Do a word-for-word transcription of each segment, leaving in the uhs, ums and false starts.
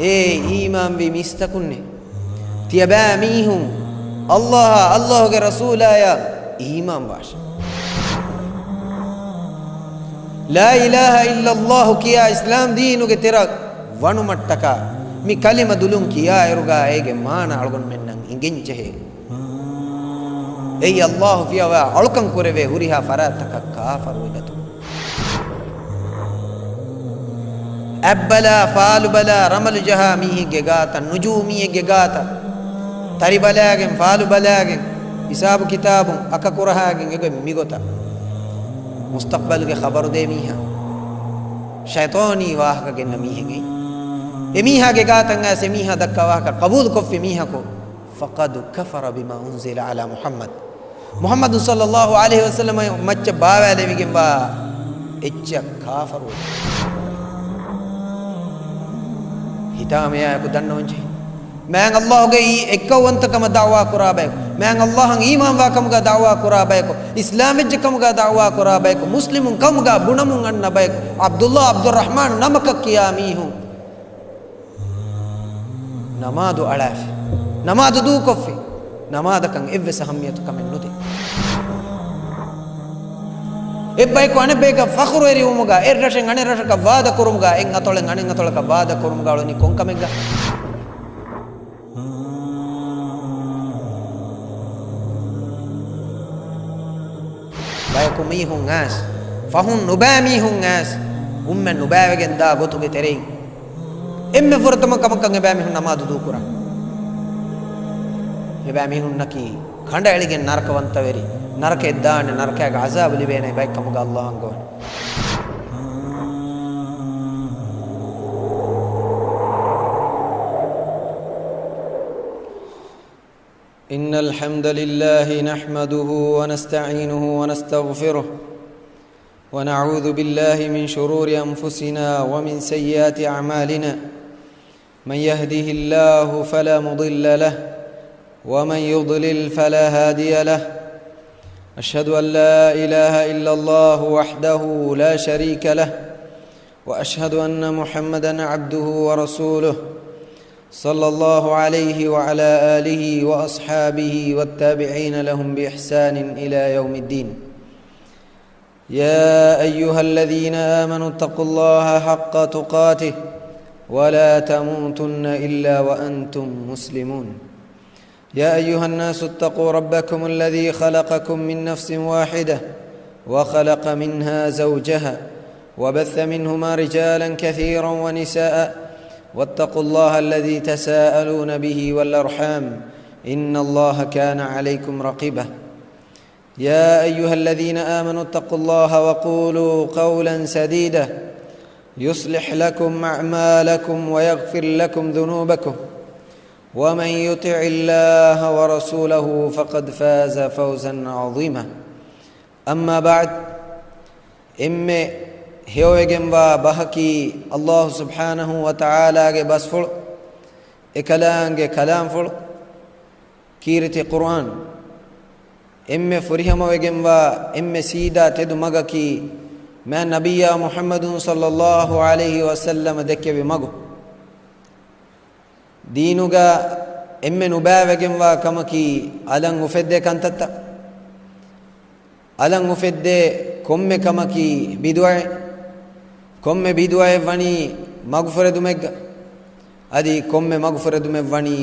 އޭ އީމާންވި މީސްތަކުންނޭ! ތިޔަބައިމީހުން ﷲ އާ ﷲ ގެ ރަސޫލާޔަށް އީމާންވާށި. ލާ އިލާހަ އިއްލަﷲ ކިޔާ އިސްލާމް ދީނުގެ ތެރެއަށް ވަނުމަށްޓަކާ، މި ކަލިމަ ދުލުން ކިޔާއިރުގާ އޭގެ މާނަ އަޅުގަނޑުމެންނަށް އިނގެންޖެހޭ. އެއީ ﷲ ފިޔަވާ އަޅުކަން ކުރެވޭ ހުރިހާ ފަރާތްތަކަށް ކާފަރުވެގަތު. އަތްބަލާ، ފާލުބަލާ، ރަމަލު ޖަހާ މީހެއްގެ ގާތަށް، ނުޖޫމީއެއްގެ ގާތަށް، ތަރިބަލާގެން، ފާލުބަލާގެން، ހިސާބު ކިތާބުން އަކަކުރަހާގެން އެގޮތް މިގޮތަށް މުސްތަޤްބަލުގެ ޚަބަރުދޭ މީހާ، ޝައިޠާނީ ވާހަކަ ގެންނަ މީހެއް އެއީ. އެމީހާގެ ގާތަށް އައިސް އެމީހާ ދައްކާ ވާހަކަ ޤަބޫލުކޮށްފި މީހަކު، فقد كفر بما أنزل على محمد. މުޙައްމަދު ޞައްލައްލާހު ޢަލައިހި ވަސައްލަމަށް މައްޗަށް ބާވާލެވިގެންވާ އެއްޗަށް ކާފަރުވެއްޖެ. ހިތާމަޔާއެކު ދަންނަވަންޖެހޭ. މާތް ﷲ ގެ އެއްކައުވަންތަކަމަށް ދަޢުވާ ކުރާ ބަޔަކު، މާތް ﷲ އަށް އީމާންވާ ކަމުގަ ދަޢުވާ ކުރާ ބަޔަކު، އިސްލާމް ވެއްޖެ ކަމުގަ ދަޢުވާ ކުރާ ބަޔަކު، މުސްލިމުން ކަމުގަ ބުނަމުން އަންނަ ބަޔަކު، ޢަބްދުﷲ ޢަބްދުއްރަޙްމާން ނަމަކަށް ކިޔާ މީހުން ނަމާދު އަޅާފި، ނަމާދު ދޫކޮށްފި، ނަމާދަކަށް އެއްވެސް އަހައްމިޔަތު ކަމެއް ނުދޭ. އެއްބަޔަކު އަނެއްބަޔަކަށް ފަޚުރުވެރިވުމުގަ، އެއްރަށެއް އަނެއް ރަށަކަށް ވާދަކުރުމުގަ، އެއް އަތޮޅެއް އަނެއް އަތޮޅަކަށް ވާދަކުރުމުގަ އުޅުނީ ކޮން ކަމެއްގަ؟ ބަޔަކު މީހުން އައިސް، ފަހުން ނުބައި މީހުން އައިސް، އުންމެއް ނުބައިވެގެން ދާ ގޮތުގެ ތެރެއިން، އެންމެ ފުރަތަމަ ކަމަކަށް އެބައިމީހުން ނަމާދު ދޫކުރާ. އެބައިމީހުންނަކީ ކަނޑައެޅިގެން ނަރަކަވަންތަވެރި، ނަރަކައަށް ދާނެ، ނަރަކައިގެ ޢަޒާބު ލިބޭނެ ބައެއް ކަމުގަ ﷲ އަންގަވަނީ. إن الحمد لله نحمده ونستعينه ونستغفره، ونعوذ بالله من شرور أنفسنا ومن سيئات أعمالنا. من يهده الله فلا مضل له، ومن يضلل فلا هادي له. أشهد أن لا إله إلا الله وحده لا شريك له، وأشهد أن محمدا عبده ورسوله، صلى الله عليه وعلى آله وأصحابه والتابعين لهم بإحسان إلى يوم الدين. يا أيها الذين آمنوا اتقوا الله حق تقاته ولا تموتن إلا وأنتم مسلمون. يا أيها الناس اتقوا ربكم الذي خلقكم من نفس واحدة وخلق منها زوجها وبث منهما رجالا كثيرا ونساء واتقوا الله الذي تساءلون به والأرحام إن الله كان عليكم رقيبا. يا أيها الذين آمنوا اتقوا الله وقولوا قولا سديدا يصلح لكم أعمالكم ويغفر لكم ذنوبكم ومن يطع الله ورسوله فقد فاز فوزا عظيما. أما بعد، އެންމެ ހެޔޮވެގެންވާ ބަހަކީ ﷲ ސުބްޙާނަހޫ ވަތަޢާލާގެ ބަސްފުޅު، އެކަލާނގެ ކަލާމްފުޅު، ކީރިތި ޤުރުއާން. އެންމެ ފުރިހަމަވެގެންވާ، އެންމެ ސީދާ ތެދު މަގަކީ، މާތް ނަބިއްޔާ މުޙައްމަދު ޞައްލައްލާހު ޢަލައިހި ވަސައްލަމަ ދެއްކެވި މަގު. ދީނުގަ އެންމެ ނުބައިވެގެންވާ ކަމަކީ، އަލަށް އުފެއްދޭ ކަންތައްތައް. އަލަށް އުފެއްދޭ ކޮންމެ ކަމަކީ ބިދުޢައެއް. ކޮންމެ ބިދުޢައެއް ވަނީ މަގުފުރެދުމެއްގަ. އަދި ކޮންމެ މަގުފުރެދުމެއް ވަނީ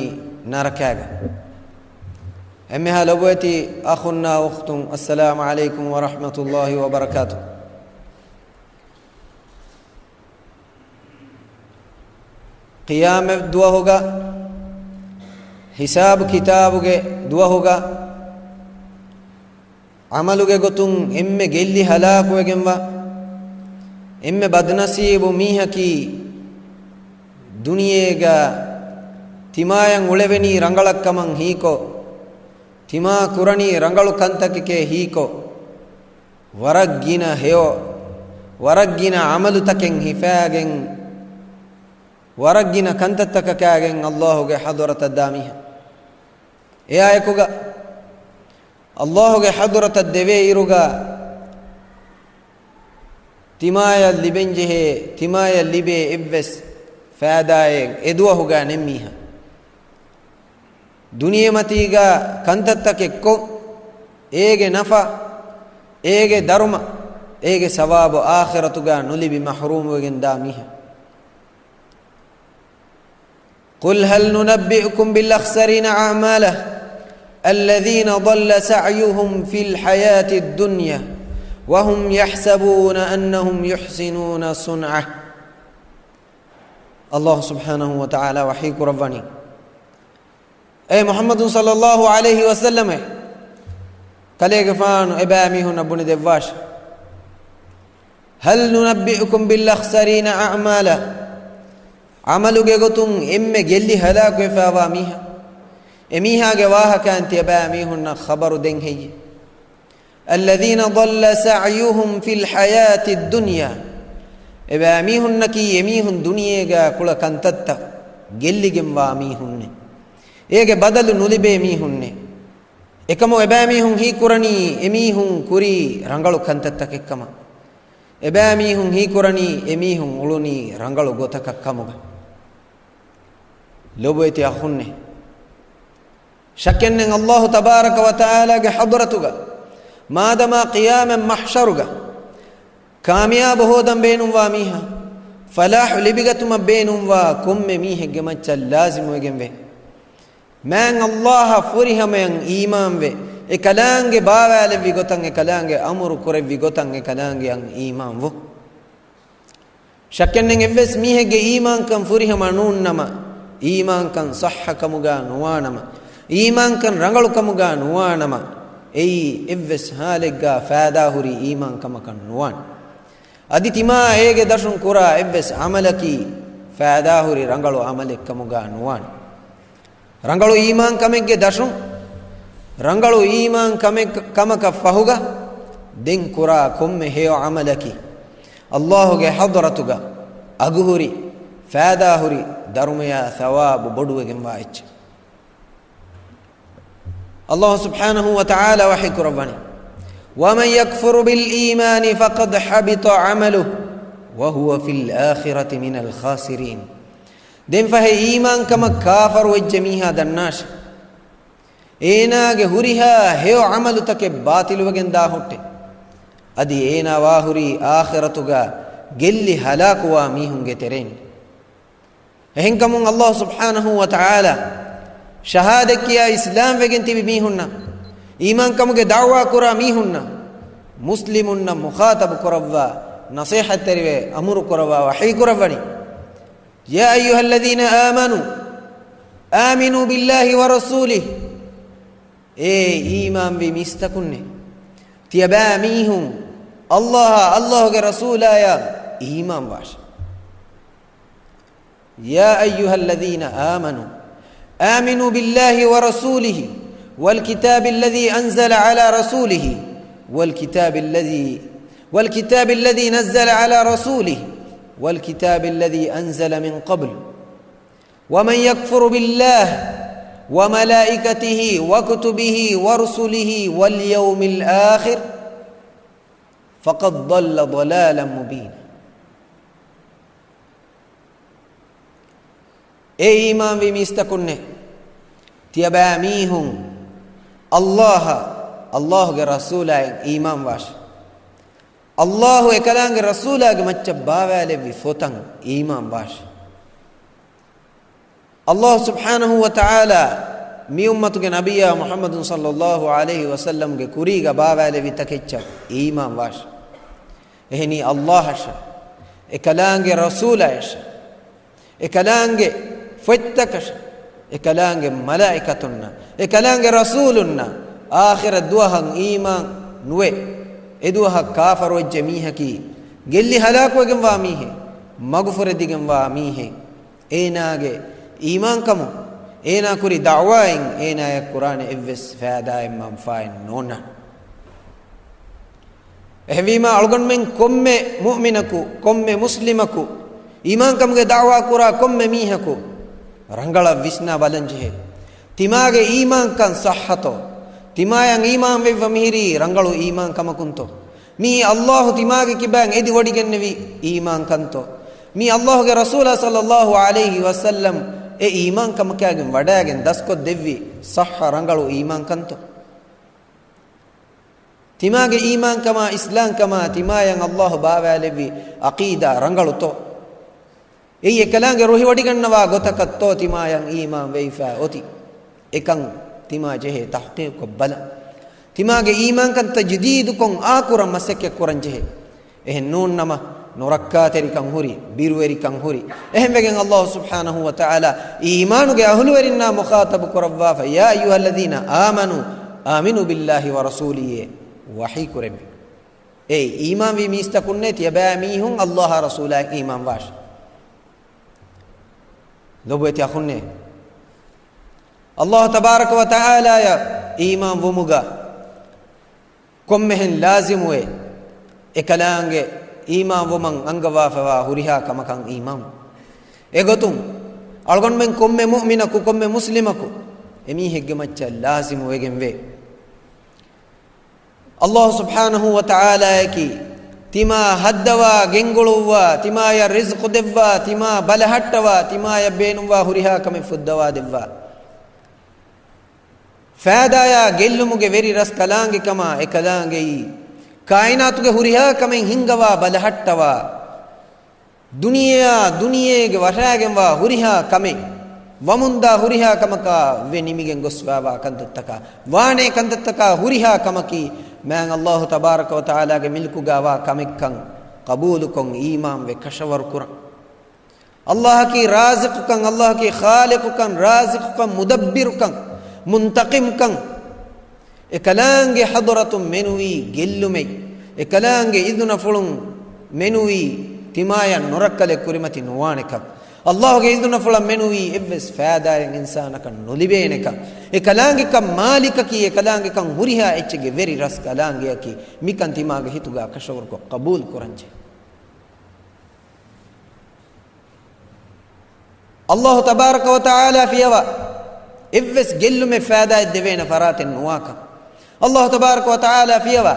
ނަރަކާގަ. އެންމެހާ ލޮބުވެތި އަޚުންނާ އުޚްތުން، އައްސަލާމު ޢަލައިކުމް ވަރަޙްމަތުﷲ ވަބަރަކާތު. ޤިޔާމަތް ދުވަހުގަ، ހިސާބު ކިތާބުގެ ދުވަހުގަ، ޢަމަލުގެ ގޮތުން އެންމެ ގެއްލި ހަލާކުވެގެންވާ، އެންމެ ބަދުނަސީބު މީހަކީ، ދުނިޔޭގަ ތިމާޔަށް އުޅެވެނީ ރަނގަޅަށްކަމަށް ހީކޮށް، ތިމާ ކުރަނީ ރަނގަޅު ކަންތަކެކޭ ހީކޮށް، ވަރަށް ގިނަ ހެޔޮ، ވަރަށް ގިނަ ޢަމަލުތަކެއް ހިފާގެން، ވަރަށް ގިނަ ކަންތައްތަކަކާގެން ﷲ ގެ ޙަޟްރަތަށް ދާ މީހާ. އެއާއެކުގަ ﷲ ގެ ޙަޟްރަތަށް ދެވޭ އިރުގަ ތިމާޔަށް ލިބެންޖެހޭ، ތިމާޔަށް ލިބޭ އެއްވެސް ފައިދާއެއް އެދުވަހުގަ ނެތް މީހާ. ދުނިޔެމަތީގަ ކަންތައްތަކެއް ކޮށް، އޭގެ ނަފާ، އޭގެ ދަރުމަ، އޭގެ ސަވާބު އާޚިރަތުގަ ނުލިބި މަޙްރޫމްވެގެން ދާ މީހާ. قل هل ننبئكم بالأخسرين أعمالا الذين ضل سعيهم في الحياة الدنيا وهم يحسبون أنهم يحسنون صنعا. ﷲ ސުބްޙާނަހޫ ވަތަޢާލާ ވަޙީ ކުރައްވަނީ، އޭ މުޙައްމަދު ޞައްލައްލާހު ޢަލައިހި ވަސައްލަމަ، ކަލޭގެފާނު އެބައިމީހުންނަށް ބުނެދެއްވާށި. هل ننبئكم بالأخسرين أعمالا؟ ޢަމަލުގެ ގޮތުން އެންމެ ގެއްލި ހަލާކުވެފައިވާ މީހާ، އެމީހާގެ ވާހަކައިން ތިޔަބައިމީހުންނަށް ޚަބަރު ދޭން ހެއްޔޭ؟ الذين ضل سعيهم في الحياة الدنيا. އެބައިމީހުންނަކީ އެމީހުން ދުނިޔޭގަ ކުޅަ ކަންތައްތައް ގެއްލިގެންވާ މީހުންނޭ. އޭގެ ބަދަލު ނުލިބޭ މީހުންނޭ. އެކަމު އެބައިމީހުން ހީކުރަނީ އެމީހުން ކުރީ ރަނގަޅު ކަންތައްތަކެއްކަމަށް. އެބައިމީހުން ހީކުރަނީ އެމީހުން އުޅުނީ ރަނގަޅު ގޮތަކަށް ކަމުގަ. ލޮބުވެތި އަޚުންނޭ، ޝައްކެއްނެތް ﷲ ތަބާރަކަ ވަތަޢާލާގެ ޙަޟްރަތުގަ މާދަމާ ޤިޔާމަތް މަޙްޝަރުގަ ކާމިޔާބު ހޯދަން ބޭނުންވާ މީހާ، ފަލާޙު ލިބިގަތުމަށް ބޭނުންވާ ކޮންމެ މީހެއްގެ މައްޗަށް ލާޒިމުވެގެންވޭ. މާތް ﷲ އަށް ފުރިހަމަޔަށް އީމާންވެ، އެކަލާނގެ ބާވާލެއްވި ގޮތަށް، އެކަލާނގެ އަމުރު ކުރެއްވި ގޮތަށް، އެކަލާނގެއަށް އީމާންވު. ޝައްކެއްނެތް އެއްވެސް މީހެއްގެ އީމާންކަން ފުރިހަމަ ނޫންނަމަ، އީމާންކަން ޞައްޙަކަމުގަ ނުވާނަމަ، އީމާންކަން ރަނގަޅުކަމުގަ ނުވާނަމަ، އެއީ އެއްވެސް ޙާލެއްގަ ފައިދާހުރި އީމާންކަމަކަށް ނުވާނެ. އަދި ތިމާ އޭގެ ދަށުން ކުރާ އެއްވެސް ޢަމަލަކީ ފައިދާހުރި ރަނގަޅު ޢަމަލެއްކަމުގަ ނުވާނެ. ރަނގަޅު އީމާންކަމެއްގެ ދަށުން، ރަނގަޅު އީމާންކަމެއް، ކަމަކަށް ފަހުގަ ދެން ކުރާ ކޮންމެ ހެޔޮ ޢަމަލަކީ، ﷲ ގެ ޙަޟްރަތުގަ އަގުހުރި، ފައިދާހުރި، ދަރުމަޔާ ޘަވާބު ބޮޑުވެގެންވާ އެއްޗެއް. ﷲ ސުބްޙާނަހޫ ވަތަޢާލާ ވަޙީ ކުރައްވަނީ، ومن يكفر بالإيمان فقد حبط عمله وهو في الآخرة من الخاسرين. ދެންފަހެ އީމާންކަމަށް ކާފަރުވެއްޖެ މީހާ ދަންނާށެ، އޭނާގެ ހުރިހާ ހެޔޮ ޢަމަލުތަކެއް ބާޠިލުވެގެން ދާހުއްޓެ. އަދި އޭނާ ވާހުރީ އާޚިރަތުގަ ގެއްލި ހަލާކުވާ މީހުންގެ ތެރެއިން. އެހެންކަމުން ﷲ ސުބްޙާނަހޫ ވަތަޢާލާ ޝަހާދަތް ކިޔާ އިސްލާމްވެގެން ތިބި މީހުންނަށް، އީމާންކަމުގެ ދަޢުވާ ކުރާ މީހުންނަށް، މުސްލިމުންނަށް މުޚާޠަބު ކުރައްވާ، ނަޞޭޙަތްތެރިވެ އަމުރު ކުރައްވާ ވަޙީ ކުރައްވަނީ، يا أيها الذين آمنوا آمنوا بالله ورسوله. އޭ އީމާންވި މީސްތަކުންނޭ، ތިޔަބައިމީހުން ﷲ އާ، ﷲ ގެ ރަސޫލާޔާ އީމާންވާށި. يا أيها الذين آمنوا آمنوا بالله ورسوله والكتاب الذي أنزل على رسوله والكتاب الذي، والكتاب الذي نزل على رسوله والكتاب الذي أنزل من قبل ومن يكفر بالله وملائكته وكتبه ورسله واليوم الآخر فقد ضل ضلالا مبينا. އޭ އީމާންވި މީސްތަކުންނޭ، ތިޔަބައިމީހުން ﷲ އާ، ﷲ ގެ ރަސޫލާއަށް އީމާންވާށި. ﷲ އެކަލާނގެ ރަސޫލާގެ މައްޗަށް ބާވާލެއްވި ފޮތަށް އީމާންވާށި. ﷲ ސުބްޙާނަހޫ ވަތަޢާލާ މި އުއްމަތުގެ ނަބިއްޔާ މުޙައްމަދު ޞައްލައްލާހު ޢަލައިހި ވަސައްލަމްގެ ކުރީގަ ބާވާލެއްވި ތަކެއްޗަށް އީމާންވާށި. އެހެނީ ﷲ އަށަށް، އެކަލާނގެ ރަސޫލާޔަށް، އެކަލާނގެ ފޮތްތަކަށް، އެކަލާނގެ މަލާއިކަތުންނަށް، އެކަލާނގެ ރަސޫލުންނަށް، އާޚިރަތް ދުވަހަށް އީމާން ނުވެ، އެދުވަހަށް ކާފަރުވެއްޖެ މީހަކީ، ގެއްލި ހަލާކުވެގެންވާ މީހެއް، މަގުފުރެދިގެންވާ މީހެއް. އޭނާގެ އީމާންކަމުން، އޭނާ ކުރި ދަޢުވާއިން އޭނާޔަށް ކުރާނެ އެއްވެސް ފައިދާއެއް މަންފާއެއް ނޯންނާނެ. އެހެންވީމާ، އަޅުގަނޑުމެން ކޮންމެ މުއުމިނަކު، ކޮންމެ މުސްލިމަކު، އީމާންކަމުގެ ދަޢުވާ ކުރާ ކޮންމެ މީހަކު ރަނގަޅަށް ވިސްނާ ބަލަންޖެހޭ. ތިމާގެ އީމާންކަން ޞައްޙަތޯ؟ ތިމާޔަށް އީމާންވެއްވަ މިހިރީ ރަނގަޅު އީމާންކަމަކުންތޯ؟ މިއީ ﷲ ތިމާގެ ކިބައިން އެދިވޮޑިގެންނެވި އީމާންކަންތޯ؟ މީ ﷲ ގެ ރަސޫލާ ޞައްލަﷲ ޢަލައިހި ވަސައްލަމް އެ އީމާންކަމަކާގެން ވަޑައިގެން ދަސްކޮށްދެއްވި ޞައްޙަ ރަނގަޅު އީމާންކަންތޯ؟ ތިމާގެ އީމާންކަމާ އިސްލާމްކަމާ ތިމާޔަށް ﷲ ބާވާލެއްވި ޢަޤީދާ ރަނގަޅުތޯ؟ އެއީ އެކަލާނގެ ރުހިވޮޑިގަންނަވާ ގޮތަކަށްތޯ ތިމާޔަށް އީމާން ވެވިފާ އޮތީ؟ އެކަން ތިމާ ޖެހޭ ތަޙްޤީޤުކޮށް ބަލަން. ތިމާގެ އީމާންކަން ތަޖްދީދުކޮށް އާކުރަން މަސައްކަތްކުރަން ޖެހޭ. އެހެން ނޫންނަމަ، ނުރައްކާތެރިކަން ހުރި، ބިރުވެރިކަން ހުރި. އެހެންވެގެން ﷲ ސުބްޙާނަހޫ ވަތަޢާލާ އީމާނުގެ އަހުލުވެރިންނާ މުޚާޠަބު ކުރައްވާފަ، "يا أيها الذين آمنوا آمنوا بالله ورسوله" ވަޙީ ކުރެއްވި. އޭ އީމާންވީ މީސްތަކުންނޭ، ތިޔަބައިމީހުން ﷲ އާ ރަސޫލާއަށް އީމާން ވާށި. ލޮބުވެތި އަޚުންނޭ، ﷲ ތަބާރަކަ ވަތަޢާލާއަށް އީމާން ވުމުގަ ކޮންމެހެން ލާޒިމުވޭ، އެކަލާނގެ އީމާން ވުމަށް އަންގަވާފަވާ ހުރިހާ ކަމަކަށް އީމާން. އެގޮތުން، އަޅުގަނޑުމެން ކޮންމެ މުއުމިނަކު، ކޮންމެ މުސްލިމަކު އެމީހެއްގެ މައްޗަށް ލާޒިމުވެގެންވޭ، ﷲ ސުބްޙާނަހޫ ވަތަޢާލާއަކީ ތިމާ ހައްދަވާ، ގެންގުޅުއްވާ، ތިމާޔަށް ރިޒްޤު ދެއްވާ، ތިމާ ބަލަހައްޓަވާ، ތިމާޔަށް ބޭނުންވާ ހުރިހާ ކަމެއް ފުއްދަވާ ދެއްވާ، ފައިދާޔާ ގެއްލުމުގެ ވެރި ރަސްކަލާނގެކަމާ އެކަލާނގެއީ، ކާއިނާތުގެ ހުރިހާ ކަމެއް ހިންގަވާ ބަލަހައްޓަވާ، ދުނިޔެއާ ދުނިޔޭގެ ވަށާގެންވާ ހުރިހާ ކަމެއް، ވަމުންދާ ހުރިހާ ކަމަކާ ވެ ނިމިގެން ގޮސްފާވާ ކަންތައްތަކާ، ވާނޭ ކަންތައްތަކާ ހުރިހާ ކަމަކީ، މާތް ﷲ ތަބާރަކަ ވަތަޢާލާގެ މިލްކުގާވާ ކަމެއްކަން ޤަބޫލުކޮށް އީމާންވެ ކަށަވަރުކުރަން. ﷲ އަކީ ރާޒިޤުކަން، ﷲ އަކީ ޚާލިޤުކަން، ރާޒިޤުކަން، މުދައްބިރުކަން، މުންތަޤިމްކަން. އެކަލާނގެ ޙަޟްރަތުން މެނުވީ ގެއްލުމެއް. އެކަލާނގެ އިޛުނަފުޅުން މެނުވީ ތިމާޔަށް ނުރައްކަލެއް ކުރިމަތި ނުވާނެކަން. ﷲ ގެ އިޛުނަފުޅަށް މެނުވީ އެއްވެސް ފައިދާއެއް އިންސާނަކަށް ނުލިބޭނެކަން. އެކަލާނގެކަން މާލިކަކީ، އެކަލާނގެކަން ހުރިހާ އެއްޗެއްގެ ވެރި ރަސްކަލާނގެއަކީ، މިކަން ތިމާގެ ހިތުގާ ކަށަވަރުކޮށް ޤަބޫލު ކުރަންޖެހޭ. ﷲ ތަބާރަކަ ވަތަޢާލާ ފިޔަވާ އެއްވެސް ގެއްލުމެއް ފައިދާއެއް ދެވޭނެ ފަރާތެއް ނުވާކަން. ﷲ ތަބާރަކަ ވަތަޢާލާ ފިޔަވާ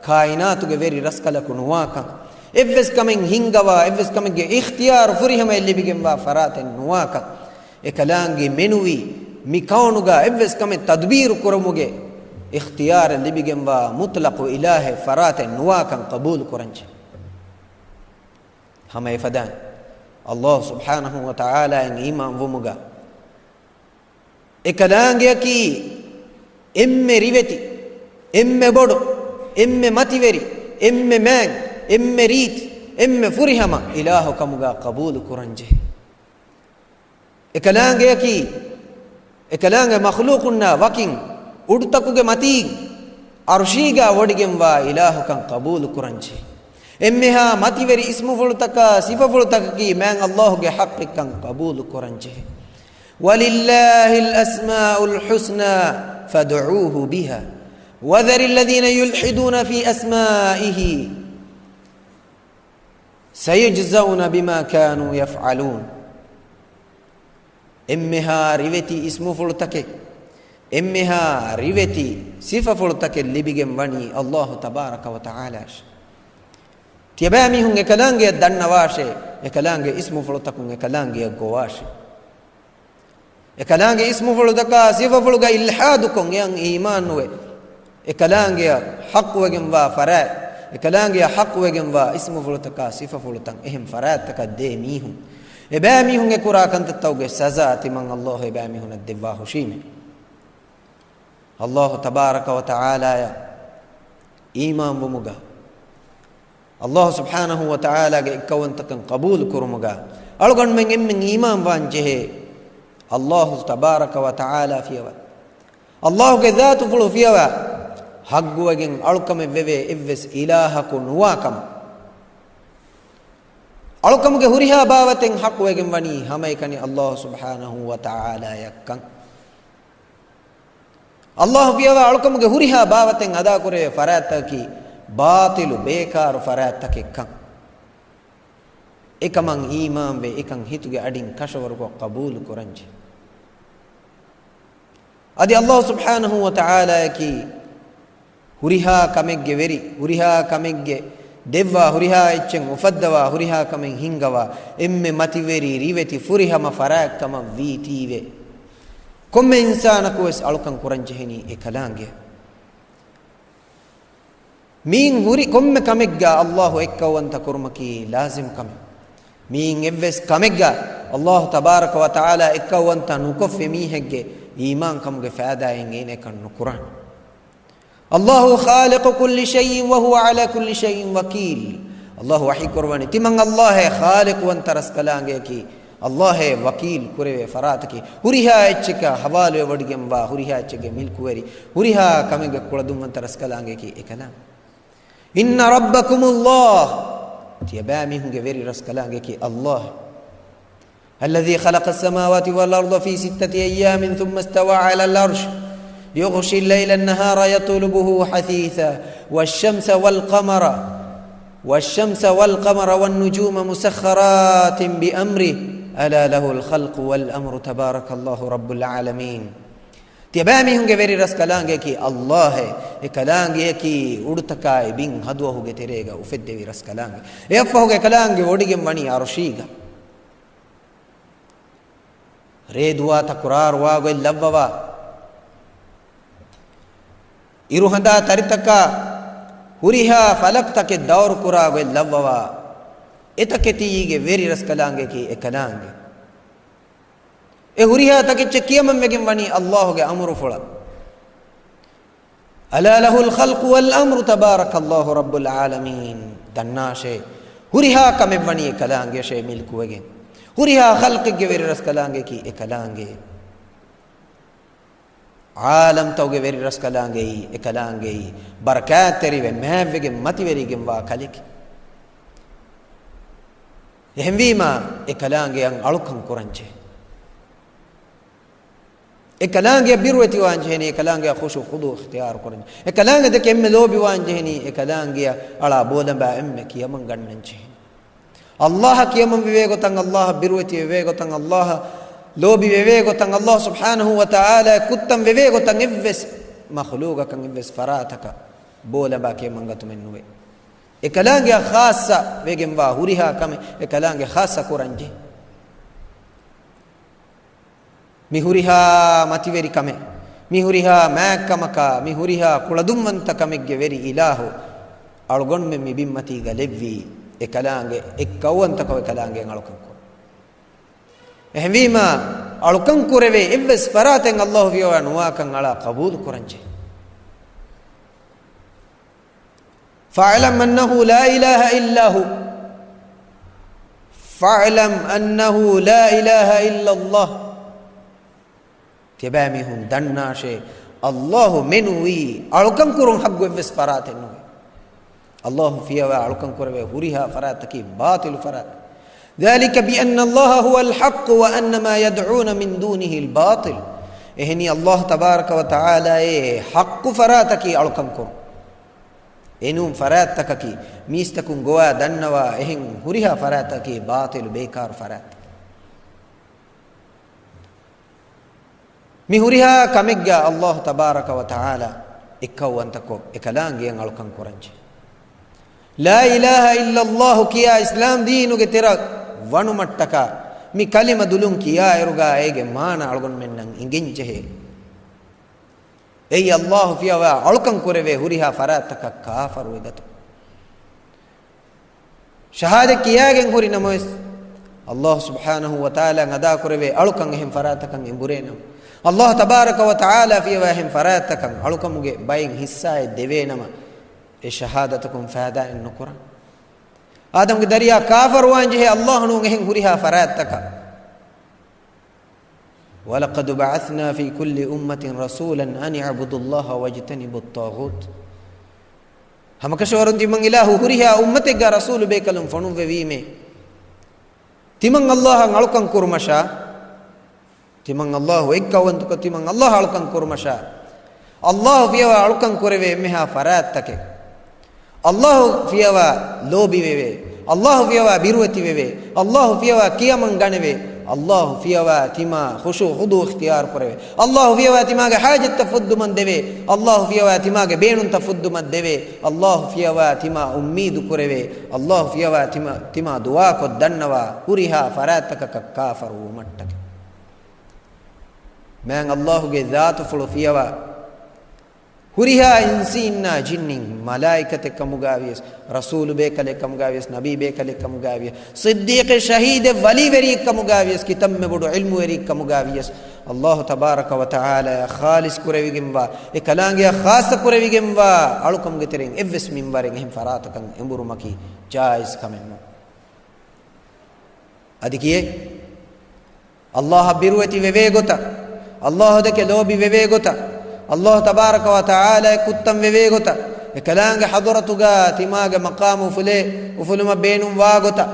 ކާއިނާތުގެ ވެރި ރަސްކަލަކު ނުވާކަން. އެއްވެސް ކަމެއް ހިންގަވާ، އެއްވެސް ކަމެއްގެ އިޚްތިޔާރު ފުރިހަމައެއް ލިބިގެންވާ ފަރާތެއް ނުވާކަން. އެކަލާނގެ މެނުވީ މި ކައުނުގާ އެއްވެސް ކަމެއް ތަދުބީރު ކުރުމުގެ އިޚްތިޔާރެއް ލިބިގެންވާ މުޠްލަޤު އިލާހެއް ފަރާތެއް ނުވާކަން ޤަބޫލު ކުރަންޖެ. ހަމަ އެފަދައިން، ﷲ ސުބްޙާނަހޫ ވަތަޢާލާއިން އީމާން ވުމުގަ، އެކަލާނގެއަކީ އެންމެ ރިވެތި، އެންމެ ބޮޑު، އެންމެ މަތިވެރި، އެންމެ މާތް، އެންމެ ރީތި، އެންމެ ފުރިހަމަ އިލާހު ކަމުގަ ޤަބޫލު ކުރަންޖެހޭ. އެކަލާނގެއަކީ، އެކަލާނގެ މަޚްލޫޤުންނާ ވަކިން އުޑުތަކުގެ މަތީން ޢަރުޝީގާ ވޮޑިގެންވާ އިލާހުކަން ޤަބޫލު ކުރަންޖެހޭ. އެންމެހާ މަތިވެރި އިސްމުފުޅުތަކާ ސިފަފުޅުތަކަކީ މާތް ﷲ ގެ ޙައްޤެއްކަން ޤަބޫލު ކުރަންޖެހޭ. وَلِلَّهِ الْأَسْمَاءُ الْحُسْنَى فَادْعُوهُ بِهَا وَذَرِ الَّذِينَ يُلْحِدُونَ فِي أَسْمَائِهِ سَيُجْزَوْنَ بِمَا كَانُوا يَفْعَلُونَ. އެންމެހާ ރިވެތި އިސްމުފުޅުތަކެއް، އެންމެހާ ރިވެތި ސިފަފުޅުތަކެއް ލިބިގެން ވަނީ ﷲ ތަބާރަކަ ވަތަޢާލާއަށް. ތިޔަބައިމީހުން އެކަލާނގެއަށް ދަންނަވާށޭ، އެކަލާނގެ އިސްމުފުޅުތަކުން އެކަލާނގެއަށް ގޮވާށޭ. އެކަލާނގެ އިސްމުފުޅުތަކާ ސިފަފުޅުގަ އިލްޙާދުކޮށް އެއަށް އީމާންނުވެ، އެކަލާނގެއަށް ޙައްޤުވެގެންވާ ފަރާތް، އެކަލާނގެއަށް ޙައްޤުވެގެންވާ އިސްމުފުޅުތަކާ ސިފަފުޅުތައް އެހެން ފަރާތްތަކަށް ދޭ މީހުން، އެބައިމީހުން އެކުރާ ކަންތައްތަކުގެ ސަޒާ ތިމަން ﷲ އެބައިމީހުނަށް ދެއްވާ ހުށީމޭ. ﷲ ތަބާރަކަ ވަތަޢާލާއަށް އީމާންވުމުގަ، ﷲ ސުބްޙާނަހޫ ވަތަޢާލާގެ އެއްކައުވަންތަކަން ޤަބޫލު ކުރުމުގަ، އަޅުގަނޑުމެން އެންމެން އީމާންވާން ޖެހޭ، ﷲ ތަބާރަކަ ވަތަޢާލާ ފިޔަވާ، ﷲ ގެ ޒާތުފުޅު ފިޔަވާ، ޙައްޤުވެގެން އަޅުކަމެއް ވެވޭ އެއްވެސް އިލާހަކު ނުވާކަމަށް. އަޅުކަމުގެ ހުރިހާ ބާވަތެއް ޙައްޤުވެގެން ވަނީ ހަމައެކަނި ﷲ ސުބްޙާނަހޫ ވަތަޢާލާއަށްކަން. ﷲ ފިޔަވާ އަޅުކަމުގެ ހުރިހާ ބާވަތެއް އަދާކުރެވޭ ފަރާތްތަކަކީ ބާޠިލު ބޭކާރު ފަރާތްތަކެއްކަން. އެކަމަށް އީމާންވެ، އެކަން ހިތުގެ އަޑިން ކަށަވަރުކޮށް ޤަބޫލު ކުރަންޖެ. އަދި ﷲ ސުބްޙާނަހޫ ވަތަޢާލާއަކީ ހުރިހާ ކަމެއްގެ ވެރި، ހުރިހާ ކަމެއްގެ ދެއްވާ ހުރިހާ އެއްޗެއް އުފައްދަވާ ހުރިހާ ކަމެއް ހިންގަވާ އެންމެ މަތިވެރި ރިވެތި ފުރިހަމަ ފަރާތް ކަމަށް ވީތީވެ. ކޮންމެ އިންސާނަކު ވެސް އަޅުކަން ކުރަން ޖެހެނީ އެ ކަލާނގެ. މީން ހުރި ކޮންމެ ކަމެއްގަ އައްލާހު އެއްކައުވަންތަ ކުރުމަކީ ލާޒިމް ކަމެއް. މީން އެއްވެސް ކަމެއްގަ އައްލާހު ތަބާރަކަ ވަ ތަޢާލާ އެއްކައުވަންތަ ނުކޮށްފި މީހެއްގެ އީމާން ކަމުގެ ފައިދާއެއް އޭނައަކަށް ނުކުރާނެ. الله خالق كل شيء وهو على كل شيء وكيل. އައްލާހު ވަޙީ ކުރައްވަނީ، ތިމަން އައްލާހޭ ޚާލިޤުވަންތަ ރަސްކަލާނގެއަކީ، އައްލާހޭ ވަކީލް ކުރެވޭ ފަރާތަކީ، ހުރިހާ އެއްޗަކަށް ހަވާލުވެވޮޑިގެންވާ، ހުރިހާ އެއްޗެއްގެ މިލްކުވެރި، ހުރިހާ ކަމެއްގެ ކުޅަދުންވަންތަ ރަސްކަލާނގެއަކީ އެކަލާނގެ. إن ربكم الله. ތިޔަބައިމީހުންގެ ވެރި ރަސްކަލާނގެއަކީ އައްލާހް. الذي خلق السماوات والأرض في ستة أيام ثم استوى على العرش يغشي الليل النهار يطلبه حثيثا والشمس والقمر والشمس والقمر والنجوم مسخرات بأمره ألا له الخلق والأمر تبارك الله رب العالمين. ތިޔަބައިމީހުންގެ ވެރި ރަސްކަލާނގެއަކީ އައްލާހޭ. އެ ކަލާނގެއަކީ އުޑުތަކާއި ބިން ހަދުވަހުގެ ތެރޭގަ އުފެއްދެވި ރަސްކަލާނގެ. އެއަށްފަހުގެ ކަލާނގެ ވޮޑިގެން ވަނީ އަރުޝީގަ. ރޭ ދުވާ ތަކުރާރުވާ ގޮތް ލައްވަވާ، އިރުހަނދާ ތަރިތަކާ ހުރިހާ ފަލަކްތަކެއް ދައުރުކުރާ ގޮތް ލައްވަވާ، އެތަކެތީގެ ވެރި ރަސްކަލާނގެއަކީ އެކަލާނގެ. އެ ހުރިހާ ތަކެއްޗެއް ކިޔަމަންވެގެން ވަނީ އައްލާހުގެ އަމުރުފުޅަށް. ألا له الخلق والأمر تبارك الله رب العالمين. ދަންނާށޭ، ހުރިހާ ކަމެއްވަނީ އެކަލާނގެއަށޭ މިލްކުވެގެން. ހުރިހާ ޚަލްޤެއްގެ ވެރި ރަސްކަލާނގެއަކީ އެކަލާނގެ. ޢާލަމްތަކުގެ ވެރި ރަސްކަލާނގެއީ އެކަލާނގެއީ. ބަރަކާތްތެރިވެ މާތްވެގެން މަތިވެރިގެންވާ ކަލެކެ. އެހެންވީމާ، އެ ކަލާނގެއަށް އަޅުކަން ކުރަންޖެހޭ. އެ ކަލާނގެއަށް ބިރުވެތިވާންޖެހެނީ، އެ ކަލާނގެއަށް ޚުޝޫޢު ޚުޟޫޢު އިޚްތިޔާރު ކުރަން. އެ ކަލާނގެ ދެކެ އެންމެ ލޯބިވާންޖެހެނީ، އެ ކަލާނގެއަށް އަޅާ ބޯލަނބާ އެންމެ ކިޔަމަން ގަންނަންޖެހެނީ. އައްލާހަށް ކިޔަމަން ވެވޭ ގޮތަށް، އައްލާހަށް ބިރުވެތި ވެވޭ ގޮތަށް، އައްލާހަށް ލޯބި ވެވޭ ގޮތަށް، އައްލާހު ސުބްޙާނަހު ވަ ތަޢާލާ ކުއްތަން ވެވޭ ގޮތަށް އެއްވެސް މަޚްލޫޤަކަށް އެއްވެސް ފަރާތަކަށް ބޯލަނބާ ކިޔަމަން ގަތުމެއް ނުވޭ. އެ ކަލާނގެއަށް ޚާއްޞަ ވެގެންވާ ހުރިހާ ކަމެއް އެ ކަލާނގެ ޚާއްޞަ ކުރަންޖެހޭ. މި ހުރިހާ މަތިވެރި ކަމެއް، މި ހުރިހާ މާތްކަމަކާ، މި ހުރިހާ ކުޅަދުންވަންތަ ކަމެއްގެ ވެރި އިލާހު، އަޅުގަނޑުމެން މި ބިންމަތީގަ ލެއްވީ އެ ކަލާނގެ އެއްކައުވަންތަކޮށް އެ ކަލާނގެއަށް އަޅުކަން ކުރުން. އެހެންވީމާ، އަޅުކަން ކުރެވޭ އެއްވެސް ފަރާތެއް އައްލާހު ފިޔަވާ ނުވާކަން އަޅާ ޤަބޫލު ކުރަންޖެހޭ. فاعلم أنه لا إله إلا هو. فاعلم أنه لا إله إلا الله. ތިޔަބައިމީހުން ދަންނާށޭ، އައްލާހު މެނުވީ އަޅުކަން ކުރުން ޙައްޤު އެއްވެސް ފަރާތެއް ނުވޭ. އައްލާހު ފިޔަވާ އަޅުކަން ކުރެވޭ ހުރިހާ ފަރާތަކީ ބާޠިލު ފަރާތެއް. ذلك بأن الله هو الحق وأن ما يدعون من دونه الباطل. އެހެނީ އައްލާހު ތަބާރަކަ ވަ ތަޢާލާއޭ ޙައްޤު ފަރާތަކީ އަޅުކަން ކުރުން. އެނޫން ފަރާތްތަކަކީ، މީސްތަކުން ގޮވާ ދަންނަވާ އެހެން ހުރިހާ ފަރާތަކީ ބާޠިލު ބޭކާރު ފަރާތް. މި ހުރިހާ ކަމެއްގަ އައްލާހު ތަބާރަކަ ވަ ތަޢާލާ އެއްކައުވަންތަކޮށް، އެކަލާނގެއަށް އަޅުކަން ކުރަންޖެ. لا إله إلا الله ކިޔާ އިސްލާމް ދީނުގެ ތެރަށް ވަނުމަށްޓަކާ، މި ކަލިމަ ދުލުން ކިޔާއިރުގަ އޭގެ މާނަ އަޅުގަނޑުމެންނަށް އިނގެންޖެހޭ. އެއީ އައްލާހު ފިޔަވާ އަޅުކަން ކުރެވޭ ހުރިހާ ފަރާތްތަކަށް ކާފަރުވެގަތު. ޝަހާދަތް ކިޔާގެން ހުރި ނަމަވެސް، އައްލާހު ސުބްޙާނަހު ވަ ތަޢާލާ އަދާ ކުރެވޭ އަޅުކަން އެހެން ފަރާތަކަށް އެނބުރޭ ނަމަ، އައްލާހު ތަބާރަކަ ވަ ތަޢާލާ ފިޔަވާ އެހެން ފަރާތްތަކަށް އަޅުކަމުގެ ބައެއް ހިއްސާއެއް ދެވޭ ނަމަ، އެ ޝަހާދަތަކުން ފައިދާއެއް ނުކުރާ. އާދަމްގެ ދަރިޔާ ކާފަރުވާން ޖެހޭ އައްލާހު ނޫން އެހެން ހުރިހާ ފަރާތްތަކަށް. ولقد بعثنا في كل أمة رسولا أن اعبدوا الله واجتنبوا الطاغوت. ހަމަކަށަވަރުން ތިމަން އިލާހު ހުރިހާ އުއްމަތެއްގަ ރަސޫލު ބޭކަލުން ފޮނުއްވެވީމޭ، ތިމަން އައްލާހަށް އަޅުކަން ކުރުމަށާ، ތިމަން އައްލާހު އެއްކައުވަންތަކޮށް، ތިމަން އައްލާހަށް އަޅުކަން ކުރުމަށާ، އައްލާހު ފިޔަވާ އަޅުކަން ކުރެވޭ އެންމެހާ ފަރާތްތަކެއް، އައްލާހު ފިޔަވާ ލޯބިވެވޭ، އައްލާހު ފިޔަވާ ބިރުވެތިވެވޭ، އައްލާހު ފިޔަވާ ކިޔަމަން ގަނެވޭ، ﷲ ފިޔަވާ ތިމާ ޚުޝޫޢު ޚުޟޫޢު އިޚްތިޔާރު ކުރެވޭ. ﷲ ފިޔަވާ ތިމާގެ ޙާޖަތްތައް ފުއްދުމަށް ދެވޭ. ﷲ ފިޔަވާ ތިމާގެ ބޭނުންތައް ފުއްދުމަށް ދެވޭ. ﷲ ފިޔަވާ ތިމާ އުއްމީދު ކުރެވޭ. ﷲ ފިޔަވާ ތިމާ، ތިމާ ދުޢާކޮށް ދަންނަވާ ހުރިހާ ފަރާތްތަކަކަށް ކާފަރު ވުމަށްޓަކައި. މާތް ﷲ ގެ ޛާތުފުޅު ފިޔަވާ ހުރިހާ އިންސީންނާ ޖިންނިން، މަލާއިކަތެއް ކަމުގާ ވިޔަސް، ރަސޫލު ބޭކަލެއް ކަމުގާ ވިޔަސް، ނަބީ ބޭކަލެއް ކަމުގާ ވިޔަސް، ޞިއްދީޤެއް ޝަހީދެއް ވަލީވެރިއެއް ކަމުގާ ވިޔަސް، ކިތަންމެ ބޮޑު ޢިލްމުވެރިއެއް ކަމުގާ ވިޔަސް، ﷲ ތަބާރަކަ ވަ ތަޢާލާއަށް ޚާލިޞް ކުރެވިގެންވާ، އެ ކަލާނގެއަށް ޚާއްޞަ ކުރެވިގެންވާ އަޅުކަމުގެ ތެރެއިން އެއްވެސް މިންވަރެއް އެހެން ފަރާތަކަށް އެނބުރުމަކީ ޖާއިޒް ކަމެއް ނޫން. އަދި ކިއެއް؟ ﷲއަށް ބިރުވެތި ވެވޭ ގޮތަށް، ﷲ ދެކެ ލޯބި ވެވޭ ގޮތަށް، ﷲ ތަބާރަކަ ވަ ތަޢާލާ އެއްކުއްތަން ވެވޭ ގޮތަށް، އެކަލާނގެ ޙަޟްރަތުގަ ތިމާގެ މަޤާމު އުފުލޭ، އުފުލުމަށް ބޭނުންވާ ގޮތަށް،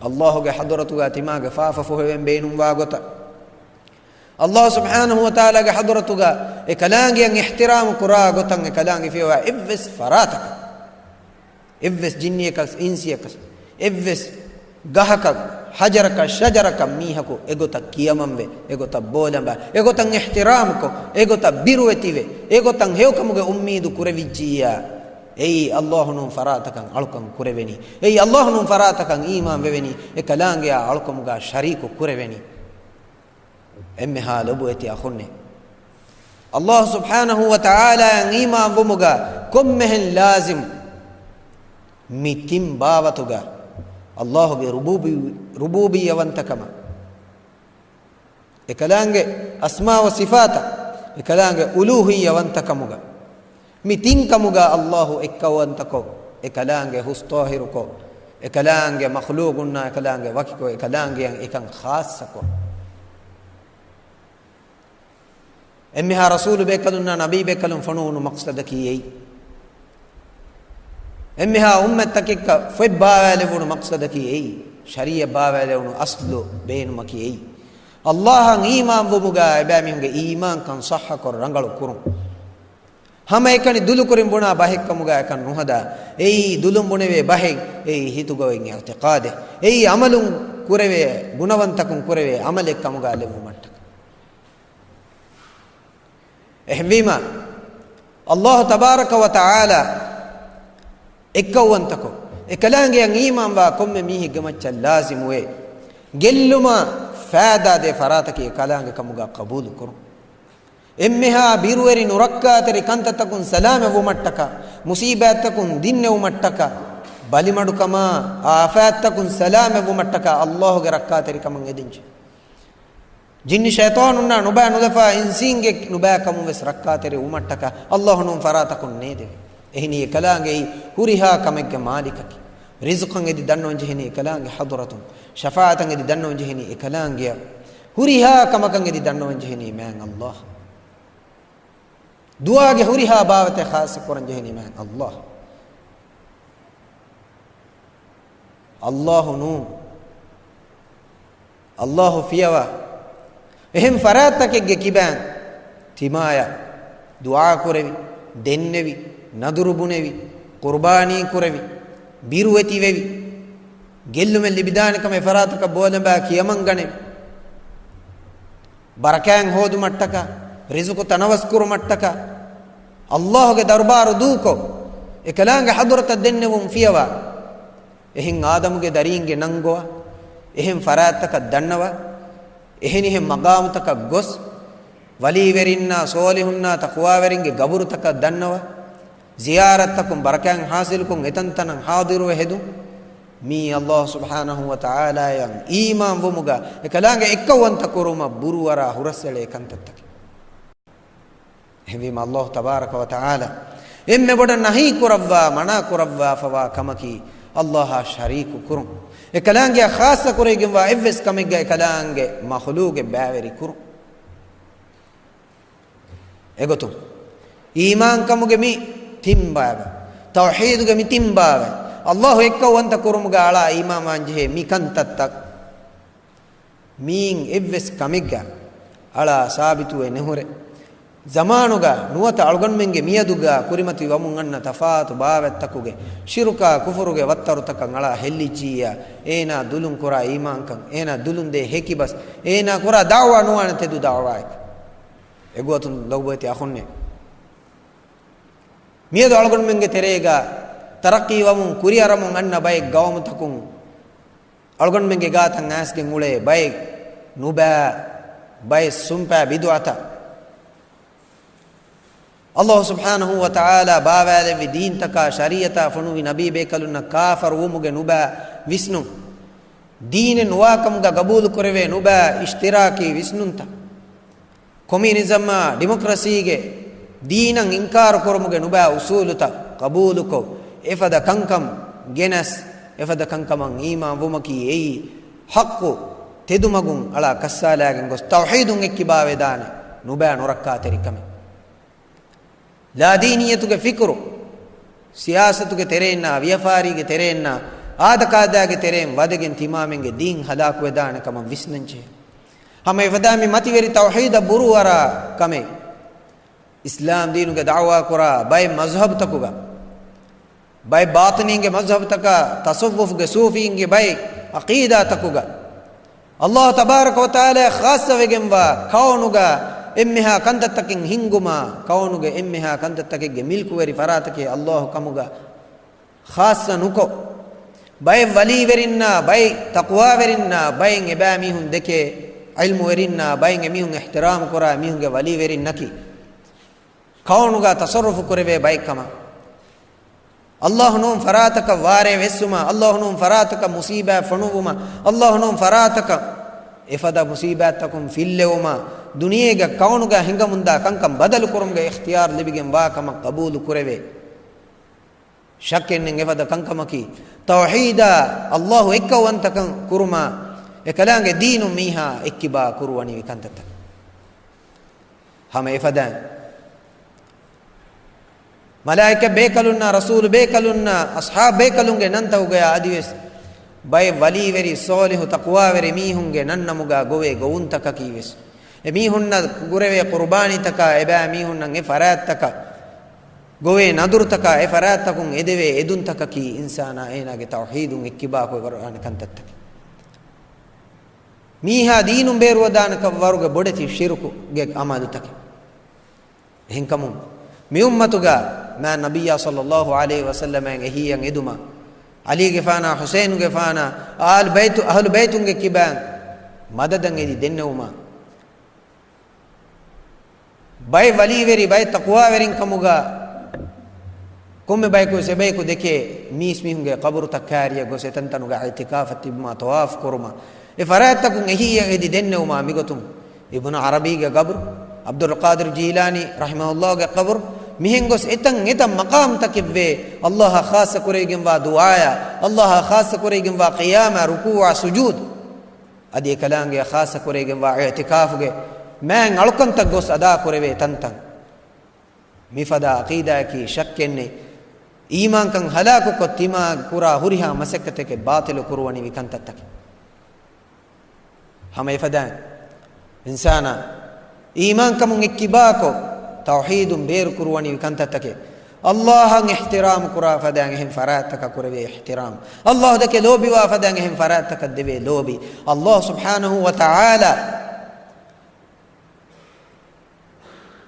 ﷲ ގެ ޙަޟްރަތުގަ ތިމާގެ ފާފަ ފޮހެވެން ބޭނުންވާ ގޮތަށް، ﷲ ސުބްޙާނަހޫ ވަތަޢާލާގެ ޙަޟްރަތުގަ އެކަލާނގެއަށް އިޙްތިރާމު ކުރާ ގޮތަށް، އެކަލާނގެ ފިޔަވާ އެއްވެސް ފަރާތަކަށް، އެއްވެސް ޖިންނިއަކަސް، އިންސިއަކަސް، އެއްވެސް ގަހަކަށް، ޙަޖަރަކަށް، ޝަޖަރަކަށް މީހަކު އެގޮތަށް ކިޔަމަންވެ، އެގޮތަށް ބޯލަނބާ، އެގޮތަށް އިޙްތިރާމުކޮށް، އެގޮތަށް ބިރުވެތިވެ، އެގޮތަށް ހެޔޮކަމުގެ އުއްމީދު ކުރެވިއްޖިއްޔާ، އެއީ ﷲ ނޫން ފަރާތަކަށް އަޅުކަން ކުރެވެނީ. އެއީ ﷲ ނޫން ފަރާތަކަށް އީމާން ވެވެނީ. އެކަލާނގެއާ އަޅުކަމުގަ ޝަރީކު ކުރެވެނީ. އެންމެހާ ލޮބުވެތި އަޚުންނޭ، ﷲ ސުބްޙާނަހޫ ވަތަޢާލާއަށް އީމާންވުމުގަ ކޮންމެހެން ލާޒިމް މި ތިން ބާވަތުގަ ﷲ ގެ ރުބޫބި-، ރުބޫބިއްޔަވަންތަކަމަށް، އެކަލާނގެ އަސްމާ ވަ ސިފާތަށް، އެކަލާނގެ އުލޫހިއްޔަވަންތަކަމުގަ، މި ތިން ކަމުގަ ﷲ އެއްކައުވަންތަކޮށް، އެކަލާނގެ ހުސް ޠާހިރުކޮށް، އެކަލާނގެ މަޚްލޫޤުންނާ އެކަލާނގެ ވަކިކޮށް، އެކަލާނގެއަށް އެކަން ޚާއްޞަކޮށް، އެންމެހާ ރަސޫލު ބޭކަލުންނާ ނަބީ ބޭކަލުން ފޮނުވުނު މަޤްޞަދަކީ އެއީ. އެންމެހާ އުއްމަތްތަކެއްކަ ފޮތް ބާވާލެވުނު މަޤްޞަދަކީ އެއީ. ޝަރީޢަތް ބާވާލެވުނު އަޞްލު ބޭނުމަކީ އެއީ. ﷲއަށް އީމާންވުމުގަ އެބައިމީހުންގެ އީމާންކަން ޞައްޙަކޮށް ރަނގަޅު ކުރުން. ހަމައެކަނި ދުލުކުރިން ބުނާ ބަހެއްކަމުގަ އެކަން ނުހަދާ. އެއީ ދުލުން ބުނެވޭ ބަހެއް، އެއީ ހިތުގައި އިޢުތިޤާދެއް. އެއީ ޢަމަލުން ކުރެވޭ ގުނަވަންތަކުން ކުރެވޭ ޢަމަލެއް ކަމުގަ ލެއްވުމަށްޓަކައި. އެހެންވީމަ، ﷲ ތަބާރަކަ ވަ ތަޢާލާ އެއްކައުވަންތަކޮށް، އެކަލާނގެއަށް އީމާންވާ ކޮންމެ މީހެއްގެ މައްޗަށް ލާޒިމުވޭ، ގެއްލުމަށް ފައިދާދޭ ފަރާތަކީ އެކަލާނގެ ކަމުގަ ޤަބޫލުކުރުން. އެންމެހާ ބިރުވެރި ނުރައްކާތެރި ކަންތައްތަކުން ސަލާމަތްވުމަށްޓަކައި، މުޞީބާތްތަކުން ދިންނެވުމަށްޓަކައި، ބަލިމަޑުކަމާ އާފާތްތަކުން ސަލާމަތްވުމަށްޓަކައި ﷲ ގެ ރައްކާތެރިކަމަށް އެދެންޖެ. ޖިންނި ޝައިޠާނުންނާ ނުބައި ނުލަފާ އިންސީންގެ ނުބައިކަމުން ވެސް ރައްކާތެރި ވުމަށްޓަކައި ﷲ ނޫން ފަރާތަކުން ނޭދެވޭ. އެހެނީ އެކަލާނގެއީ ހުރިހާ ކަމެއްގެ މާލިކަކީ. ރިޒުޤަށް އެދި ދަންނަވަން ޖެހެނީ އެކަލާނގެ ޙަޟްރަތުން. ޝަފާޢަތަށް އެދި ދަންނަވަން ޖެހެނީ އެކަލާނގެއަށް. ހުރިހާ ކަމަކަށް އެދި ދަންނަވަން ޖެހެނީ މާތް ﷲ. ދުޢާގެ ހުރިހާ ބާވަތެއް ޚާއްޞަ ކުރަން ޖެހެނީ މާތް ﷲ. ﷲ ނޫން. ﷲ ފިޔަވާ އެހެން ފަރާތްތަކެއްގެ ކިބައިން ތިމާޔަށް ދުޢާ ކުރެވި، ދެންނެވި، ނަދުރު ބުނެވި، ޤުރުބާނީ ކުރެވި، ބިރުވެތިވެވި، ގެއްލުމެއް ލިބިދާނެ ކަމަށް އެފަރާތަކަށް ބޯލަނބާ ކިޔަމަންގަނެވި، ބަރަކާތް ހޯދުމަށްޓަކާ، ރިޒުޤު ތަނަވަސްކުރުމަށްޓަކާ، ﷲ ގެ ދަރުބާރު ދޫކޮށް، އެކަލާނގެ ޙަޟްރަތަށް ދެންނެވުން ފިޔަވާ، އެހެން އާދަމުގެ ދަރީންގެ ނަން ގޮވާ، އެހެން ފަރާތްތަކަށް ދަންނަވާ، އެހެނިހެން މަޤާމުތަކަށް ގޮސް، ވަލީވެރިންނާ، ޞޯލިޙުންނާ، ތަޤްވާވެރިންގެ ގަބުރުތަކަށް ދަންނަވާ، ޒިޔާރަތްތަކުން ބަރަކާތް ޙާޞިލުކޮށް، އެތަންތަނަށް ޙާޟިރުވެ ހެދުން، މީ ﷲ ސުބްޙާނަހޫ ވަތަޢާލާއަށް އީމާންވުމުގަ އެކަލާނގެ އެއްކައުވަންތަ ކުރުމަށް ބުރުވަރާ ހުރަސްއެޅޭ ކަންތައްތަކެއް. އެހެންވީމަ، ﷲ ތަބާރަކަ ވަތަޢާލާ އެންމެ ބޮޑަށް ނަހީ ކުރައްވާ، މަނާ ކުރައްވާފަވާ ކަމަކީ، ﷲއާ ޝަރީކު ކުރުން. އެކަލާނގެއަށް ޚާއްޞަ ކުރެވިގެންވާ އެއްވެސް ކަމެއްގައި އެކަލާނގެ މަޚްލޫޤެއް ބައިވެރި ކުރުން. އެގޮތުން، އީމާންކަމުގެ މި ތިން ބާވަތް، ތައުޙީދުގެ މި ތިން ބާވަތް، ﷲ އެއްކައުވަންތަ ކުރުމުގަ އަޅާ އީމާންވާންޖެހޭ މި ކަންތައްތައް، މީން އެއްވެސް ކަމެއްގަ އަޅާ ސާބިތުވެ ނުހުރޭ. ޒަމާނުގަ ނުވަތަ އަޅުގަނޑުމެންގެ މިއަދުގަ ކުރިމަތިވަމުން އަންނަ ތަފާތު ބާވަތްތަކުގެ ޝިރުކާ ކުފުރުގެ ވައްތަރުތަކަށް އަޅާ ހެއްލިއްޖިއްޔާ، އޭނާ ދުލުން ކުރާ އީމާންކަން، އޭނާ ދުލުން ދޭ ހެކިބަސް، އޭނާ ކުރާ ދަޢުވާ ނުވާނެ ތެދު ދަޢުވާއެއް. އެގޮތުން ލޮބުވެތި އަޚުންނޭ، މިއަދު އަޅުގަނޑުމެންގެ ތެރޭގަ ތަރައްޤީވަމުން ކުރިއަރަމުން އަންނަ ބައެއް ގައުމުތަކުން އަޅުގަނޑުމެންގެ ގާތަށް އައިސްގެން އުޅޭ ބައެއް ނުބައި، ބައެއް ސުންޕާ ބިދުޢަތައް. އައްލާހު ސުބްޙާނަހު ވަ ތަޢާލާ ބާވާލެއްވި ދީންތަކާ ޝަރީޢަތާ ފޮނުވި ނަބީ ބޭކަލުންނަށް ކާފަރު ވުމުގެ ނުބައި ވިސްނުން، ދީނެއް ނުވާކަމުގަ ގަބޫލު ކުރެވޭ ނުބައި އިޝްތިރާކީ ވިސްނުންތައް، ކޮމިއުނިޒަމާ ޑިމޮކްރަސީގެ ދީނަށް އިންކާރު ކުރުމުގެ ނުބައި އުސޫލުތައް ގަބޫލުކޮށް، އެފަދަ ކަންކަން ގެނަސް، އެފަދަ ކަންކަމަށް އީމާން ވުމަކީ އެއީ ޙައްޤު ތެދުމަގުން އަޅާ ކައްސާލާގެން ގޮސް ތައުޙީދުން އެއްކިބާވެދާނެ ނުބައި ނުރައްކާތެރިކަމެއް. ލާދީނިއްޔަތުގެ ފިކުރު، ސިޔާސަތުގެ ތެރެއިންނާ، ވިޔަފާރީގެ ތެރެއިންނާ، އާދަކާދައިގެ ތެރެއިން ވަދެގެން ތިމާމެންގެ ދީން ހަލާކުވެދާނެ ކަމަށް ވިސްނަންޖެހޭ. ހަމަ އެފަދަ މި މަތިވެރި ތައުޙީދަށް ބުރޫއަރާ ކަމެއް. އިސްލާމް ދީނުގެ ދަޢުވާ ކުރާ ބައެއް މަޒްހަބުތަކުގަ، ބައެއް ބާޠިނީންގެ މަޒްހަބުތަކާ، ތަޞައްވުފުގެ ޞޫފީންގެ ބައެއް ޢަޤީދާތަކުގަ، އައްލާހު ތަބާރަކަ ވަ ތަޢާލާ ޚާއްޞަވެގެންވާ ކައުނުގަ އެންމެހާ ކަންތައްތަކެއް ހިންގުމާ، ކައުނުގެ އެންމެހާ ކަންތައްތަކެއްގެ މިލްކުވެރި ފަރާތަކީ އައްލާހު ކަމުގަ ޚާއްޞަ ނުކޮށް، ބައެއް ވަލީވެރިންނާ، ބައެއް ތަޤްވާވެރިންނާ، ބައެއް އެބައިމީހުން ދެކޭ ޢިލްމުވެރިންނާ، ބައެއް އެމީހުން އިޙްތިރާމު ކުރާ މީހުންގެ ވަލީވެރިންނަކީ، ކައުނުގަ ތަޞައްރުފު ކުރެވޭ ބައެއް ކަމަށް. އައްލާހު ނޫން ފަރާތަކަށް ވާރޭ ވެއްސުމާ، އައްލާހު ނޫން ފަރާތަކަށް މުޞީބާތް ފޮނުއްވުމާ، އައްލާހު ނޫން ފަރާތަކަށް އެފަދަ މުޞީބާތްތަކުން ފިއްލެވުމާ، ދުނިޔޭގަ ކައުނުގަ ހިނގަމުންދާ ކަންކަން ބަދަލު ކުރުމުގެ އިޚްތިޔާރު ލިބިގެން ވާ ކަމަށް ޤަބޫލު ކުރެވޭ. ޝައްކެއްނެތް އެފަދަ ކަންކަމަކީ، ތައުޙީދާ އައްލާހު އެއްކައުވަންތަކަން ކުރުމާ، އެކަލާނގެ ދީނުން މީހާ އެއްކިބާ ކުރުވަނިވި ކަންތައްތަކެއް. ހަމަ އެފަދައިން، މަލާއިކަ ބޭކަލުންނާ، ރަސޫލު ބޭކަލުންނާ، އަޞްޙާބު ބޭކަލުންގެ ނަންތަކުގަޔާ އަދިވެސް، ބައެއް ވަލީވެރި، ޞާލިޙު، ތަޤްވާވެރި މީހުންގެ ނަންނަމުގާ ގޮވޭ ގޮވުންތަކަކީވެސް، އެމީހުންނަށް ކުރެވޭ ޤުރުބާނީތަކާ، އެބައިމީހުންނަށް އެ ފަރާތްތަކަށް ގޮވޭ ނަދުރުތަކާ، އެ ފަރާތްތަކުން އެދެވޭ އެދުންތަކަކީ، އިންސާނާ އޭނާގެ ތައުޙީދުން އެއްކިބާކޮށް ވަރުވާނެ ކަންތައްތަކެއް. މީހާ ދީނުން ބޭރުވެދާނެ ކަ-، ވަރުގެ ބޮޑެތި ޝިރުކުގެ ޢަމަލުތަކެއް. އެހެންކަމުން، މި އުއްމަތުގަ މާތް ނަބިއްޔާ ޞައްލައްލާހު ޢަލައިހި ވަސައްލަމައަށް އެހީއަށް އެދުމަށް، ޢަލީގެފާނާ، ޙުސައިނުގެފާނާ، އާލު ބައިތު، އަހުލު ބައިތުންގެ ކިބައިން މަދަދަށް އެދި ދެންނެވުމަށް، ބައެއް ވަލީވެރި، ބައެއް ތަޤްވާވެރިން ކަމުގަ، ކޮންމެ ބަޔަކުވެސް އެބަޔަކު ދެކޭ، މީސްމީހުންގެ ޤަބުރުތައް ކާރިއަށް ގޮސް އެތަންތަނުގަ އިޢްތިކާފަށް ތިބުމާ، ޠަވާފު ކުރުމާ، އެ ފަރާތްތަކުން އެހީއަށް އެދި ދެންނެވުމާ މިގޮތުން އިބްނު ޢަރަބީގެ ޤަބުރު، ޢަބްދުލް ޤާދިރު ޖީލާނީ ރަޙިމަހުﷲގެ ޤަބުރު، މިހެން ގޮސް އެތަން އެތަން މަޤާމްތަކެއްވޭ، ﷲއަށް ޚާއްޞަ ކުރެވިގެންވާ ދުޢާއާ، ﷲއަށް ޚާއްޞަ ކުރެވިގެންވާ ޤިޔާމާ، ރުކޫޢާ، ސުޖޫދު، އަދި އެކަލާނގެއަށް ޚާއްޞަ ކުރެވިގެންވާ އިޢްތިކާފުގެ މާތް އަޅުކަންތައް ގޮސް އަދާ ކުރެވޭ ތަންތަން. މިފަދަ ޢަޤީދާއަކީ ޝައްކެއްނެތް، އީމާންކަން ހަލާކުކޮށް ތިމާ ކުރާ ހުރިހާ މަސައްކަތެކެއް ބާޠިލު ކުރުވަނިވި ކަންތައްތަކެއް. ހަމަ އެފަދައިން އިންސާނާ އީމާންކަމުން އެއްކިބާކޮށް، ތައުޙީދުން ބޭރު ކުރުވަނިވި ކަންތައްތަކެއް. ﷲއަށް އިޙްތިރާމު ކުރާ ފަދައިން އެހެން ފަރާތްތަކަށް ކުރެވޭ އިޙްތިރާމު. ﷲ ދެކެ ލޯބިވާ ފަދައިން އެހެން ފަރާތްތަކަށް ދެވޭ ލޯބި. ﷲ ސުބްޙާނަހު ވަ ތަޢާލާ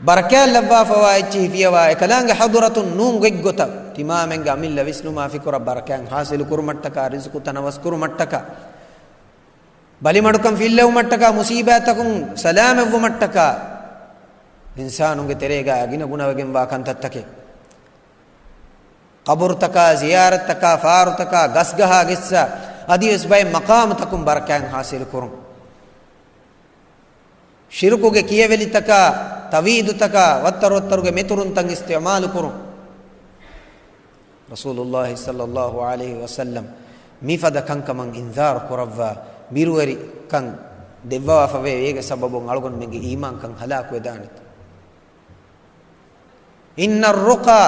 ބަރަކާތް ލައްވާފަވާ އެއްޗިހި ފިޔަވާ އެކަލާނގެ ޙަޟުރަތުން ނޫން ގޮތްގޮތަށް ތިމާމެންގެ އަމިއްލަ ވިސްނުމާ ފިކުރަށް ބަރަކާތް ޙާޞިލު ކުރުމަށްޓަކާ، ރިޒުޤު ތަނަވަސް ކުރުމަށްޓަކާ، ބަލިމަޑުކަން ފިއްލެވުމަށްޓަކާ، މުޞީބާތަކުން ސަލާމަތްވުމަށްޓަކާ، އިންސާނުންގެ ތެރޭގަ ގިނަގުނަވެގެންވާ ކަންތައްތަކެއް. ޤަބުރުތަކާ ޒިޔާރަތްތަކާ ފާރުތަކާ ގަސްގަހާ ގެއްސާ އަދިވެސް ބައެއް މަޤާމުތަކުން ބަރަކާތް ޙާޞިލު ކުރުން. ޝިރުކުގެ ކިޔެވެލިތަކާ، ތަވީދުތަކާ، ވައްތަރުވައްތަރުގެ މެތުރުންތައް އިސްތިޢުމާލު ކުރުން. ރަސޫލުﷲ ޞައްލައްލާހު ޢަލައިހި ވަސައްލަމް މިފަދަ ކަންކަމަށް އިންޒާރު ކުރައްވާ، ބިރުވެރިކަން ދެއްވަވާފަވޭ، އޭގެ ސަބަބުން އަޅުގަނޑުމެންގެ އީމާންކަން ހަލާކުވެދާނެތޯ. إن الرقى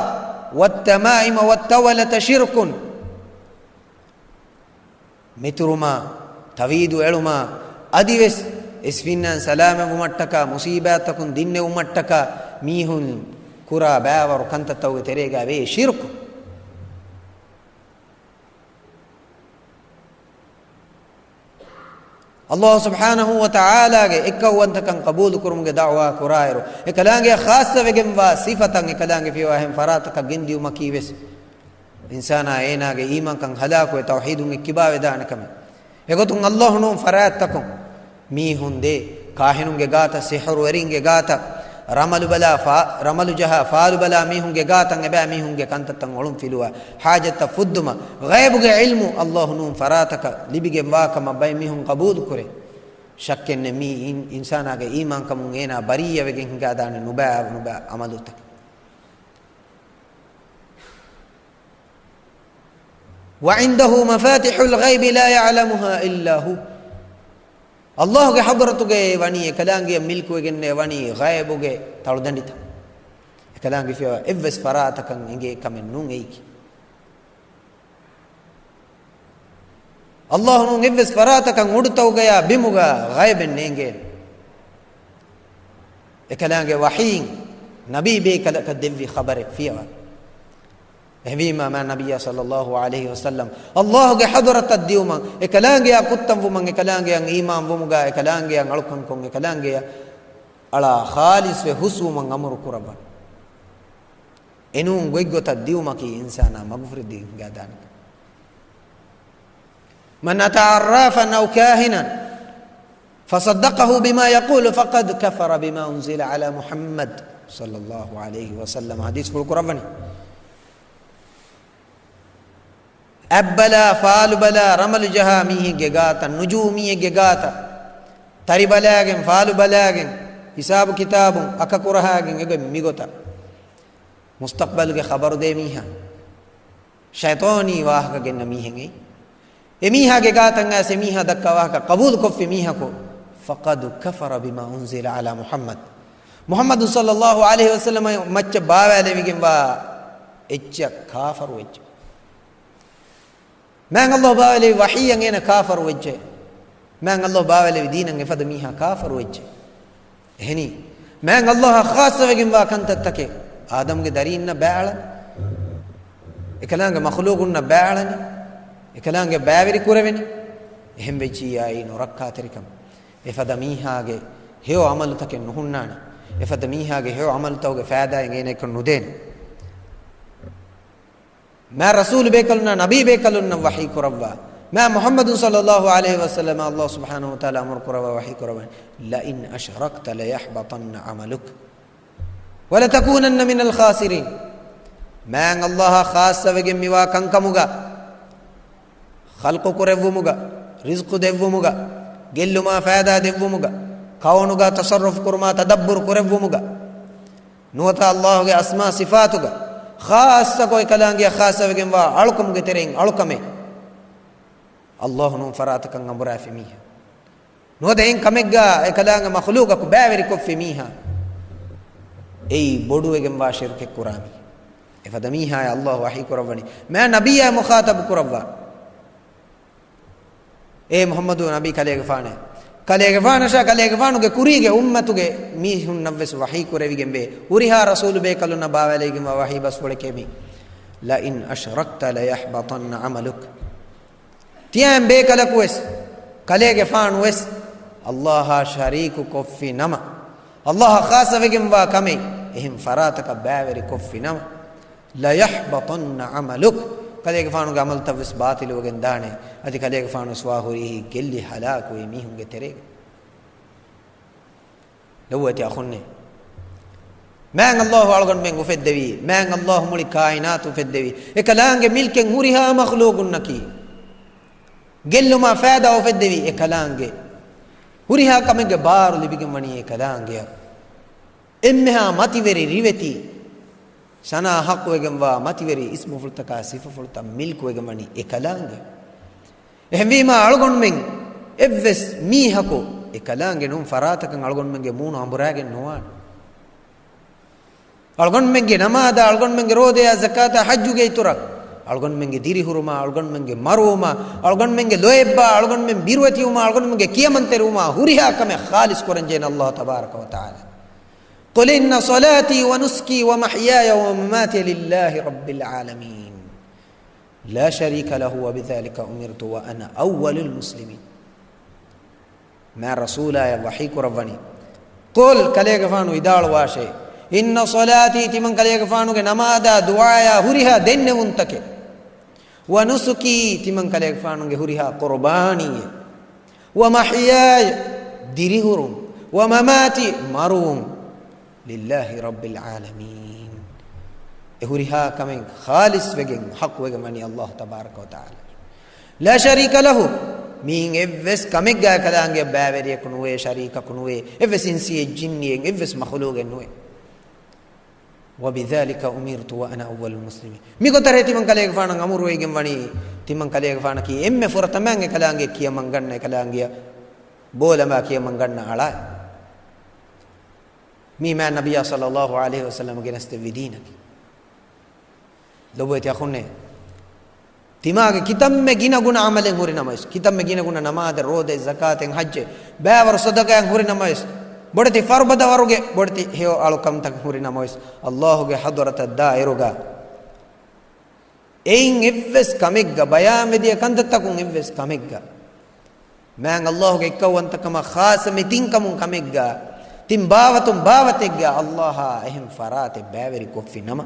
والتمائم والتولة شرك. މެތުރުމާ، ތަވީދު އެޅުމާ، އަދިވެސް އިސްފިންނަން ސަލާމަތްވުމަށްޓަކާ، މުޞީބާތަކުން ދިންނެވުމަށްޓަކާ، މީހުން ކުރާ ބައިވަރު ކަންތައްތަކުގެ ތެރޭގަ ވޭ ޝިރުކު. އައްލާހު ސުބްޙާނަހޫ ވަތަޢާލާގެ އެއްކައުވަންތަކަން ޤަބޫލުކުރުމުގެ ދަޢުވާ ކުރާއިރު، އެކަލާނގެއަށް ޚާއްޞަވެގެންވާ ސިފަތައް އެކަލާނގެ ފިޔަވާ އެހެން ފަރާތަކަށް ގެންދިއުމަކީ ވެސް އިންސާނާ އޭނާގެ އީމާންކަން ހަލާކުވެ ތައުޙީދުން އެއްކިބާވެދާނެ ކަމެއް. އެގޮތުން އައްލާހު ނޫން ފަރާތްތަކުން މީހުން ދޭ، ކާހިނުންގެ ގާތަށް، ސިޙުރުވެރިންގެ ގާތަށް، ރަމަލުބަލާ ފާ-، ރަމަލުޖަހާ ފާލުބަލާ މީހުންގެ ގާތަށް އެބައިމީހުންގެ ކަންތައްތައް އޮޅުން ފިލުވާ، ޙާޖަތްތައް ފުއްދުމަށް، ޣައިބުގެ ޢިލްމު އައްލާހު ނޫން ފަރާތަކަށް ލިބިގެންވާ ކަމަށް ބައެއް މީހުން ޤަބޫލުކުރޭ. ޝައްކެއްނެތް މީ އިން-، އިންސާނާގެ އީމާންކަމުން އޭނާ ބަރީއަވެގެން ހިނގާދާނެ ނުބައި، ނުބައި ޢަމަލުތަކެއް. وعنده مفاتح الغيب لا يعلمها إلا هو. އައްލާހުގެ ޙަޟްރަތުގައި ވަނީ އެކަލާނގެއަށް މިލްކުވެގެންނޭ ވަނީ ޣައިބުގެ ތަޅުދަނޑިތައް. އެކަލާނގެ ފިޔަވާ އެއްވެސް ފަރާތަކަށް އެނގޭ ކަމެއް ނޫން އެއީކީ. އައްލާހު ނޫން އެއްވެސް ފަރާތަކަށް އުޑުތަކުގަޔާ ބިމުގަ ޣައިބެއް ނޭނގޭނެ. އެކަލާނގެ ވަޙީން ނަބީ ބޭކަލަކަށް ދެއްވި ޚަބަރެއް ފިޔަވާ. އެހެންވީމާ، މާ ނަބިއްޔާ ޞައްލައްލާހު ޢަލައިހި ވަސައްލަމް އައްލާހުގެ ޙަޟްރަތަށް ދިއުމަށް، އެކަލާނގެއާ ކުއްތަންވުމަށް، އެކަލާނގެއަށް އީމާންވުމުގަ، އެކަލާނގެއަށް އަޅުކަންކޮށް، އެކަލާނގެއަށް އަޅާ ޚާލިޞްވެ ހުސްވުމަށް އަމުރު ކުރައްވަން. އެނޫން ގޮތްގޮތަށް ދިއުމަކީ އިންސާނާ މަގުފުރެދީ ހިނގާދާނެ. من أتى عرافا أو كاهنا فصدقه بما يقول فقد كفر بما أنزل على محمد صلى الله عليه وسلم. ޙަދީޘްފުޅު ކުރައްވަނީ. އަތްބަލާ، ފާލުބަލާ، ރަމަލު ޖަހާ މީހެއްގެ ގާތަށް، ނުޖޫމީއެއްގެ ގާތަށް، ތަރިބަލާގެން، ފާލުބަލާގެން، ހިސާބު ކިތާބުން އަކަކުރަހާގެން އެގޮތް މިގޮތަށް މުސްތަޤްބަލްގެ ޚަބަރުދޭ މީހާ، ޝައިޠާނީ ވާހަކަ ގެންނަ މީހެއް އެއީ. އެމީހާގެ ގާތަށް އައިސް އެމީހާ ދައްކާ ވާހަކަ ޤަބޫލުކޮށްފި މީހަކު، فقد كفر بما أنزل على محمد. މުޙައްމަދު ޞައްލައްލާހު ޢަލައިހި ވަސައްލަމަށް މައްޗަށް ބާވާލެވިގެންވާ އެއްޗަށް ކާފަރު ވެއްޖެ. މާތް އައްލާހު ބާވާލެވި ވަޙީއަށް އޭނަ ކާފަރު ވެއްޖެ. މާތް އައްލާހު ބާވާލެވި ދީނަށް އެފަދަ މީހާ ކާފަރު ވެއްޖެ. އެހެނީ، މާތް އައްލާހަށް ޚާއްޞަވެގެންވާ ކަންތައްތަކެއް އާދަމްގެ ދަރީންނަށް ބައި އަޅަނީ. އެކަލާނގެ މަޚުލޫޤުންނަށް ބައި އަޅަނީ. އެކަލާނގެ ބައިވެރި ކުރެވެނީ. އެހެން ވެއްޖިއްޔާ އެއީ ނުރައްކާތެރިކަމެއް. އެފަދަ މީހާގެ ހެޔޮ ޢަމަލުތަކެއް ނުހުންނާނެ. އެފަދަ މީހާގެ ހެޔޮ ޢަމަލުތަކުގެ ފައިދާއެއް އޭނައަކަށް ނުދޭނެ. މާ ރަސޫލު ބޭކަލުންނާ ނަބީ ބޭކަލުންނަށް ވަޙީ ކުރައްވާ، މާ މުޙައްމަދު ޞައްލައްލާހު ޢަލައިހި ވަސައްލަމަށް އައްލާހު ސުބްޙާނަހު ވަތަޢާލާ އަމުރު ކުރައްވާ ވަޙީ ކުރައްވަނީ، لئن أشركت ليحبطن عملك ولتكونن من الخاسرين. މާތް އައްލާހަށް ޚާއްޞަވެގެން މިވާ ކަންކަމުގަ، ޚަލްޤު ކުރެއްވުމުގަ، ރިޒްޤު ދެއްވުމުގަ، ގެއްލުމާ ފައިދާ ދެއްވުމުގަ، ކައުނުގަ ތަޞައްރުފު ކުރުމާ ތަދައްބުރު ކުރެއްވުމުގަ، ނުވަތަ އައްލާހުގެ އަސްމާ ސިފާތުގަ ޚާއްޞަކޮށް އެކަލާނގެއަށް ޚާއްޞަވެގެންވާ އަޅުކަމުގެ ތެރެއިން އަޅުކަމެއް، އައްލާހު ނޫން ފަރާތަކަށް އަނބުރާފި މީހާ، ނުވަތަ އެހެން ކަމެއްގަ އެކަލާނގެ މަޚުލޫޤަކު ބައިވެރިކޮށްފި މީހާ، އެއީ ބޮޑުވެގެންވާ ޝިރްކެއް ކުރާ މީހާ. އެފަދަ މީހާޔަށް އައްލާހު ވަޙީ ކުރައްވަނީ، މާ ނަބިއްޔާ މުޚާޠަބު ކުރައްވާ. އޭ މުޙައްމަދު ނަބީ ކަލޭގެފާނޭ. ކަލޭގެފާނަށާ ކަލޭގެފާނުގެ ކުރީގެ އުއްމަތުގެ މީހުންނަށްވެސް ވަޙީ ކުރެވިގެންވޭ. ހުރިހާ ރަސޫލު ބޭކަލުންނަށް ބާވާލެވިގެންވާ ވަޙީ ބަސްފުޅެކޭ މީ. لئن أشركت ليحبطن عملك. ތިޔައިން ބޭކަލަކުވެސް، ކަލޭގެފާނުވެސް، އައްލާހާ ޝަރީކު ކޮށްފި ނަމަ، އައްލާހަށް ޚާއްޞަވެގެންވާ ކަމެއް އެހެން ފަރާތަކަށް ބައިވެރި ކޮށްފި ނަމަ، ليحبطن عملك، ކަލޭގެފާނުގެ ޢަމަލުތައް ވެސް ބާޠިލުވެގެން ދާނެ. އަދި ކަލޭގެފާނު ވެސް ވާ ހުރީ ގެއްލި ހަލާކުވި މީހުންގެ ތެރޭގަ. ލޮބުވެތި އަޚުންނޭ، މާތް އައްލާހު އަޅުގަނޑުމެން އުފެއްދެވީ، މާތް އައްލާހު މުޅި ކާއިނާތު އުފެއްދެވީ، އެކަލާނގެ މިލްކެއް ހުރިހާ މަޚްލޫޤުންނަކީ، ގެއްލުމާ ފައިދާ އުފެއްދެވީ އެކަލާނގެ، ހުރިހާ ކަމެއްގެ ބާރު ލިބިގެން ވަނީ އެކަލާނގެއަށް. އެންމެހާ މަތިވެރި ރިވެތި ސަނާ ޙައްޤުވެގެންވާ މަތިވެރި އިސްމުފުޅުތަކާ ސިފަފުޅުތައް މިލްކުވެގެން ވަނީ އެކަލާނގެ. އެހެންވީމާ، އަޅުގަނޑުމެން އެއްވެސް މީހަކު އެކަލާނގެ ނޫން ފަރާތަކަށް އަޅުގަނޑުމެންގެ މޫނު އަނބުރާގެން ނުވާނެ. އަޅުގަނޑުމެންގެ ނަމާދާ، އަޅުގަނޑުމެންގެ ރޯދަޔާ، ޒަކާތާ، ޙައްޖުގެ އިތުރަށް، އަޅުގަނޑުމެންގެ ދިރިހުރުމާ، އަޅުގަނޑުމެންގެ މަރުވުމާ، އަޅުގަނޑުމެންގެ ލޯތްބާ، އަޅުގަނޑުމެން ބިރުވެތިވުމާ، އަޅުގަނޑުމެންގެ ކިޔަމަންތެރިވުމާ، ހުރިހާ ކަމެއް ޚާލިޞް ކުރަންޖެހޭނެ އައްލާހު ތަބާރަކަ ވަ ތަޢާލާ. قل إن صلاتي ونسكي ومحياي ومماتي لله رب العالمين لا شريك له وبذلك أمرت وأنا أول المسلمين. މާތް ރަސޫލާއަށް ވަޙީ ކުރައްވަނީ، قل، ކަލޭގެފާނު ވިދާޅުވާށޭ، إن صلاتي، ތިމަން ކަލޭގެފާނުގެ ނަމާދާ، ދުޢާޔާ، ހުރިހާ ދެންނެވުންތަކެއް، ونسكي، ތިމަން ކަލޭގެފާނުގެ ހުރިހާ ޤުރުބާނީއެއް، ومحياي، ދިރިހުރުން، ومماتي، މަރުވުން، لله رب العالمين، އެ ހުރިހާ ކަމެއް ޚާލިޞްވެގެން، ޙައްޤުވެގެން ވަނީ ﷲ ތަބާރަކަ ވަތަޢާލާ. لا شريك له، މީން އެއްވެސް ކަމެއްގަ އެކަލާނގެ ބައިވެރިޔަކު ނުވޭ، ޝަރީކަކު ނުވޭ، އެއްވެސް އިންސިއެއް ޖިންނިއެއް އެއްވެސް މަޚުލޫގެއް ނުވޭ. وبذلك أمرت وأنا أول المسلمين. މިގޮތަށް ތިމަން ކަލޭގެފާނަށް އަމުރުވެގެން ވަނީ، ތިމަން ކަލޭގެފާނަކީ އެންމެ ފުރަތަމައިން އެކަލާނގެ ކިޔަމަންގަންނަ، އެކަލާނގެ ބޯލަމާ ކިޔަމަންގަންނަ އަޅާ. މީ މާތް ނަބިއްޔާ ޞައްލައްލާހު ޢަލައިހި ވަސައްލަމަގެ ގެނެސްދެއްވި ދީނަކީ. ލޮބުވެތި އަޚުންނޭ، ތިމާގެ ކިތަންމެ ގިނަ ގުނަ ޢަމަލެއް ހުރި ނަމަވެސް، ކިތަންމެ ގިނަ ގުނަ ނަމާދެއް، ރޯދައެއް، ޒަކާތެއް، ޙައްޖެއް، ބައިވަރު ޞަދަޤާތް ހުރި ނަމަވެސް، ބޮޑެތި ފަރުބަދަވަރުގެ ބޮޑެތި ހެޔޮ އަޅުކަންތައް ހުރި ނަމަވެސް، ﷲގެ ޙަޟްރަތަށް ދާ އިރުގަ އެއިން އެއްވެސް ކަމެއްގަ، ބަޔާންވެދިޔަ ކަންތައްތަކުން އެއްވެސް ކަމެއްގަ، މާތް ﷲގެ އެއްކައުވަންތަކަމާ ޚާއްޞަ މި ތިން ކަމުން ކަމެއްގަ، ތިން ބާވަތުން ބާވަތެއްގަ ﷲއާ އެހެން ފަރާތެއް ބައިވެރި ކޮށްފި ނަމަ،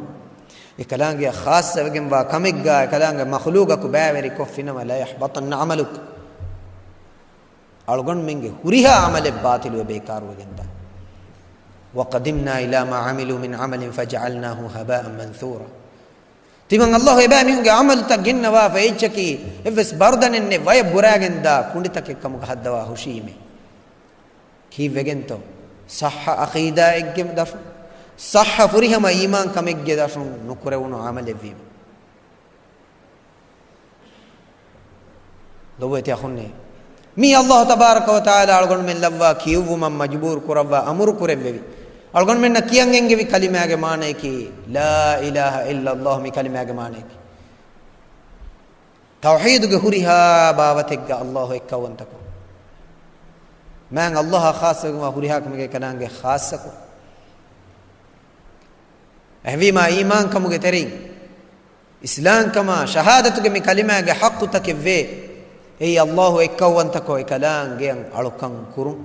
އެކަލާނގެއަށް ޚާއްޞަވެގެންވާ ކަމެއްގަ، އެކަލާނގެ މަޚްލޫޤަކު ބައިވެރި ކޮށްފި ނަމަ، ليحبطن عملك، އަޅުގަނޑުމެންގެ ހުރިހާ ޢަމަލެއް ބާޠިލުވެ ބޭކާރުވެގެންދާ. وقدمنا إلى ما عملوا من عمل فجعلناه هباء منثورا. ތިމަން ﷲ އެބައިމީހުންގެ ޢަމަލުތައް ގެންނަވާފަ އެއްޗަކީ، އެއްވެސް ބަރުދަނެއް ނެތް، ވަޔަށް ބުރާގެންދާ ކުނޑިތަކެއް ކަމުގަ ހައްދަވާ ހުށީމޭ. ކީއްވެގެންތޯ؟ ޞައްޙަ ޢަޤީދާއެއްގެ ދަށުން، ޞައްޙަ ފުރިހަމަ އީމާންކަމެއްގެ ދަށުން ނުކުރެވުނު ޢަމަލެއްވީމަ. ލޮބުވެތި އަޚުންނޭ، މީ ﷲ ތަބާރަކަ ވަތަޢާލާ އަޅުގަނޑުމެން ލައްވާ ކިޔުއްވުމަށް މަޖުބޫރު ކުރައްވާ އަމުރު ކުރެއްވެވި. އަޅުގަނޑުމެންނަށް ކިޔަން އެންގެވި ކަލިމާގެ މާނަޔަކީ، لا إله إلا الله، މި ކަލިމާގެ މާނަޔަކީ، ތައުޙީދުގެ ހުރިހާ ބާވަތެއްގަ ﷲ އެއްކައުވަންތަކުން، މާތް ﷲއާ ޚާއްޞަވެގެންވާ ހުރިހާ ކަމެއްގެ އެކަލާނގެ ޚާއްޞަކުން، އެހެންވީމާ އީމާންކަމުގެ ތެރެއިން، އިސްލާމްކަމާ ޝަހާދަތުގެ މި ކަލިމާގެ ޙައްޤުތަކެއްވޭ. އެއީ ﷲ އެއްކައުވަންތަކޮށް އެކަލާނގެއަށް އަޅުކަން ކުރުން.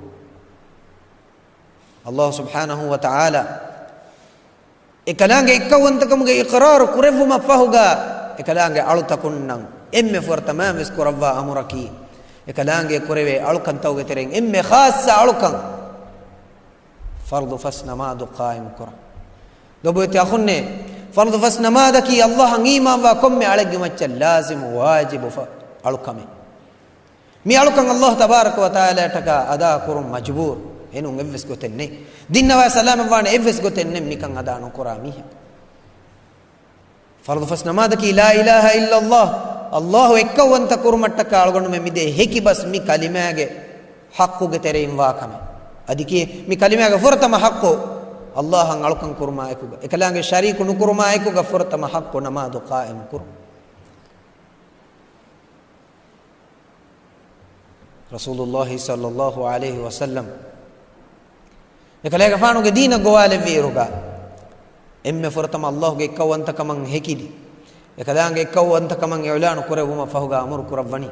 ﷲ ސުބްޙާނަހޫ ވަތަޢާލާ އެކަލާނގެ އެއްކައުވަންތަކަމުގެ އިޤްރާރު ކުރެއްވުމަށް ފަހުގަ، އެކަލާނގެ އަޅުތަކުންނަށް އެންމެ ފުރަތަމައިން ވެސް ކުރައްވާ އަމުރަކީ، އެކަލާނގެ ކުރެވޭ އަޅުކަންތަކުގެ ތެރެއިން އެންމެ ޚާއްޞަ އަޅުކަން، ފަރްޟު ފަސް ނަމާދު ޤާއިމް ކުރަން. ލޮބުވެތި އަޚުންނޭ، ފަރްޟު ފަސް ނަމާދަކީ ﷲއަށް އީމާންވާ ކޮންމެ އަޅެއްގެ މައްޗަށް ލާޒިމު ވާޖިބު ފަ-، އަޅުކަމެއް. މި އަޅުކަން ﷲ ތަބާރަކަ ވަތަޢާލާއަށްޓަކާ އަދާ ކުރުން މަޖުބޫރު. އެނޫން އެއްވެސް ގޮތެއް ނެތް. ދިންނަވާ ސަލާމަތްވާނެ އެއްވެސް ގޮތެއް ނެތް މިކަން އަދާ ނުކުރާ މީހެއް. ފަރްޟު ފަސް ނަމާދަކީ لا إله إلا الله، ﷲ އެއްކައުވަންތަ ކުރުމަށްޓަކާ އަޅުގަނޑުމެން މިދޭ ހެކި ބަސް މި ކަލިމާގެ ޙައްޤުގެ ތެރެއިން ވާ ކަމެއް. އަދި ކިޔޭ، މި ކަލިމާގެ ފުރަތަމަ ޙައްޤު ﷲއަށް އަޅުކަން ކުރުމާ އެކުގަ، އެކަލާނގެ ޝަރީކު ނުކުރުމާ އެކުގަ ފުރަތަމަ ޙައްޤު ނަމާދު ޤާއިމް ކުރުން. ރަސޫލުﷲ ޞައްލައްލާހު ޢަލައިހި ވަސައްލަމް އެކަލޭގެފާނުގެ ދީނަށް ގޮވާލެއްވި އިރުގަ، އެންމެ ފުރަތަމަ ﷲގެ އެއްކައުވަންތަކަމަށް ހެކިދި، އެކަލާނގެ އެއްކައުވަންތަކަމަށް އިޢުލާނު ކުރެއްވުމަށް ފަހުގަ އަމުރު ކުރައްވަނީ،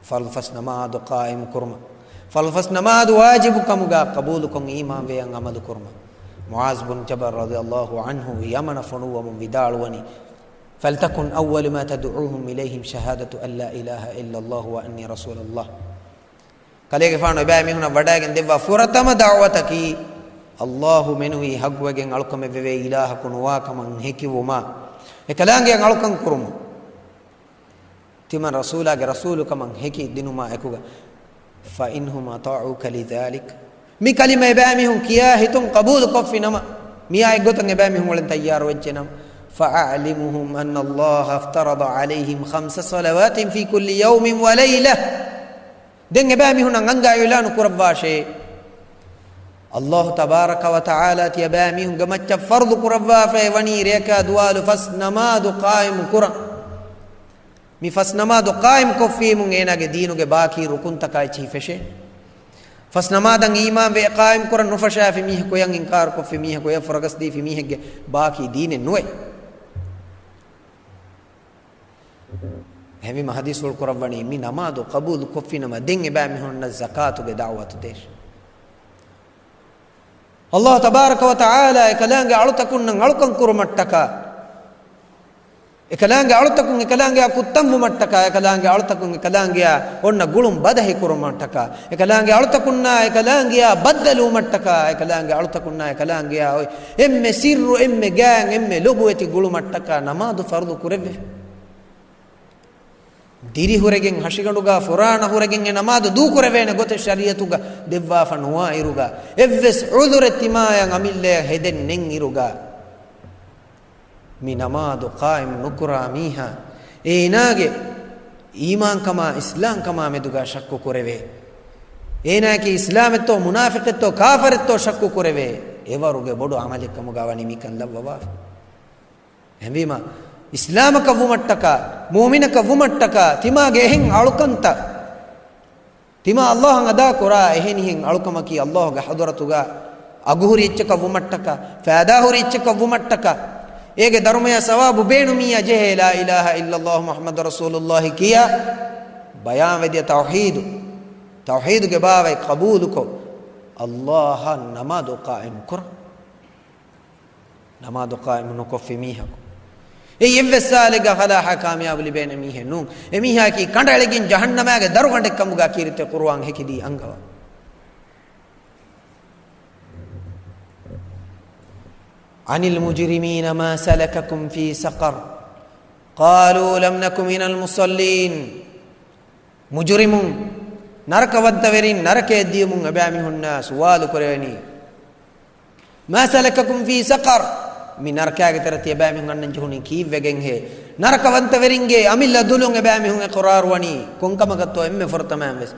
ފަރްޟު ފަސް ނަމާދު ޤާއިމް ކުރުމަށް. ފަރްޟު ފަސް ނަމާދު ވާޖިބު ކަމުގަ ޤަބޫލުކޮށް އީމާންވެ އަމަލު ކުރުމަށް. މުޢާޛް ބުން ޖަބަލް ރަޟިޔަﷲ ޢަންހު ޔަމަނަށް ފޮނުއްވަމުން ވިދާޅުވަނީ، فلتكن أول ما تدعوهم إليه شهادة أن لا إله إلا الله وأني رسول الله. ކަލޭގެފާނު އެބައިމީހުނަށް ވަޑައިގެން ދެއްވާ ފުރަތަމަ ދަޢުވަތަކީ، ﷲ މެނުވީ ޙައްޤުވެގެން އަޅުކަމެއް ވެވޭ އިލާހަކު ނުވާކަމަށް ހެކިވުމާ، އެކަލާނގެއަށް އަޅުކަން ކުރުމުން. ތިމަން ރަސޫލާގެ ރަސޫލުކަމަށް ހެކި ދިނުމާ އެކުގަ، فإنهم أطاعوك لذلك، މި ކަލިމަ އެބައިމީހުން ކިޔާ ހިތުން ޤަބޫލު ކޮށްފި ނަމަ، މިއާ އެއްގޮތަށް އެބައިމީހުން އުޅެން ތައްޔާރު ވެއްޖެ ނަމަ، فأعلمهم أن الله افترض عليهم خمس صلوات في كل يوم وليلة. ދެން އެބައިމީހުންނަށް އަންގާ އިޢުލާނު ކުރައްވާށޭ، ﷲ ތަބާރަކަ ވަތަޢާލާ ތިޔަބައިމީހުންގެ މައްޗަށް ފަރްޟު ކުރައްވާފައި ވަނީ ރެޔަކާ ދުވާލު ފަސް ނަމާދު ޤާއިމު ކުރަން. މި ފަސް ނަމާދު ޤާއިމް ކޮށްފީމުން އޭނާގެ ދީނުގެ ބާކީ ރުކުންތަކާ އެއްޗިހި ފެށޭ. ފަސް ނަމާދަށް އީމާންވެ އެ ޤާއިމް ކުރަން ނުފަށާފި މީހަކު، އެއަށް އިންކާރު ކޮށްފި މީހަކު، އެއަށް ފުރަގަސްދީފި މީހެއްގެ ބާކީ ދީނެއް ނުވޭ. އެހެންވީމަ ޙަދީޘްފުޅު ކުރައްވަނީ، މި ނަމާދު ޤަބޫލު ކޮށްފިނަމަ، ދެން އެބައިމީހުންނަށް ޒަކާތުގެ ދަޢުވަތު ދޭށޭ. ﷲ ތަބާރަކަ ވަ ތަޢާލާ އެކަލާނގެ އަޅުތަކުންނަށް އަޅުކަން ކުރުމަށްޓަކާ، އެކަލާނގެ އަޅުތަކުން އެކަލާނގެއާ ކުއްތަންވުމަށްޓަކާ، އެކަލާނގެ އަޅުތަކުން އެކަލާނގެއާ އޮންނަ ގުޅުން ބަދަހި ކުރުމަށްޓަކާ، އެކަލާނގެ އަޅުތަކުންނާ އެކަލާނގެއާ ބައްދަލުވުމަށްޓަކާ، އެކަލާނގެ އަޅުތަކުންނާ އެކަލާނގެއާ އޮތް އެންމެ ސިއްރު، އެންމެ ގާތް، އެންމެ ލޮބުވެތި ގުޅުމަށްޓަކާ ނަމާދު ފަރުޟު ކުރެއްވެ. ދިރިހުރެގެން ހަށިގަނޑުގަ ފުރާނަ ހުރެގެން އެ ނަމާދު ދޫކުރެވޭނެ ގޮތެއް ޝަރީޢަތުގަ ދެއްވާފަ ނުވާ އިރުގަ، އެއްވެސް ޢުޛުރެއް ތިމާޔަށް އަމިއްލަޔަށް ހެދެން ނެތް އިރުގަ، މި ނަމާދު ޤާއިމް ނުކުރާ މީހާ، އޭނާގެ އީމާންކަމާ އިސްލާމްކަމާ މެދުގަ ޝައްކު ކުރެވޭ. އޭނާއަކީ އިސްލާމެއްތޯ މުނާފިޤެއްތޯ ކާފަރެއްތޯ ޝައްކު ކުރެވޭ. އެވަރުގެ ބޮޑު ޢަމަލެއްކަމުގަ ވަނީ މިކަން ލައްވަވާފަ. އެހެންވީމަ، އިސްލާމަކަށް ވުމަށްޓަކާ، މުއުމިނަކަށް ވުމަށްޓަކާ، ތިމާގެ އެހެން އަޅުކަންތައް، ތިމާ ﷲ އަށް އަދާކުރާ އެހެނިހެން އަޅުކަމަކީ ﷲ ގެ ޙަޟްރަތުގަ އަގުހުރި އެއްޗަކަށް ވުމަށްޓަކާ، ފައިދާހުރި އެއްޗަކަށް ވުމަށްޓަކާ، އޭގެ ދަރުމަޔާ ސަވާބު ބޭނުމިއްޔާ ޖެހޭ، ލާ އިލާހަ އިއްލަﷲ މުޙައްމަދު ރަސޫލުﷲ ކިޔާ، ބަޔާންވެދިޔަ ތައުޙީދު، ތައުޙީދުގެ ބާވަތް ޤަބޫލުކޮށް، ﷲ އަށް ނަމާދު ޤާއިމް ކުރަން. ނަމާދު ޤާއިމު ނުކޮށްފި މީހަކު، އެއީ އެއްވެސް ހާލެއްގަ ފަލާޙާ ކާމިޔާބު ލިބޭނެ މީހެއް ނޫން. އެ މީހާއަކީ ކަނޑައެޅިގެން ޖަހަންނަމާގެ ދަރުގަނޑެއްކަމުގަ ކީރިތި ޤުރުއާން ހެކިދީ އަންގަވާ. عن المجرمين ما سلككم في سقر؟ قالوا لم نك من المصلين. މުޖުރިމުން، ނަރަކަވަންތަވެރިން ނަރަކަޔަށް ދިޔުމުން އެބައިމީހުންނާ ސުވާލު ކުރެވެނީ، ما سلككم في سقر؟ މި ނަރަކާގެ ތެރެ ތިޔަބައިމީހުން އަންނަން ޖެހުނީ ކީއްވެގެންހޭ؟ ނަރަކަވަންތަވެރިންގެ އަމިއްލަ ދުލުން އެބައިމީހުން އިޤްރާރުވަނީ ކޮންކަމަކަށްތޯ؟ އެންމެ ފުރަތަމައިން ވެސް،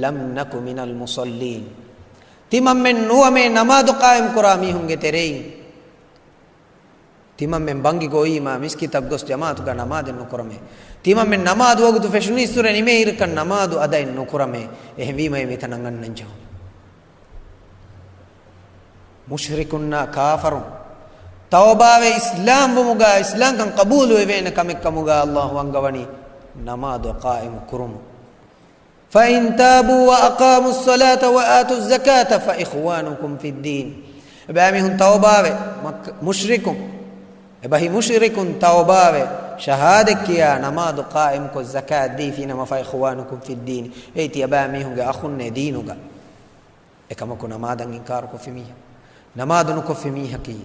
لم نك من المصلين. ތިމަންމެން ނުވަމޭ ނަމާދު ޤާއިމްކުރާ މީހުންގެ ތެރެއިން. ތިމަންމެން ބަންގި ގޮވީމާ މިސްކިތަށް ގޮސް ޖަމާޢަތުގަ ނަމާދެއް ނުކުރަމޭ. ތިމަންމެން ނަމާދު ވަގުތު ފެށުނީއްސުރެ ނިމޭއިރަކަށް ނަމާދު އަދައެއް ނުކުރަމޭ. އެހެންވީމައޭ މިތަނަށް އަންނަން ޖެހުނީ. މުޝްރިކުންނާ ކާފަރުން ތައުބާވެ އިސްލާމްވުމުގަ، އިސްލާމްކަން ޤަބޫލުވެވޭނެ ކަމެއްކަމުގަ ﷲ އަންގަވަނީ ނަމާދު ޤާއިމު ކުރުމުން. فإن تابوا وأقاموا الصلاة وآتوا الزكاة فإخوانكم في الدين. އެބައިމީހުން ތައުބާވެ، މައްކަ، މުޝްރިކުން، އެބަހީ މުޝްރިކުން ތައުބާވެ، ޝަހާދަތް ކިޔާ، ނަމާދު ޤާއިމުކޮށް، ޒަކާތް ދީފިނަމަ، فإخوانكم في الدين، އެއީ ތިޔަބައިމީހުންގެ އަޚުންނޭ ދީނުގަ. އެކަމަކު ނަމާދަށް އިންކާރުކޮށްފި މީހަކު، ނަމާދު ނުކޮށްފި މީހަކީ،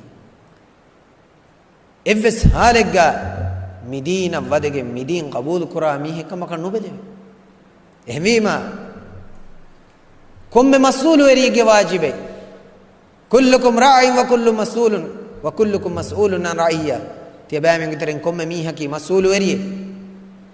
އެއްވެސް ހާލެއްގަ މިދީނަށް ވަދެގެން މިދީން ޤަބޫލުކުރާ މީހެއް ކަމަކަށް ނުބެލެވޭ. އެހެންވީމަ، ކޮންމެ މަސްއޫލުވެރިއެއްގެ ވާޖިބެއް، كلكم راع وكل مسؤول، وكلكم مسؤول عن رعيته. ތިޔަބައިމީހުންގެ ތެރެއިން ކޮންމެ މީހަކީ މަސްއޫލުވެރިއެއް.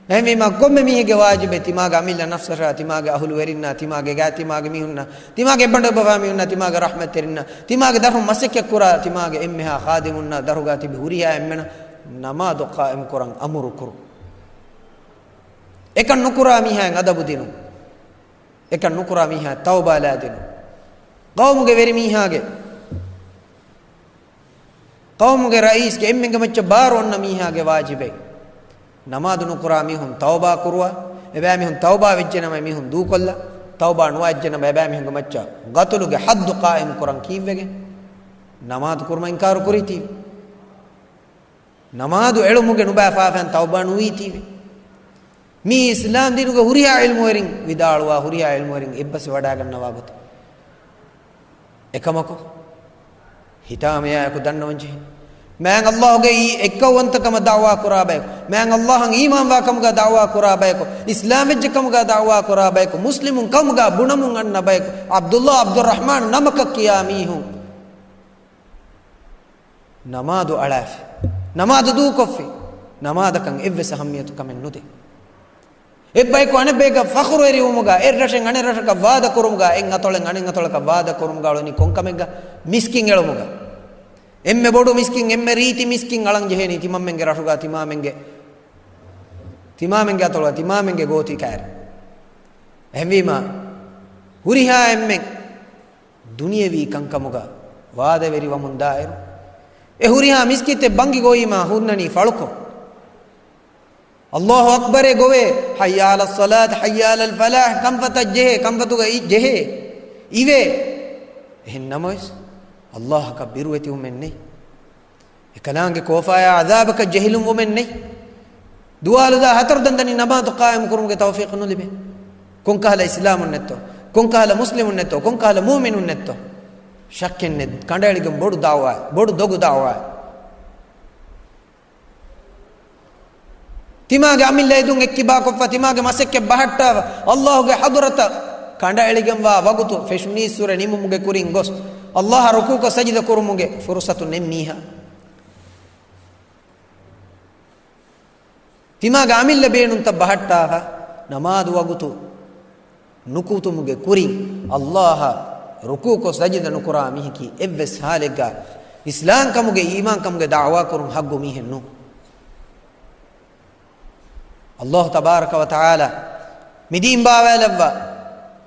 އެހެންވީމަ، ކޮންމެ މީހެއްގެ ވާޖިބެއް ތިމާގެ އަމިއްލަ ނަފްސަށާ، ތިމާގެ އަހުލުވެރިންނާ، ތިމާގެ ގާތް ތިމާގެ މީހުންނާ، ތިމާގެ އެއްބަނޑު އެއްބަފާ މީހުންނާ، ތިމާގެ ރަޙްމަތްތެރިންނާ، ތިމާގެ ދަށުން މަސައްކަތްކުރާ ތިމާގެ އެންމެހާ ޚާދިމުންނާ، ދަށުގާ ތިބި ހުރިހާ އެންމެނަށް ނަމާދު ޤާއިމުކުރަން އަމުރުކުރު. އެކަން ނުކުރާ މީހާއަށް އަދަބު ދިނުން. އެކަން ނުކުރާ މީހާ ތައުބާ ލާދިނުން. ޤައުމުގެ ވެރިމީހާގެ، ޤައުމުގެ ރައީސްގެ އެންމެންގެ މައްޗަށް ބާރު އޮންނަ މީހާގެ ވާޖިބެއް، ނަމާދު ނުކުރާ މީހުން ތައުބާ ކުރުވާ، އެބައިމީހުން ތައުބާ ވެއްޖެނަމަ އެމީހުން ދޫކޮށްލާ، ތައުބާ ނުވާ އެއްޖެނަމަ އެބައިމީހުންގެ މައްޗަށް ޤަތުލުގެ ޙައްދު ޤާއިމު ކުރަން ކީއްވެގެން؟ ނަމާދު ކުރުމަށް އިންކާރު ކުރީތީ. ނަމާދު އެޅުމުގެ ނުބައި ފާފައިން ތައުބާ ނުވީތީވެ. މީ އިސްލާމް ދީނުގެ ހުރިހާ ޢިލްމުވެރިން ވިދާޅުވާ، ހުރިހާ ޢިލްމުވެރިން އެއްބަސްވެވަޑައިގަންނަވާ ގޮތެއް. އެކަމަކު، ހިތާމަޔާއެކު ދަންނަވަން ޖެހޭ، މާތް ﷲ ގެ އެއްކައުވަންތަކަމަށް ދަޢުވާ ކުރާ ބަޔަކު، މާތް ﷲ އަށް އީމާންވާ ކަމުގަ ދަޢުވާ ކުރާ ބަޔަކު، އިސްލާމް ވެއްޖެ ކަމުގަ ދަޢުވާ ކުރާ ބަޔަކު، މުސްލިމުން ކަމުގަ ބުނަމުން އަންނަ ބަޔަކު، ޢަބްދުﷲ ޢަބްދުއްރަޙްމާން ނަމަކަށް ކިޔާ މީހުން، ނަމާދު އަޅާފި، ނަމާދު ދޫކޮށްފި، ނަމާދަކަށް އެއްވެސް އަހައްމިޔަތު ކަމެއް ނުދޭ. އެއްބަޔަކު އަނެއްބަޔަކަށް ފަޚުރުވެރިވުމުގަ، އެއްރަށެއް އަނެއްރަށަކަށް ވާދަކުރުމުގަ، އެއްއަތޮޅެއް އަނެއްއަތޮޅަކަށް ވާދަކުރުމުގަ އުޅެނީ ކޮންކަމެއްގަ؟ މިސްކިތް އެޅުމުގަ. އެންމެ ބޮޑު މިސްކިތް، އެންމެ ރީތި މިސްކިތް އަޅަން ޖެހޭނީ ތިމަންމެންގެ ރަށުގަ، ތިމާމެންގެ، ތިމާމެންގެ އަތޮޅުގަ، ތިމާމެންގެ ގޯތި ކައިރި. އެހެންވީމަ، ހުރިހާ އެންމެން ދުނިޔެވީ ކަންކަމުގަ ވާދަވެރިވަމުންދާއިރު، އެ ހުރިހާ މިސްކިތެއް ބަންގި ގޮވީމާ ހުންނަނީ ފަޅުކޮށް. އައްލާހު އަކްބަރޭ ގޮވޭ، ޙައްޔަ ޢަލައްޞަލާތް، ޙައްޔަ ޢަލަލް ފަލާޙް، ކަންފަތަށް ޖެހޭ، ކަންފަތުގަ އި-، ޖެހޭ، އިވޭ. އެހެން ނަމަވެސް، އައްލާހަކަށް ބިރުވެތިވުމެއް ނެތް. އެކަލާނގެ ކޯފާޔާ ޢަޛާބަކަށް ޖެހިލުންވުމެއް ނެތް. ދުވާލުދާ ހަތަރު ދަންދަނީ ނަމާދު ޤާއިމު ކުރުމުގެ ތައުފީޤު ނުލިބޭ. ކޮންކަހަލަ އިސްލާމުން ނެއްތޯ؟ ކޮންކަހަލަ މުސްލިމުން ނެއްތޯ؟ ކޮންކަހަލަ މުއުމިނުން ނެއްތޯ؟ ޝައްކެއް ނެތް. ކަނޑައެޅިގެން ބޮޑު ދަޢުވާ، ބޮޑު ދޮގު ދަޢުވާ. ތިމާގެ އަމިއްލަ އެދުން އެއްކިބާކޮށްފަ، ތިމާގެ މަސައްކަތް ބަހައްޓާފަ، އައްލާހުގެ ޙަޟްރަތަށް ކަނޑައެޅިގެންވާ ވަގުތު ފެށުނީއްސުރެ ނިމުމުގެ ކުރިން ގޮސް، އައްލާހަށް ރުކޫކޮށް ސަޖިދަ ކުރުމުގެ ފުރުޞަތު ނެތް މީހާ. ތިމާގެ އަމިއްލަ ބޭނުންތައް ބަހައްޓާފަ، ނަމާދު ވަގުތު ނުކުތުމުގެ ކުރިން، އައްލާހަށް ރުކޫކޮށް ސަޖިދަ ނުކުރާ މީހަކީ އެއްވެސް ޙާލެއްގަ އިސްލާމްކަމުގެ، އީމާންކަމުގެ ދަޢުވާ ކުރުން ޙައްޤު މީހެއް ނޫން. އައްލާހު ތަބާރަކަ ވަ ތަޢާލާ މިދީން ބާވާލައްވާ،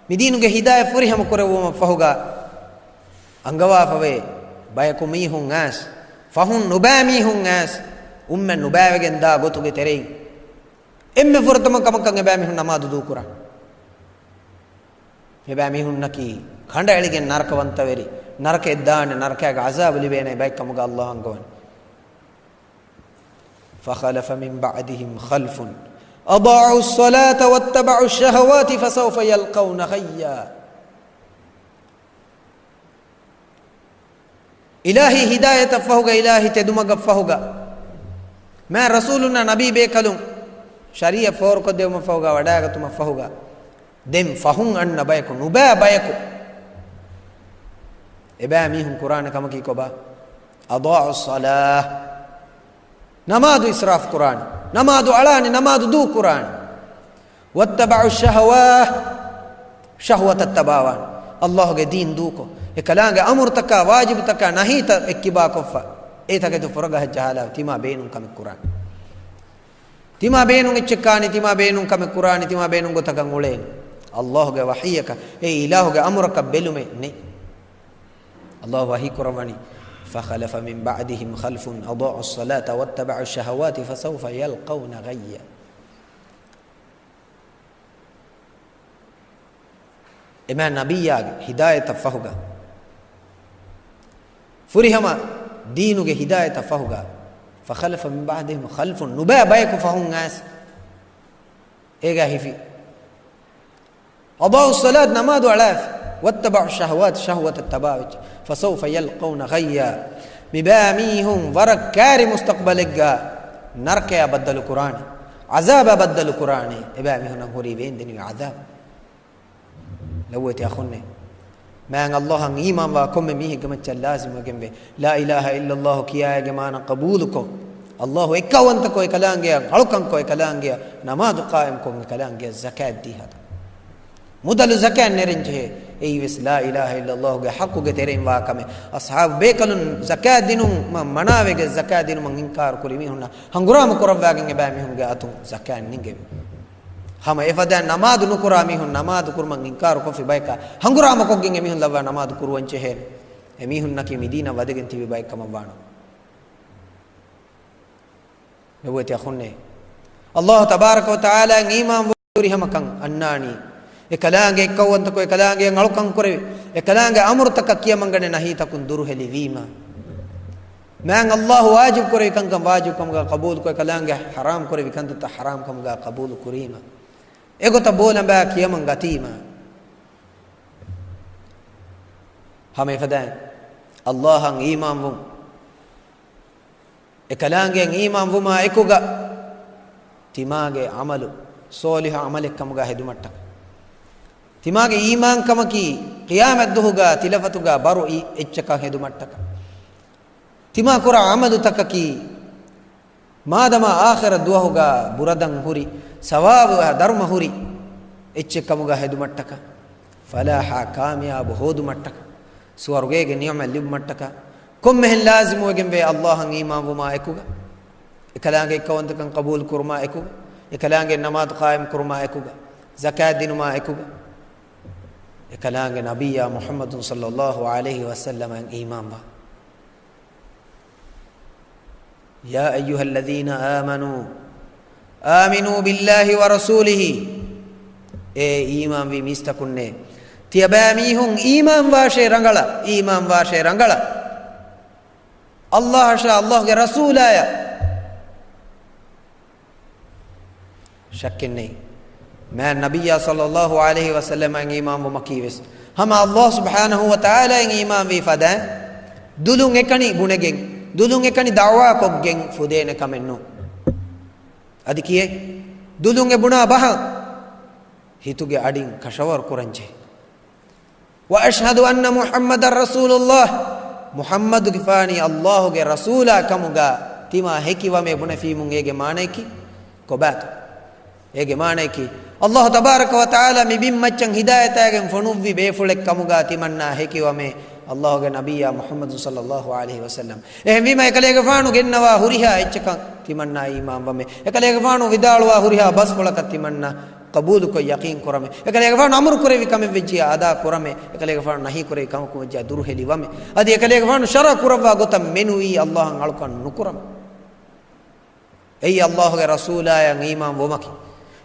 މިދީނުގެ ހިދާޔަތް ފުރިހަމަ ކުރެއްވުމަށް ފަހުގަ، އަންގަވާފަވޭ ބަޔަކު މީހުން އައިސް، ފަހުން ނުބައި މީހުން އައިސް، އުއްމަތް ނުބައިވެގެން ދާ ގޮތުގެ ތެރެއިން، އެންމެ ފުރަތަމަ ކަމަކަށް އެބައިމީހުން ނަމާދު ދޫކުރާ. އެބައިމީހުންނަކީ ކަނޑައެޅިގެން ނަރަކަވަންތަވެރި، ނަރަކައަށް ދާނެ، ނަރަކައިގެ ޢަޒާބު ލިބޭނެ ބައެއް ކަމުގަ އައްލާހު އަންގަވަނީ. فخلف من بعدهم خلف أضاعوا الصلاة واتبعوا الشهوات فسوف يلقون غيا. އިލާހީ ހިދާޔަތަށް ފަހުގަ، އިލާހީ ތެދުމަގަށް ފަހުގަ، މާތް ރަސޫލުންނާ ނަބީ ބޭކަލުން ޝަރީޢަތް ފޯރުކޮށްދެވުމަށް ފަހުގަ، ވަޑައިގަތުމަށް ފަހުގަ، ދެން ފަހުން އަންނަ ބަޔަކު، ނުބައި ބަޔަކު، އެބައިމީހުން ކުރާނެ ކަމަކީ ކޮބާ؟ أضاعوا الصلاة. ނަމާދު އިސްރާފް ކުރާނެ، ނަމާދު އަޅާނެ، ނަމާދު ދޫ ކުރާނެ. واتبعوا الشهوات، ޝަހުވަތަށް ތަބާވާނެ. އައްލާހުގެ ދީން ދޫކޮށް، އެކަލާނގެ އަމުރުތަކާ، ވާޖިބުތަކާ، ނަހީތައް އެއްކިބާކޮށްފަ، އެތަކެތި ފުރަގަހަށް ޖަހާލާ، ތިމާ ބޭނުން ކަމެއް ކުރާނެ. ތިމާ ބޭނުން އެއްޗެއް ކާނީ، ތިމާ ބޭނުން ކަމެއް ކުރާނީ، ތިމާ ބޭނުން ގޮތަކަށް އުޅޭނީ. އައްލާހުގެ ވަޙީއަކަށް، އެ އިލާހުގެ އަމުރަކަށް ބެލުމެއް ނެތް. އައްލާހު ވަޙީ ކުރައްވަނީ، فخلف من بعدهم خلف أضاعوا الصلاة واتبعوا الشهوات فسوف يلقون غيا. އެމާ ނަބިއްޔާގެ ހިދާޔަތަށް ފަހުގަ، ފުރިހަމަ ދީނުގެ ހިދާޔަތަށް ފަހުގަ، فخلف من بعدهم خلف، ނުބައި ބަޔަކު ފަހުން އައިސް، އޭގަ ހިފި. أضاعوا الصلاة، ނަމާދު އަޅާފި. واتبعوا الشهوات، ޝަހުވަތަށް ތަބާވެއްޖެ. فسوف يلقون غيا. މިބައިމީހުން ވަރަށް ކާރި މުސްތަޤްބަލެއްގަ ނަރަކަޔާ ބައްދަލު ކުރާނެ، ޢަޒާބާ ބައްދަލު ކުރާނެ. އެބައިމީހުންނަށް ހުރީ ވޭންދެނިވި ޢަޒާބު. ލޮބުވެތި އަޚުންނޭ، މާތް އައްލާހަށް އީމާންވާ ކޮންމެ މީހެއްގެ މައްޗަށް ލާޒިމްވެގެންވޭ، لا إله إلا الله ކިޔާއިގެ މާނަ ޤަބޫލުކޮށް، އައްލާހު އެއްކައުވަންތަކޮށް އެކަލާނގެއަށް އަޅުކަންކޮށް، އެކަލާނގެއަށް ނަމާދު ޤާއިމްކޮށް، އެކަލާނގެއަށް ޒަކާތް ދީ ހަދާ. މުދަލު ޒަކާތް ނެރެންޖެހޭ، އެއީވެސް لا إله إلا الله ގެ ޙައްޤުގެ ތެރެއިން ވާ ކަމެއް. އަޞްޙާބު ބޭކަލުން ޒަކާތް ދިނުމަށް މަނާވެގެން، ޒަކާތް ދިނުމަށް އިންކާރު ކުރި މީހުންނަށް ހަނގުރާމަ ކުރައްވާގެން އެބައިމީހުންގެ އަތުން ޒަކާތް ނެނގެވި. ހަމަ އެފަދައިން ނަމާދު ނުކުރާ މީހުން، ނަމާދު ކުރުމަށް އިންކާރު ކޮށްފި ބަޔަކާ ހަނގުރާމަކޮށްގެން އެމީހުން ލައްވާ ނަމާދު ކުރުވަން ޖެހޭނެ. އެމީހުންނަކީ މިދީނަށް ވަދެގެން ތިބި ބައެއް ކަމަށް ވާނަމަ. ލޮބުވެތި އަޚުންނޭ، އައްލާހު ތަބާރަކަ ވަ ތަޢާލާއަށް އީމާންވުން ފުރިހަމަކަން އަންނާނީ، އެކަލާނގެ އެއްކައުވަންތަކޮށް، އެކަލާނގެ އަޅުކަން ކުރެވި، އެކަލާނގެ އަމުރުތަކަށް ކިޔަމަންގަނެ ނަހީތަކުން ދުރުހެލިވީމަ، މާތް އައްލާހު ވާޖިބު ކުރެވި ކަންކަން ވާޖިބު ކަމުގަ ޤަބޫލުކޮށް، އެކަލާނގެ ޙަރާމް ކުރެވި ކަންތައްތައް ޙަރާމް ކަމުގަ ޤަބޫލު ކުރީމަ، އެގޮތަށް ބޯލަނބާ ކިޔަމަން ގަތީމަ، ހަމަ އެފަދައިން އައްލާހަށް އީމާންވުން، އެކަލާނގެއަށް އީމާންވުމާ އެކުގަ، ތިމާގެ ޢަމަލު ޞޯލިޙު ޢަމަލެއްކަމުގަ ހެދުމަށްޓަކަ، ތިމާގެ އީމާންކަމަކީ ޤިޔާމަތްދުވަހުގަ ތިލަފަތުގަ ބަރު އި-، އެއްޗަކަށް ހެދުމަށްޓަކަ، ތިމާ ކުރާ ޢަމަލުތަކަކީ މާދަމާ އާޚިރަތް ދުވަހުގަ ބުރަދަން ހުރި، ސަވާބު ދަރުމަ ހުރި އެއްޗެއްކަމުގަ ހެދުމަށްޓަކަ، ފަލާޙާ ކާމިޔާބު ހޯދުމަށްޓަކަ، ސުވަރުގޭގެ ނިޢުމަތް ލިބުމަށްޓަކަ، ކޮންމެހެން ލާޒިމުވެގެންވޭ އައްލާހަށް އީމާންވުމާ އެކުގަ، އެކަލާނގެ އެއްކައުވަންތަކަން ޤަބޫލު ކުރުމާ އެކުގަ، އެކަލާނގެ ނަމާދު ޤާއިމް ކުރުމާ އެކުގަ، ޒަކާތް ދިނުމާ އެކުގަ، އެކަލާނގެ ނަބިއްޔާ މުޙައްމަދު ޞައްލައްލާހު ޢަލައިހި ވަސައްލަމައަށް އީމާންވާ. يا أيها الذين آمنوا آمنوا بالله ورسوله. އޭ އީމާންވި މީސްތަކުންނޭ! ތިޔަބައިމީހުން އީމާންވާށޭ ރަނގަޅަށް، އީމާންވާށޭ ރަނގަޅަށް. އައްލާހަށާ އައްލާހުގެ ރަސޫލާޔަށް. ޝައްކެއްނެތް. މާތް ނަބިއްޔާ ޞައްލައްލާހު ޢަލައިހި ވަސައްލަމައަށް އީމާންވުމަކީވެސް ހަމަ އައްލާހު ސުބްޙާނަހު ވަތަޢާލާއަށް އީމާންވީ ފަދައިން، ދުލުން އެކަނި ބުނެގެން، ދުލުން އެކަނި ދަޢުވާކޮށްގެން ފުދޭނެ ކަމެއްނޫން. އަދި ކިއެއް؟ ދުލުން އެ ބުނާ ބަހަށް ހިތުގެ އަޑިން ކަށަވަރު ކުރަންޖެހޭ. وأشهد أن محمدا رسول الله. މުޙައްމަދުގެފާނީ އައްލާހުގެ ރަސޫލާ ކަމުގަ ތިމާ ހެކިވަމޭ ބުނެފީމުން އޭގެ މާނަޔަކީ ކޮބާތޯ؟ އޭގެ މާނަޔަކީ، އައްލާހު ތަބާރަކަ ވަތަޢާލާ މި ބިންމައްޗަށް ހިދާޔަތާގެން ފޮނުއްވި ބޭފުޅެއް ކަމުގަ ތިމަންނާ ހެކިވަމޭ އައްލާހުގެ ނަބިއްޔާ މުޙައްމަދު ޞައްލައްލާހު ޢަލައިހި ވަސައްލަމް. އެހެންވީމަ އެކަލޭގެފާނު ގެންނަވާ ހުރިހާ އެއްޗަކަށް ތިމަންނާ އީމާންވަމޭ. އެކަލޭގެފާނު ވިދާޅުވާ ހުރިހާ ބަސްފުޅަކަށް ތިމަންނާ ޤަބޫލުކޮށް ޔަޤީން ކުރަމޭ. އެކަލޭގެފާނު އަމުރު ކުރެއްވި ކަމެއް ވެއްޖިއްޔާ އަދާ ކުރަމޭ. އެކަލޭގެފާނު ނަހީ ކުރެއްވި ކަމަކުން ވެއްޖިއްޔާ ދުރުހެލިވަމޭ. އަދި އެކަލޭގެފާނު ޝަރުޢަ ކުރައްވާ ގޮތަށް މެނުވީ އައްލާހަށް އަޅުކަން ނުކުރަމޭ. އެއީ އައްލާހުގެ ރަސޫލާއަށް އީމާން ވުމަކީ.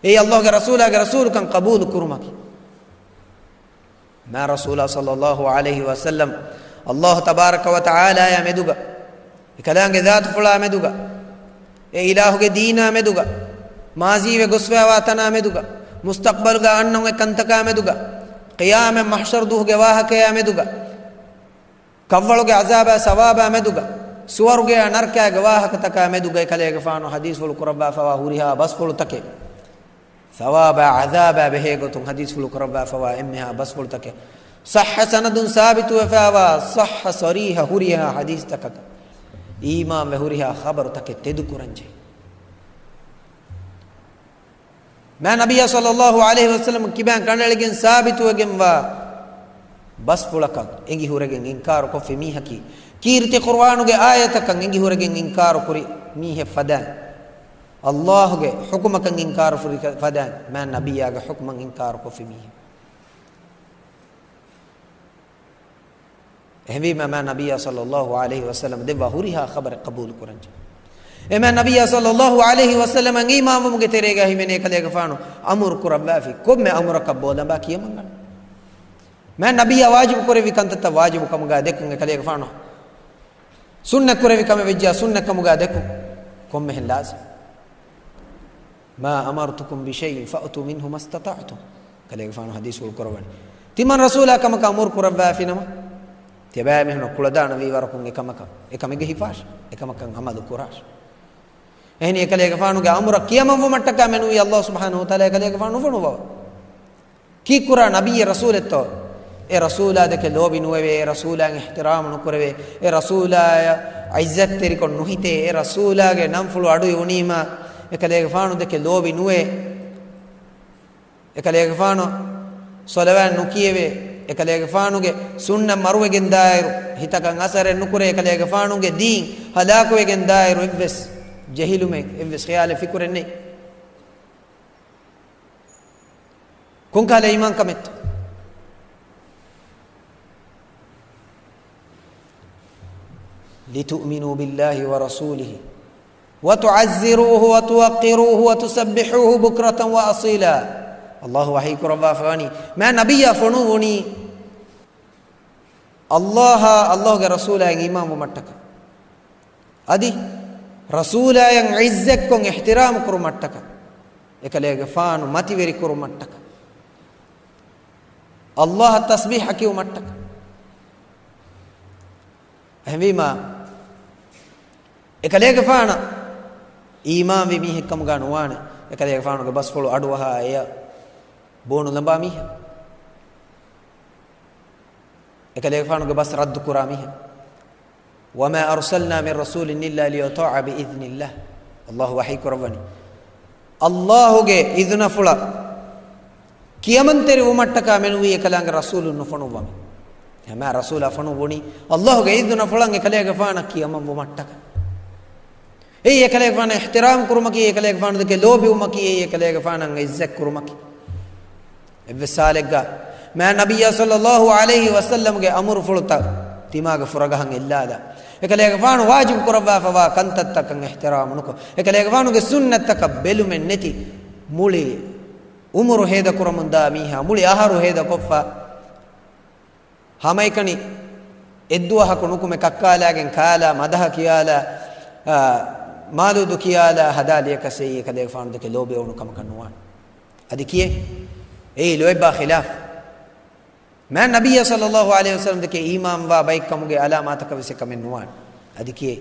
އެއީ އައްލާހުގެ ރަސޫލާގެ ރަސޫލުކަން ޤަބޫލު ކުރުމަކީ. މާތް ރަސޫލާ ޞައްލައްލާހު ޢަލައިހި ވަސައްލަމް އައްލާހު ތަބާރަކަ ވަތަޢާލާއާ މެދުގަ، އެކަލާނގެ ޒާތުފުޅާ މެދުގަ، އެ އިލާހުގެ ދީނާ މެދުގަ، މާޒީވެ ގޮސްފައިވާ ތަނާ މެދުގަ، މުސްތަޤްބަލުގަ އަންނަ އެ ކަންތަކާ މެދުގަ، ޤިޔާމަތް މަޙްޝަރު ދުވަހުގެ ވާހަކަޔާ މެދުގަ، ކަށްވަޅުގެ ޢަޒާބާ ސަވާބާ މެދުގަ، ސުވަރުގެއާ ނަރަކައިގެ ވާހަކަތަކާ މެދުގަ އެކަލޭގެފާނު ޙަދީޘްފުޅު ކުރައްވާފަވާ ހުރިހާ ބަސްފުޅުތަކެއް، ސަވާބާ ޢަޒާބާ ބެހޭ ގޮތުން ޙަދީޘްފުޅު ކުރައްވާފަވާ އެންމެހާ ބަސްފުޅުތަކެއް، ޞައްޙަ ސަނަދުން ސާބިތުވެފައިވާ، ޞައްޙަ ޞަރީޙަ ހުރިހާ ޙަދީޘްތަކަކަށް އީމާންވެ ހުރިހާ ޚަބަރުތަކެއް ތެދުކުރަންޖެހޭ. މާތް ނަބިއްޔާ ޞައްލައްލާހު ޢަލައިހި ވަސައްލަމަ ކިބައިން ކަނޑައެޅިގެން ސާބިތުވެގެންވާ ބަސްފުޅަކަށް އެނގިހުރެގެން އިންކާރު ކޮށްފި މީހަކީ، ކީރިތި ޤުރުއާނުގެ އާޔަތަކަށް އެނގިހުރެގެން އިންކާރު ކުރި މީހެއް ފަދައިން، އައްލާހުގެ ޙުކުމަކަށް އިންކާރު ކުރި ފަދައިން، މާތް ނަބިއްޔާގެ ޙުކުމަށް އިންކާރު ކޮށްފި މީހެއް. އެހެންވީމަ މާތް ނަބިއްޔާ ޞައްލައްލާހު ޢަލައިހި ވަސައްލަމަ ދެއްވާ ހުރިހާ ޚަބަރެއް ޤަބޫލު ކުރަންޖެހޭ. އެ މާތް ނަބިއްޔާ ޞައްލައްލާހު ޢަލައިހި ވަސައްލަމައަށް އީމާންވުމުގެ ތެރޭގަ ހިމެނޭ އެކަލޭގެފާނު އަމުރު ކުރައްވާފި ކޮންމެ އަމުރަކަށް ބޯލަނބާ ކިޔަމަން ގަންނަން. މާތް ނަބިއްޔާ ވާޖިބު ކުރެއްވި ކަންތައްތައް ވާޖިބު ކަމުގަ ދެކުން އެކަލޭގެފާނު ސުންނަތް ކުރެއްވި ކަމެއް ވެއްޖެއްޔާ ސުންނަތް ކަމުގަ ދެކުން ކޮންމެހެން ލާޒިމް. ما أمرتكم بشيء فأتوا منه ما استطعتم. ކަލޭގެފާނު ޙަދީޘްފުޅު ކުރައްވަނީ، ތިމަން ރަސޫލާ ކަމަކަށް އަމުރު ކުރައްވާފިނަމަ، ތިޔަބައިމީހުންނަށް ކުޅަދާނަވީ ވަރަކުން އެކަމަކަށް، އެކަމެއްގަ ހިފާށި، އެކަމަކަށް ޢަމަލު ކުރާށި. އެހެނީ އެކަލޭގެފާނުގެ އަމުރަށް ކިޔަމަންވުމަށްޓަކާ މެނުވީ އައްލާހު ސުބްޙާނަހު ވަތަޢާލާ އެކަލޭގެފާނު ނުފޮނުއްވަވާ. ކީއްކުރާ ނަބިއްޔެއް ރަސޫލެއްތޯ؟ އެ ރަސޫލާ ދެކެ ލޯބި ނުވެވޭ، އެ ރަސޫލާއަށް އިޙްތިރާމު ނުކުރެވޭ، އެ ރަސޫލާއަށް ޢިއްޒަތްތެރިކޮށް ނުހިތޭ، އެ ރަސޫލާގެ ނަންފުޅު އަޑު އިވުނީމާ އެކަލޭގެފާނު ދެކެ ލޯބި ނުވޭ، އެކަލޭގެފާނު ޞަލަވާތް ނުކިޔެވޭ، އެކަލޭގެފާނުގެ ސުންނަތް މަރުވެގެން ދާއިރު، ހިތަކަށް އަސަރެއް ނުކުރޭ، އެކަލޭގެފާނުގެ ދީން ހަލާކުވެގެން ދާއިރު އެއްވެސް ޖެހިލުމެއް، އެއްވެސް ޚިޔާލެއް ފިކުރެއް ނެތް. ކޮންކަހަލަ އީމާންކަމެއްތޯ؟ لتؤمنوا بالله ورسوله وتعزروه وتوقروه وتسبحوه بكرة وأصيلا. އައްލާހު ވަޙީ ކުރައްވާފަވަނީ، މާތް ނަބިއްޔާ ފޮނުއްވުނީ އައްލާހާ އައްލާހުގެ ރަސޫލާއަށް އީމާންވުމަށްޓަކާ. އަދި ރަސޫލާއަށް ޢިއްޒަތްކޮށް އިޙްތިރާމު ކުރުމަށްޓަކާ، އެކަލޭގެފާނު މަތިވެރި ކުރުމަށްޓަކާ، އައްލާހަށް ތަސްބީޙަ ކިޔުމަށްޓަކާ. އެހެންވީމާ، އެކަލޭގެފާނަށް އީމާންވި މީހެއްކަމުގަ ނުވާނެ، އެކަލޭގެފާނުގެ ބަސްފުޅު އަޑުއަހާ އެޔަށް ބޯނުލަނބާ މީހެއް. އެކަލޭގެފާނުގެ ބަސް ރައްދުކުރާ މީހެއް. وما أرسلنا من رسول إلا ليطاع بإذن الله. އައްލާހު ވަޙީ ކުރައްވަނީ، އައްލާހުގެ އިޒުނަފުޅަށް ކިޔަމަންތެރިވުމަށްޓަކާ މެނުވީ އެކަލާނގެ ރަސޫލުން ނުފޮނުއްވަމޭ. ހަމަ ރަސޫލާ ފޮނުއްވުނީ އައްލާހުގެ އިޒުނަފުޅަށް އެކަލޭގެފާނަށް ކިޔަމަންވުމަށްޓަކާ. އެއީ އެކަލޭގެފާނަށް އިޙްތިރާމް ކުރުމަކީ، އެކަލޭގެފާނު ދެކެ ލޯބިވުމަކީ، އެއީ އެކަލޭގެފާނަށް ޢިއްޒަތް ކުރުމަކީ. އެއްވެސް ސާލެއްގަ މާ ނަބިއްޔާ ޞައްލައްލާހު ޢަލައިހި ވަސައްލަމްގެ އަމުރުފުޅުތައް ތިމާގެ ފުރަގަހަށް އެއްލާލާ، އެކަލޭގެފާނު ވާޖިބު ކުރައްވާފަވާ ކަންތައްތަކަށް އިޙްތިރާމު ނުކޮށް، އެކަލޭގެފާނުގެ ސުންނަތްތަކަށް ބެލުމެއް ނެތި، މުޅި އުމުރު ހޭދަކުރަމުންދާ މީހާ، މުޅި އަހަރު ހޭދަކޮށްފަ، ހަމައެކަނި އެއްދުވަހަކު ނުކުމެ ކައްކާލާގެން ކާލާ، މަދަހަ ކިޔާލާ، އާ، މާލޫދު ކިޔާލާ ހަދާލިޔަކަސް އެއީ އެކަލޭގެފާނު ދެކެ ލޯބިވުނު ކަމަކަށް ނުވާނެ. އަދި ކިޔޭ، އެއީ ލޯތްބާ ޚިލާފް. މާ ނަބިއްޔާ ޞައްލައްލާހު ޢަލައިހި ވަސައްލަމް ދެކެ އީމާންވާ ބައެއްކަމުގެ އަލާމާތަކަށް ވެސް އެކަމެއް ނުވާނެ. އަދި ކިޔޭ،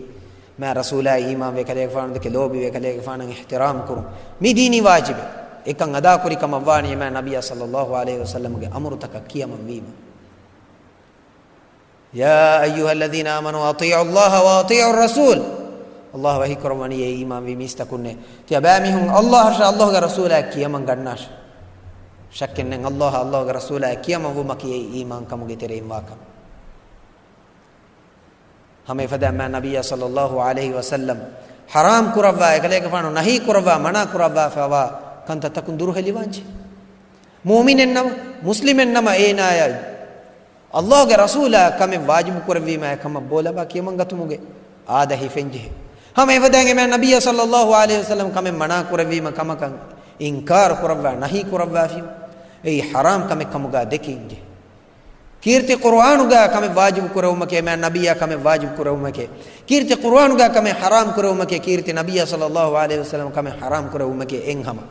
މާ ރަސޫލާއަށް އީމާންވެ، ކަލޭގެފާނު ދެކެ ލޯބިވެ، ކަލޭގެފާނަށް އިޙްތިރާމް ކުރުން. މި ދީނީ ވާޖިބެއް. އެކަން އަދާކުރި ކަމަށް ވާނީ މާ ނަބިއްޔާ ޞައްލައްލާހު ޢަލައިހި ވަސައްލަމްގެ އަމުރުތަކަށް ކިޔަމަން ވީމަ. يا أيها الذين آمنوا أطيعوا الله وأطيعوا الرسول. ﷲ ވަޙީކުރައްވަނީ އޭ އީމާންވި މީސްތަކުންނޭ، ތިޔަބައިމީހުން ﷲ އަށާ ﷲގެ ރަސޫލާއަށް ކިޔަމަން ގަންނާށޭ. ޝައްކެއް ނެތް، ﷲ އަށާ ﷲގެ ރަސޫލާއަށް ކިޔަމަންވުމަކީ އެއީ އީމާންކަމުގެ ތެރެއިން ވާކަމެއް. ހަމަ އެފަދައިން މާ ނަބިއްޔާ ޞައްލައްލާހު ޢަލައިހި ވަސައްލަމް ޙަރާމް ކުރައްވާ، އެކަލޭގެފާނު ނަހީ ކުރައްވާ، މަނާ ކުރައްވާފައިވާ ކަންތައްތަކުން ދުރުހެލިވާންޖެހޭ. މުއުމިނެއްނަމަ، މުސްލިމެއްނަމަ އޭނާޔަށް ﷲގެ ރަސޫލާ ކަމެއް ވާޖިބު ކުރެއްވީމާ، އެކަމަށް ބޯލަބާ ކިޔަމަން ގަތުމުގެ އާދަ ހިފެންޖެހޭ. ހަމަ އެފަދައިން މާ ނަބިއްޔާ ޞައްލައްލާހު ޢަލައިހި ވަސައްލަމް ކަމެއް މަނާ ކުރެއްވީމަ، ކަމަކަށް އިންކާރު ކުރައްވާ، ނަހީ ކުރައްވާފީމަ، އެއީ ޙަރާމް ކަމެއް ކަމުގާ ދެކެންޖެހޭ. ކީރިތި ޤުރުއާނުގާ ކަމެއް ވާޖިބު ކުރެވުމެކޭ، މާ ނަބިއްޔާ ކަމެއް ވާޖިބު ކުރެވުމެކޭ. ކީރިތި ޤުރުއާނުގާ ކަމެއް ޙަރާމް ކުރެވުމެކޭ، ކީރިތި ނަބިއްޔާ ޞައްލައްލާހު ޢަލައިހި ވަސައްލަމް ކަމެއް ޙަރާމް ކުރެވުމެކޭ. އެއް ހަމަ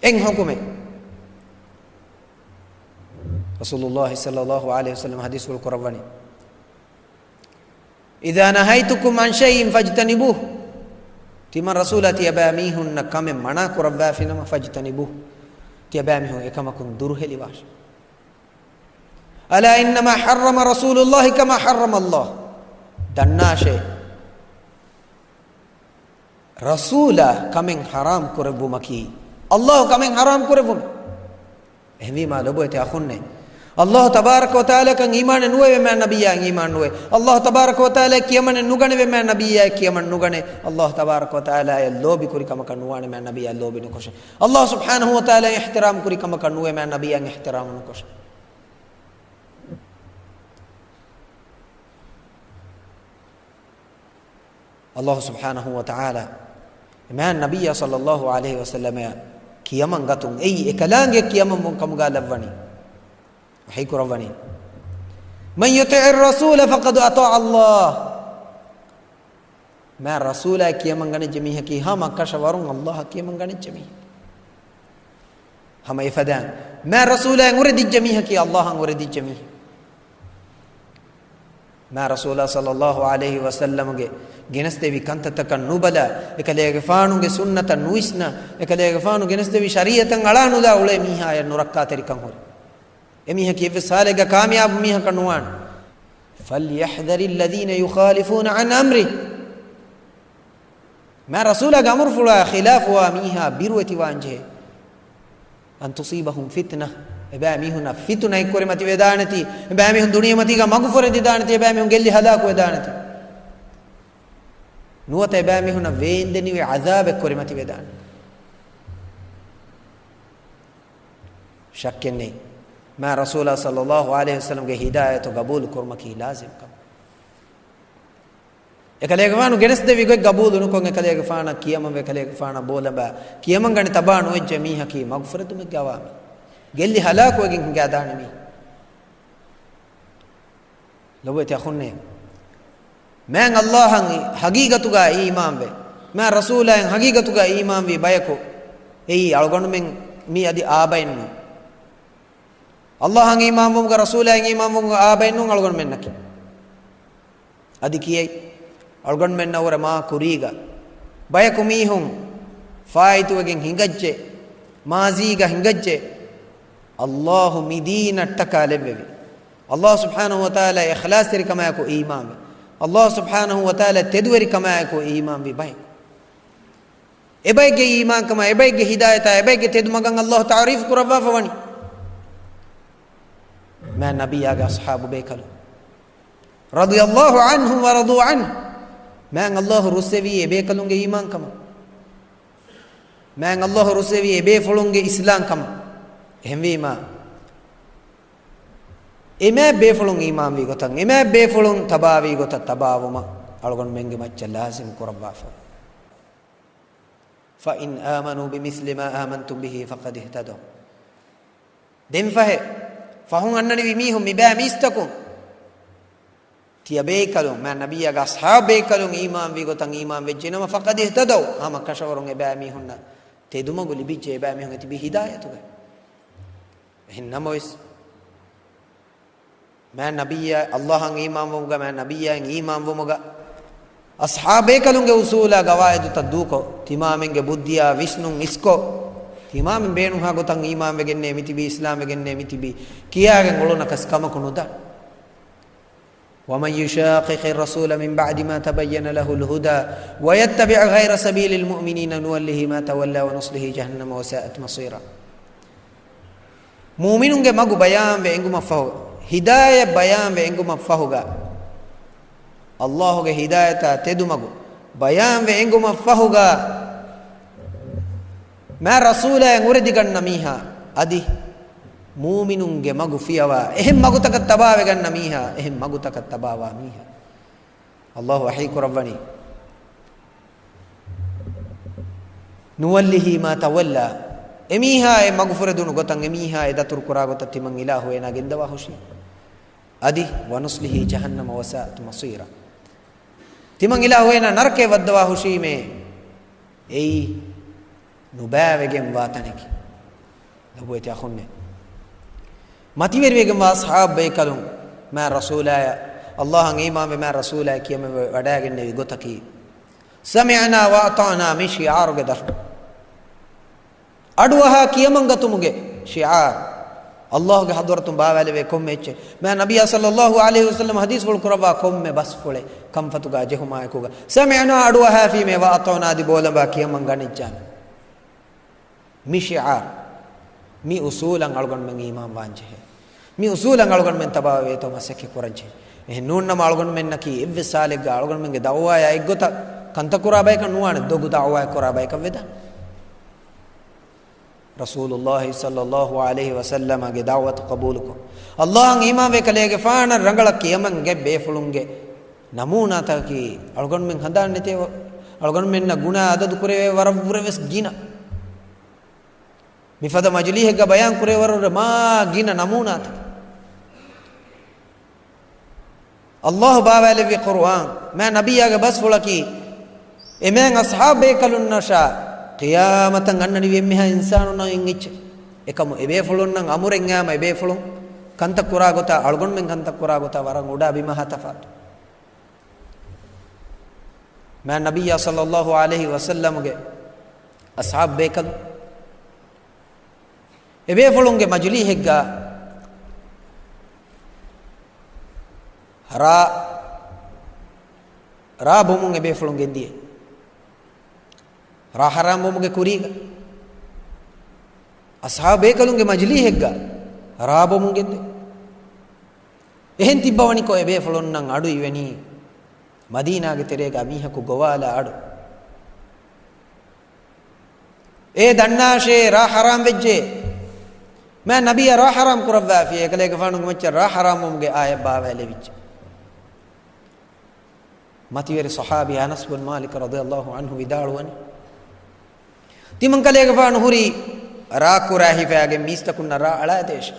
އެއް ޙުކުމެއް. ރަސޫލުﷲ ޞައްލައްލާހު ޢަލައިހި ވަސައްލަމް ޙަދީޘްފުޅު ކުރައްވަނީ، إذا نهيتكم عن شيء فاجتنبوه. ތިމަން ރަސޫލާ ތިޔަބައިމީހުންނަށް ކަމެއް މަނާ ކުރައްވާފިނަމަ، فاجتنبوه، ތިޔަބައިމީހުން އެކަމަކުން ދުރުހެލިވާށޭ. ألا إنما حرم رسول الله كما حرم الله. ދަންނާށޭ، ރަސޫލާ ކަމެއް ޙަރާމް ކުރެއްވުމަކީ، ﷲ ކަމެއް ޙަރާމް ކުރެއްވުމެއް. އެހެންވީމާ ލޮބުވެތި އަޚުންނޭ، ﷲ ތަބާރަކަ ވަތަޢާލާއަކަށް އީމާނެއް ނުވެވޭ މާ ނަބިއްޔާއަށް އީމާން ނުވެ. ﷲ ތަބާރަކަ ވަތަޢާލާއަށް ކިޔަމަނެއް ނުގަނެވޭ މާ ނަބިއްޔާއަށް ކިޔަމަން ނުގަނެ. ﷲ ތަބާރަކަ ވަތަޢާލާއަށް ލޯބި ކުރި ކަމަކަށް ނުވާނެ މާ ނަބިއްޔާއަށް ލޯބި ނުކޮށެ. ﷲ ސުބްޙާނަހޫ ވަތަޢާލާއަށް އިޙްތިރާމް ކުރި ކަމަކަށް ނުވޭ މާ ނަބިއްޔާއަށް އިޙްތިރާމް ނުކޮށެ. ﷲ ސުބްޙާނަހޫ ވަތަޢާލާ މާ ނަބިއްޔާ ޞައްލައްލާހު ޢަލައިހި ވަސައްލަމަށް ކިޔަމަން ގަތުން އެއީ އެކަލާނގެ ކިޔަމަންވުން ކަމުގާ ލައްވަނީ. ވަޙީ ކުރައްވަނީ، من يطع الرسول فقد أطاع الله. މާ ރަސޫލާ ކިޔަމަން ގަނެއްޖެ މީހަކީ ހަމަ ކަށަވަރުން ﷲ އަށް ކިޔަމަން ގަނެއްޖެ މީހެއް. ހަމަ އެފަދައިން މާ ރަސޫލާއަށް އުރެދިއްޖެ މީހަކީ ﷲ އަށް އުރެދިއްޖެ މީހެއް. މާ ރަސޫލާ ޞައްލައްލާހު ޢަލައިހި ވަސައްލަމްގެ ގެނެސްދެވި ކަންތައްތަކަށް ނުބަލާ، އެކަލޭގެފާނުގެ ސުންނަތަށް ނުވިސްނާ، އެކަލޭގެފާނު ގެނެސްދެވި ޝަރީޢަތަށް އަޅާ ނުލާ އުޅޭ މީހާޔަށް ނުރައްކާތެރިކަން ހުރި. އެމީހަކީ އެއްވެސް ހާލެއްގަ ކާމިޔާބު މީހަކަށް ނުވާނެ. فليحذر الذين يخالفون عن أمره. މާ ރަސޫލާގެ އަމުރުފުޅާ ޚިލާފުވާ މީހާ ބިރުވެތިވާންޖެހޭ. أن تصيبهم فتنة. އެބައިމީހުންނަށް ފިތުނައެއް ކުރިމަތިވެދާނެތީ، އެބައިމީހުން ދުނިޔެމަތީގަ މަގުފުރެދިދާނެތީ، އެބައިމީހުން ގެއްލި ހަލާކުވެދާނެތީ. ނުވަތަ އެބައިމީހުންނަށް ވޭންދެނިވި ޢަޛާބެއް ކުރިމަތިވެދާނެ. ޝައްކެއް ނެތް، މާ ރަސޫލާ ޞައްލައްލާހު ޢަލައިހި ވަސައްލަމްގެ ހިދާޔަތު ގަބޫލު ކުރުމަކީ ލާޒިމް ކަމެއް. އެކަލޭގެފާނު ގެނެސްދެވި ގޮތް ގަބޫލު ނުކޮށް، އެކަލޭގެފާނަށް ކިޔަމަންވެ، އެކަލޭގެފާނަށް ބޯލަބާ، ކިޔަމަންގަނެ ތަބާ ނުވެއްޖެ މީހަކީ މަގުފުރެދުމެއްގަ ވާ މީހެއް. ގެއްލި ހަލާކުވެގެން ހިނގާދާނެ މީހެއް. ލޮބުވެތި އަޚުންނޭ، މާތް ﷲ އަށް ހަގީގަތުގަ އީމާންވެ، މާތް ރަސޫލާއަށް ހަގީގަތުގަ އީމާންވި ބަޔަކު އެއީ އަޅުގަނޑުމެން މީ އަދި އާބައެއް ނޫން. ﷲ އަށް އީމާންވުމުގަ، ރަސޫލާއަށް އީމާންވުމުގަ އާބައެއް ނޫން އަޅުގަނޑުމެންނަކީ. އަދި ކިޔައި، އަޅުގަނޑުމެންނަށް ވުރެ މާ ކުރީގަ ބަޔަކު މީހުން ފާއިތުވެގެން ހިނގައްޖެ، މާޒީގަ ހިނގައްޖެ، ﷲ މި ދީނަށްޓަކާ ލެއްވެވި، ﷲ ސުބްޙާނަހޫ ވަތަޢާލާ އިޚްލާޞްތެރިކަމާއެކު އީމާންވި، ﷲ ސުބްޙާނަހޫ ވަތަޢާލާ ތެދުވެރިކަމާއެކު އީމާންވި ބަޔަކު. އެބައެއްގެ އީމާންކަމާ، އެބައެއްގެ ހިދާޔަތާ، އެބައެއްގެ ތެދުމަގަށް ﷲ ތަޢުރީފު ކުރައްވާފަ ވަނީ. މާތް ނަބިއްޔާގެ އަޞްޙާބު ބޭކަލުން، رضي الله عنهم ورضوا عنه، މާތް ﷲ ރުއްސެވީ އެބޭކަލުންގެ އީމާންކަމަށް. މާތް ﷲ ރުއްސެވީ އެބޭފުޅުންގެ އިސްލާމްކަމަށް. އެހެންވީމާ، އެމާ ބޭފުޅުން އީމާންވީ ގޮތަށް، އެމާ ބޭފުޅުން ތަބާވީ ގޮތަށް ތަބާވުމަށް އަޅުގަނޑުމެންގެ މައްޗަށް ލާޒިމް ކުރައްވާފަ. فإن آمنوا بمثل ما آمنتم به فقد اهتدوا. ދެން ފަހެ، ފަހުން އަންނަނިވި މީހުން، މިބާ މީސްތަކުން، ތިޔަބޭކަލުން، މާ ނަބިއްޔާގެ އަޞްޙާބު ބޭކަލުން އީމާންވީ ގޮތަށް އީމާން ވެއްޖެ ނަމަ، فقد اهتدوا، ހަމަ ކަށަވަރުން އެބައިމީހުންނަށް ތެދުމަގު ލިބިއްޖެ، އެބައިމީހުން އެތިބީ ހިދާޔަތުގައި. އެހެން ނަމަވެސް، މާ ނަބިއްޔާ، އަﷲއަށް އީމާންވުމުގަ، މާ ނަބިއްޔާއަށް އީމާންވުމުގަ، އަޞްޙާބު ބޭކަލުންގެ އުޞޫލާ ގަވާއިދުތައް ދޫކޮށް، ތިމާމެންގެ ބުއްދިއާ ވިސްނުން އިސްކޮށް، ތިމާމެން ބޭނުންހާ ގޮތަށް އީމާންވެގެންނޭ މިތިބީ، އިސްލާމްވެގެންނޭ މިތިބީ ކިޔާގެން އުޅުނަކަސް ކަމަކު ނުދާން. ومن يشاقق الرسول من بعد ما تبين له الهدى ويتبع غير سبيل المؤمنين نوله ما تولى ونصله جهنم وساءت مصيرا. މުއުމިނުންގެ މަގު ބަޔާންވެ އެނގުމަށްފަހު، ހިދާޔަތް ބަޔާންވެ އެނގުމަށްފަހުގަ، އަﷲގެ ހިދާޔަތާ ތެދުމަގު ބަޔާންވެ އެނގުމަށްފަހުގަ، މާ ރަސޫލާއަށް އުރެދިގަންނަ މީހާ އަދި މުއުމިނުންގެ މަގު ފިޔަވާ، އެހެން މަގުތަކަށް ތަބާވެގަންނަ މީހާ، އެހެން މަގުތަކަށް ތަބާވާ މީހާ، އަﷲ ވަޙީ ކުރައްވަނީ، نوله ما تولى، އެމީހާ އެ މަގުފުރެދުނު ގޮތަށް، އެމީހާ އެ ދަތުރު ކުރާ ގޮތަށް ތިމަން އިލާހު އޭނާ ގެންދަވާ ހުށީ. އަދި، ونصله جهنم وساءت مصيرا، ތިމަން އިލާހު އޭނާ ނަރަކަޔަށް ވައްދަވާ ހުށީމޭ، އެއީ ނުބައިވެގެންވާ ތަނެކޭ. ލޮބުވެތި އަޚުންނޭ، މަތިވެރިވެގެންވާ އަޞްޙާބު ބޭކަލުން މާ ރަސޫލާއަށް، އަﷲއަށް އީމާންވެ މާ ރަސޫލާއަށް ކިޔަމަންވެ ވަޑައިގެންނެވި ގޮތަކީ، سمعنا وأطعنا މި ޝިޢާރުގެ ދަށު. އަޑުއަހާ ކިޔަމަންގަތުމުގެ ޝިޢާރު. އަﷲގެ ޙަޟްރަތުން ބާވާލެވޭ ކޮންމެ އެއްޗެއް، މާ ނަބިއްޔާ ޞައްލަﷲު ޢަލައިހި ވަސައްލަމަ ޙަދީޘްފުޅު ކުރައްވާ ކޮންމެ ބަސްފުޅެއް ކަންފަތުގަ ޖެހުމާއެކުގަ، سمعنا އަޑުއަހާފީމޭ، وأطعنا އަދި ބޯލަނބާ ކިޔަމަން ގަނެއްޖާނެ. މި ޝިޢާރު، މި އުޞޫލަށް އަޅުގަނޑުމެން އީމާންވާންޖެހޭ. މި އުޞޫލަށް އަޅުގަނޑުމެން ތަބާވެވޭތޯ މަސައްކަތް ކުރަންޖެހޭ. އެހެން ނޫންނަމަ އަޅުގަނޑުމެންނަކީ އެއްވެސް ސާލެއްގަ އަޅުގަނޑުމެންގެ ދަޢުވާޔާ އެއްގޮތަށް ކަންތައް ކުރާ ބަޔަކަށް ނުވާނެ، ދޮގު ދަޢުވާއެއް ކުރާ ބަޔަކަށް ވެދާނެ. ރަސޫލުﷲ ޞައްލަﷲު ޢަލައިހި ވަސައްލަމަގެ ދަޢުވަތު ޤަބޫލުކޮށް، އަﷲއަށް އީމާންވެ ކަލޭގެފާނަށް ރަނގަޅަށް ކިޔަމަން ގެ ބޭފުޅުންގެ ނަމޫނާތަކަކީ އަޅުގަނޑުމެން ހަނދާން ނެތޭ، އަޅުގަނޑުމެންނަށް ގުނާ އަދަދު ކުރެވޭ ވަރަށްވުރެ ވެސް ގިނަ. މިފަދަ މަޖިލީހެއްގަ ބަޔާން ކުރެވޭ ވަރަށްވުރެ މާ ގިނަ ނަމޫނާތަކެއް. އަﷲ ބާވާލެއްވި ޤުރުއާން، މާ ނަބިއްޔާގެ ބަސްފުޅަކީ، އެމާތް އަޞްޙާބު ބޭކަލުންނަށާ ޤިޔާމަތަށް އަންނަނިވި އެންމެހާ އިންސާނުންނަށް އިން އެއްޗެއް. އެކަމު އެބޭފުޅުންނަށް އަމުރެއް އައީމަ އެބޭފުޅުން ކަންތައް ކުރާ ގޮތާ، އަޅުގަނޑުމެން ކަންތައް ކުރާ ގޮތާ ވަރަށް އުޑާ ބިމާ ތަފާތު. މާ ނަބިއްޔާ ޞައްލަﷲު ޢަލައިހި ވަސައްލަމުގެ އަޞްޙާބު ބޭކަލުން އެބޭފުޅުންގެ މަޖިލީހެއްގަ ރާ، ރާ ބޮމުން އެބޭފުޅުން ގެންދިޔަ. ރާ ޙަރާމް ބޮމުގެ ކުރީގަ އަޞްޙާބު ބޭކަލުންގެ މަޖިލީހެއްގަ ރާ ބޮމުން ގެންދިޔަ. އެހެން ތިއްބަވަނިކޮށް އެބޭފުޅުންނަށް އަޑު އިވެނީ މަދީނާގެ ތެރޭގަ މީހަކު ގޮވާލާ އަޑު. އޭ ދަންނާށޭ، ރާ ޙަރާމް ވެއްޖެ. މާ ނަބިއްޔާ ރާ ޙަރާމް ކުރައްވާފިޔޭ، އެކަލޭގެފާނުގެ މައްޗަށް ރާ ޙަރާމްވުމުގެ އާޔަތް ބާވާލެވިއްޖެ. މަތިވެރި ޞަޙާބީ އަނަސް ބިން މާލިކް ރަޟިޔަﷲު ޢަންހު ވިދާޅުވަނީ، ތިމަން ކަލޭގެފާނު ހުރީ ރާ ކުރާ ހިފާގެން މީސްތަކުންނަށް ރާ އަޅާދޭށޭ.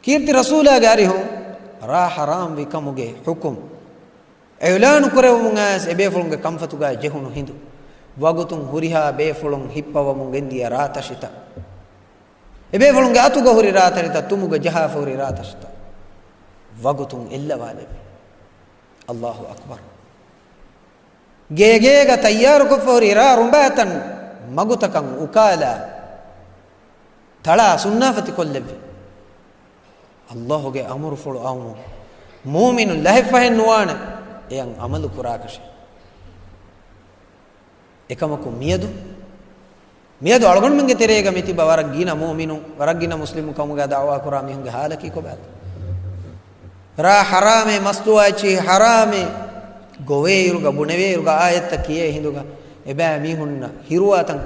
ކީރިތި ރަސޫލާގެ އަރިހުން ރާ ޙަރާމްވި ކަމުގެ ޙުކުމް އިޢުލާނު ކުރެވުމުން އައިސް އެބޭފުޅުންގެ ކަންފަތުގައި ޖެހުނު ހިނދު، ވަގުތުން ހުރިހާ ބޭފުޅުން ހިއްޕަވަމުން ގެންދިޔަ ރާތަށިތައް، އެބޭފުޅުންގެ އަތުގަ ހުރި ރާތަށިތައް، ތުމުގަ ޖަހާފަ ހުރި ރާތަށިތައް ވަގުތުން އެއްލަވާލެވި. އަﷲު އަކްބަރު. ގޭގޭގަ ތައްޔާރުކޮށްފަ ހުރި ރާ ރުނބާތައް މަގުތަކަށް އުކާލާ، ތަޅާ ސުންނާފަތި ކޮށްލެއްވި. އަﷲގެ އަމުރުފުޅު އައުމުން މުއުމިނުން ލަހެއްފަހެއް ނުވާނެ، އެޔަށް ޢަމަލު ކުރާކަށެއް. އެކަމަކު މިއަދު، މިއަދު އަޅުގަނޑުމެންގެ ތެރޭގަ މިތިބަ ވަރަށް ގިނަ މުއުމިނުން، ވަރަށް ގިނަ މުސްލިމު ޤައުމުގަ ދަޢުވާ ކުރާ މީހުންގެ ޙާލަކީ ކޮބާތޯ؟ ރާ ޙަރާމޭ، މަސްތުވާއެއްޗިހި ޙަރާމޭ، ގޮވޭއިރުގަ ބުނެވޭއިރުގަ އާޔަތްތައް ކިޔޭ ހިނދުގަ އެބައިމީހުންނަށް ހިރުވާތަން،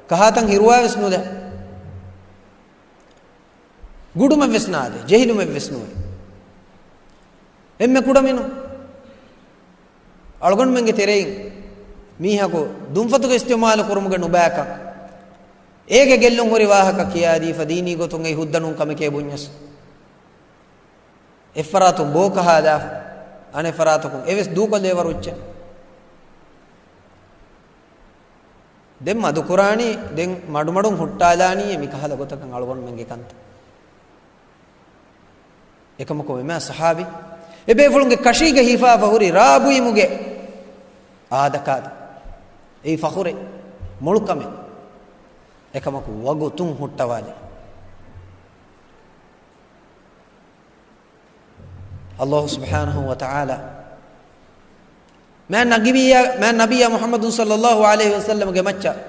ކަހާތަން ހިރުވާވެސް ނުލާ. ގުޑުމެއްވެސް ނާދޭ، ޖެހިލުމެއްވެސް ނުވޭ. އެންމެ ކުޑަމިނުން އަޅުގަނޑުމެންގެ ތެރެއިން މީހަކު ދުންފަތުގެ އިސްތިޢުމާލު ކުރުމުގެ ނުބައިކަން، އޭގެ ގެއްލުން ހުރި ވާހަކަ ކިޔާދީފަ، ދީނީ ގޮތުން އެއީ ހުއްދަ ނޫން ކަމެކޭ ބުންޏަސް، އެއްފަރާތުން ބޯ ކަހާލާފަ، އަނެއްފަރާތަކުން އެވެސް ދޫކޮށްލެވޭ ވަރު އެއްޗެއް. ދެން މަދުކުރާނީ، ދެން މަޑުމަޑުން ހުއްޓާލާނީ މިކަހަލަ ގޮތަކަށް އަޅުގަނޑުމެންގެ ކަންތައް. އެކަމަކު މި ސަހާބީ އެބޭފުޅުންގެ ކަށީގަ ހިފާފަ ހުރި ރާ ބުއިމުގެ އާދަކާދަ، އެއީ ފަޚުރެއް، މޮޅުކަމެއް. އެކަމަކު ވަގުތުން ހުއްޓަވާލި. އައްލާހު ސުބްޙާނަހު ވަ ތަޢާލާ މާތް ނަބިއްޔާ، މާތް ނަބިއްޔާ މުޙައްމަދު ޞައްލައްލާހު ޢަލައިހި ވަސައްލަމްގެ މައްޗަށް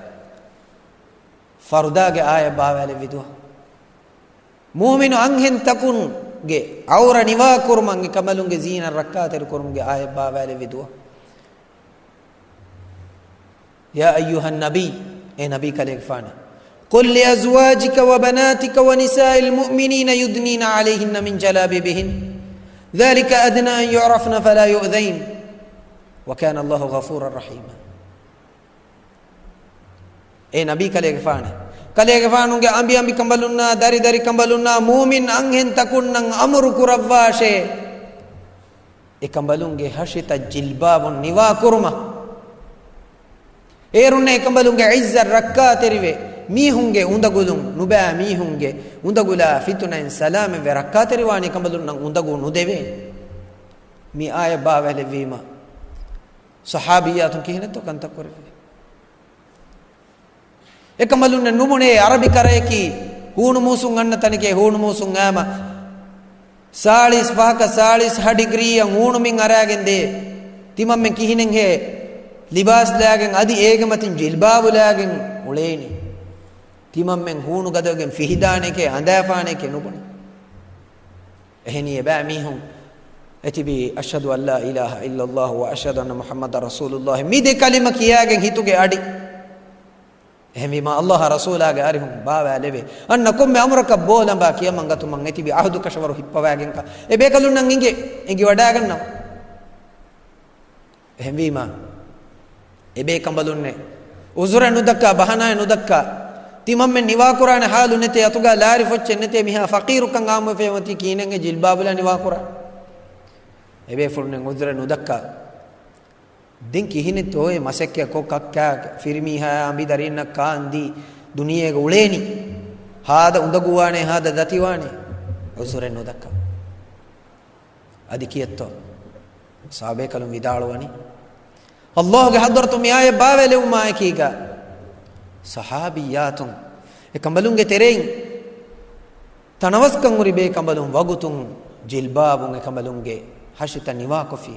ފަރުދާގެ އާޔަތް ބާވާލެއްވި ދުވަހު، މުއުމިނު އަންހެންތަކުންގެ ޢައުރަ ނިވާކުރުމަށް އެކަނބަލުންގެ ޒީނަތް ރައްކާތެރިކުރުމުގެ އާޔަތް ބާވާލެއްވި ދުވަހު، يا أيها النبي، އޭ ނަބީ ކަލޭގެފާނޭ، قل لأزواجك وبناتك ونساء المؤمنين يدنين عليهن من جلابيبهن ذلك أدنى أن يعرفن فلا يؤذين وكان الله غفورا رحيما. އޭ ނަބީ ކަލޭގެފާނޭ، ކަލޭގެފާނުގެ އަނބި އަނބި ކަނބަލުންނާ، ދަރި ދަރި ކަނބަލުންނާ މުއުމިން އަންހެންތަކުންނަށް އަމުރު ކުރައްވާށޭ، އެކަނބަލުންގެ ހަށިތައް ޖިލްބާބުން ނިވާކުރުމަށް. އޭރުންނޭ އެކަނބަލުންގެ ޢިއްޒަތް ރައްކާތެރިވެ، މީހުންގެ އުނދަގުލުން ނުބައި މީހުންގެ އުނދަގުލާ ފިތުނައިން ސަލާމަތްވެ ރައްކާތެރިވާނީ އެކަނބަލުންނަށް އުނދަގޫ ނުދެވޭ. މި އާޔަތް ބާވާލެއްވީމަ، ޞަޙާބިއްޔާތުން ކިހިނެއްތޯ ކަންތައް ކުރެއްވީ؟ އެކަނބަލުންނަށް ނުބުނޭ އަރަބި ކަރަޔަކީ ހޫނު މޫސުން އަންނަ ތަނެކޭ، ހޫނު މޫސުން އައިމަ ސާޅީސް ފަހަކަށް ސާޅީސް ހަ ޑިގްރީއަށް ހޫނު މިން އަރާގެން ދޭ. ތިމަންމެން ކިހިނެއްހޭ ލިބާސް ލާގެން އަދި އޭގެ މަތިން ޖިލްބާބު ލާގެން އުޅޭނީ؟ ތިމަންމެން ހޫނު ގަދަވެގެން ފިހިދާނެކޭ، އަނދާފާނެކޭ ނުބުނި. އެހެނީ އެބައިމީހުން އެތިބީ أشهد أن لا إله إلا الله وأشهد أن محمدا رسول الله މި ދެ ކަލިމަ ކިޔާގެން ހިތުގެ އަޑި. އެހެންވީމާ، އައްލާހާ ރަސޫލާގެ އަރިހުން ބާވާލެވޭ. އަންނަ ކޮންމެ އަމުރަކަށް ބޯލަނބާ ކިޔަމަން ގަތުމަށް އެތިބި އަހުދު ކަށަވަރު ހިއްޕަވާގެންކަ އެބޭކަލުންނަށް އިނގޭ، އެނގިވަޑާގަންނަވާ. އެހެންވީމާ، އެބޭކަނބަލުންނެއް އުޒުރެއް ނުދައްކާ، ބަހަނާއެއް ނުދައްކާ، ތިމަންމެން ނިވާކުރާނެ ހާލު ނެތޭ، އަތުގާ ލާރި ފޮއްޗެއް ނެތޭ، މިހާ ފަޤީރުކަން އާއްމުވެފައި އޮތީ ކިހިނެއްހޭ ޖިލްބާބުލާ ނިވާކުރާ؟ އެބޭފުޅުންނެއް އުޒުރެއް ނުދައްކާ. ދެން ކިހިނެއްތޯއޭ މަސައްކަތް ކޮށް ކައްކާ ފިރިމީހާ އަނބި ދަރީންނަށް ކާންދީ ދުނިޔޭގަ އުޅޭނީ؟ ހާދަ އުނދަގޫވާނެ، ހާދަ ދަތިވާނެ. އުޒުރެއް ނުދައްކާ. އަދި ކިއެއްތޯ؟ ސާބޭކަލުން ވިދާޅުވަނީ، އައްލާހުގެ ޙަޟްރަތުން މި އާޔަތް ބާވާލެވުމާއެކީގަ، ޞަޙާބިއްޔާތުން އެކަނބަލުންގެ ތެރެއިން ތަނަވަސްކަން ހުރި ބޭކަނބަލުން ވަގުތުން ޖިލްބާބުން އެކަނބަލުންގެ ހަށިތައް ނިވާކޮށްފި.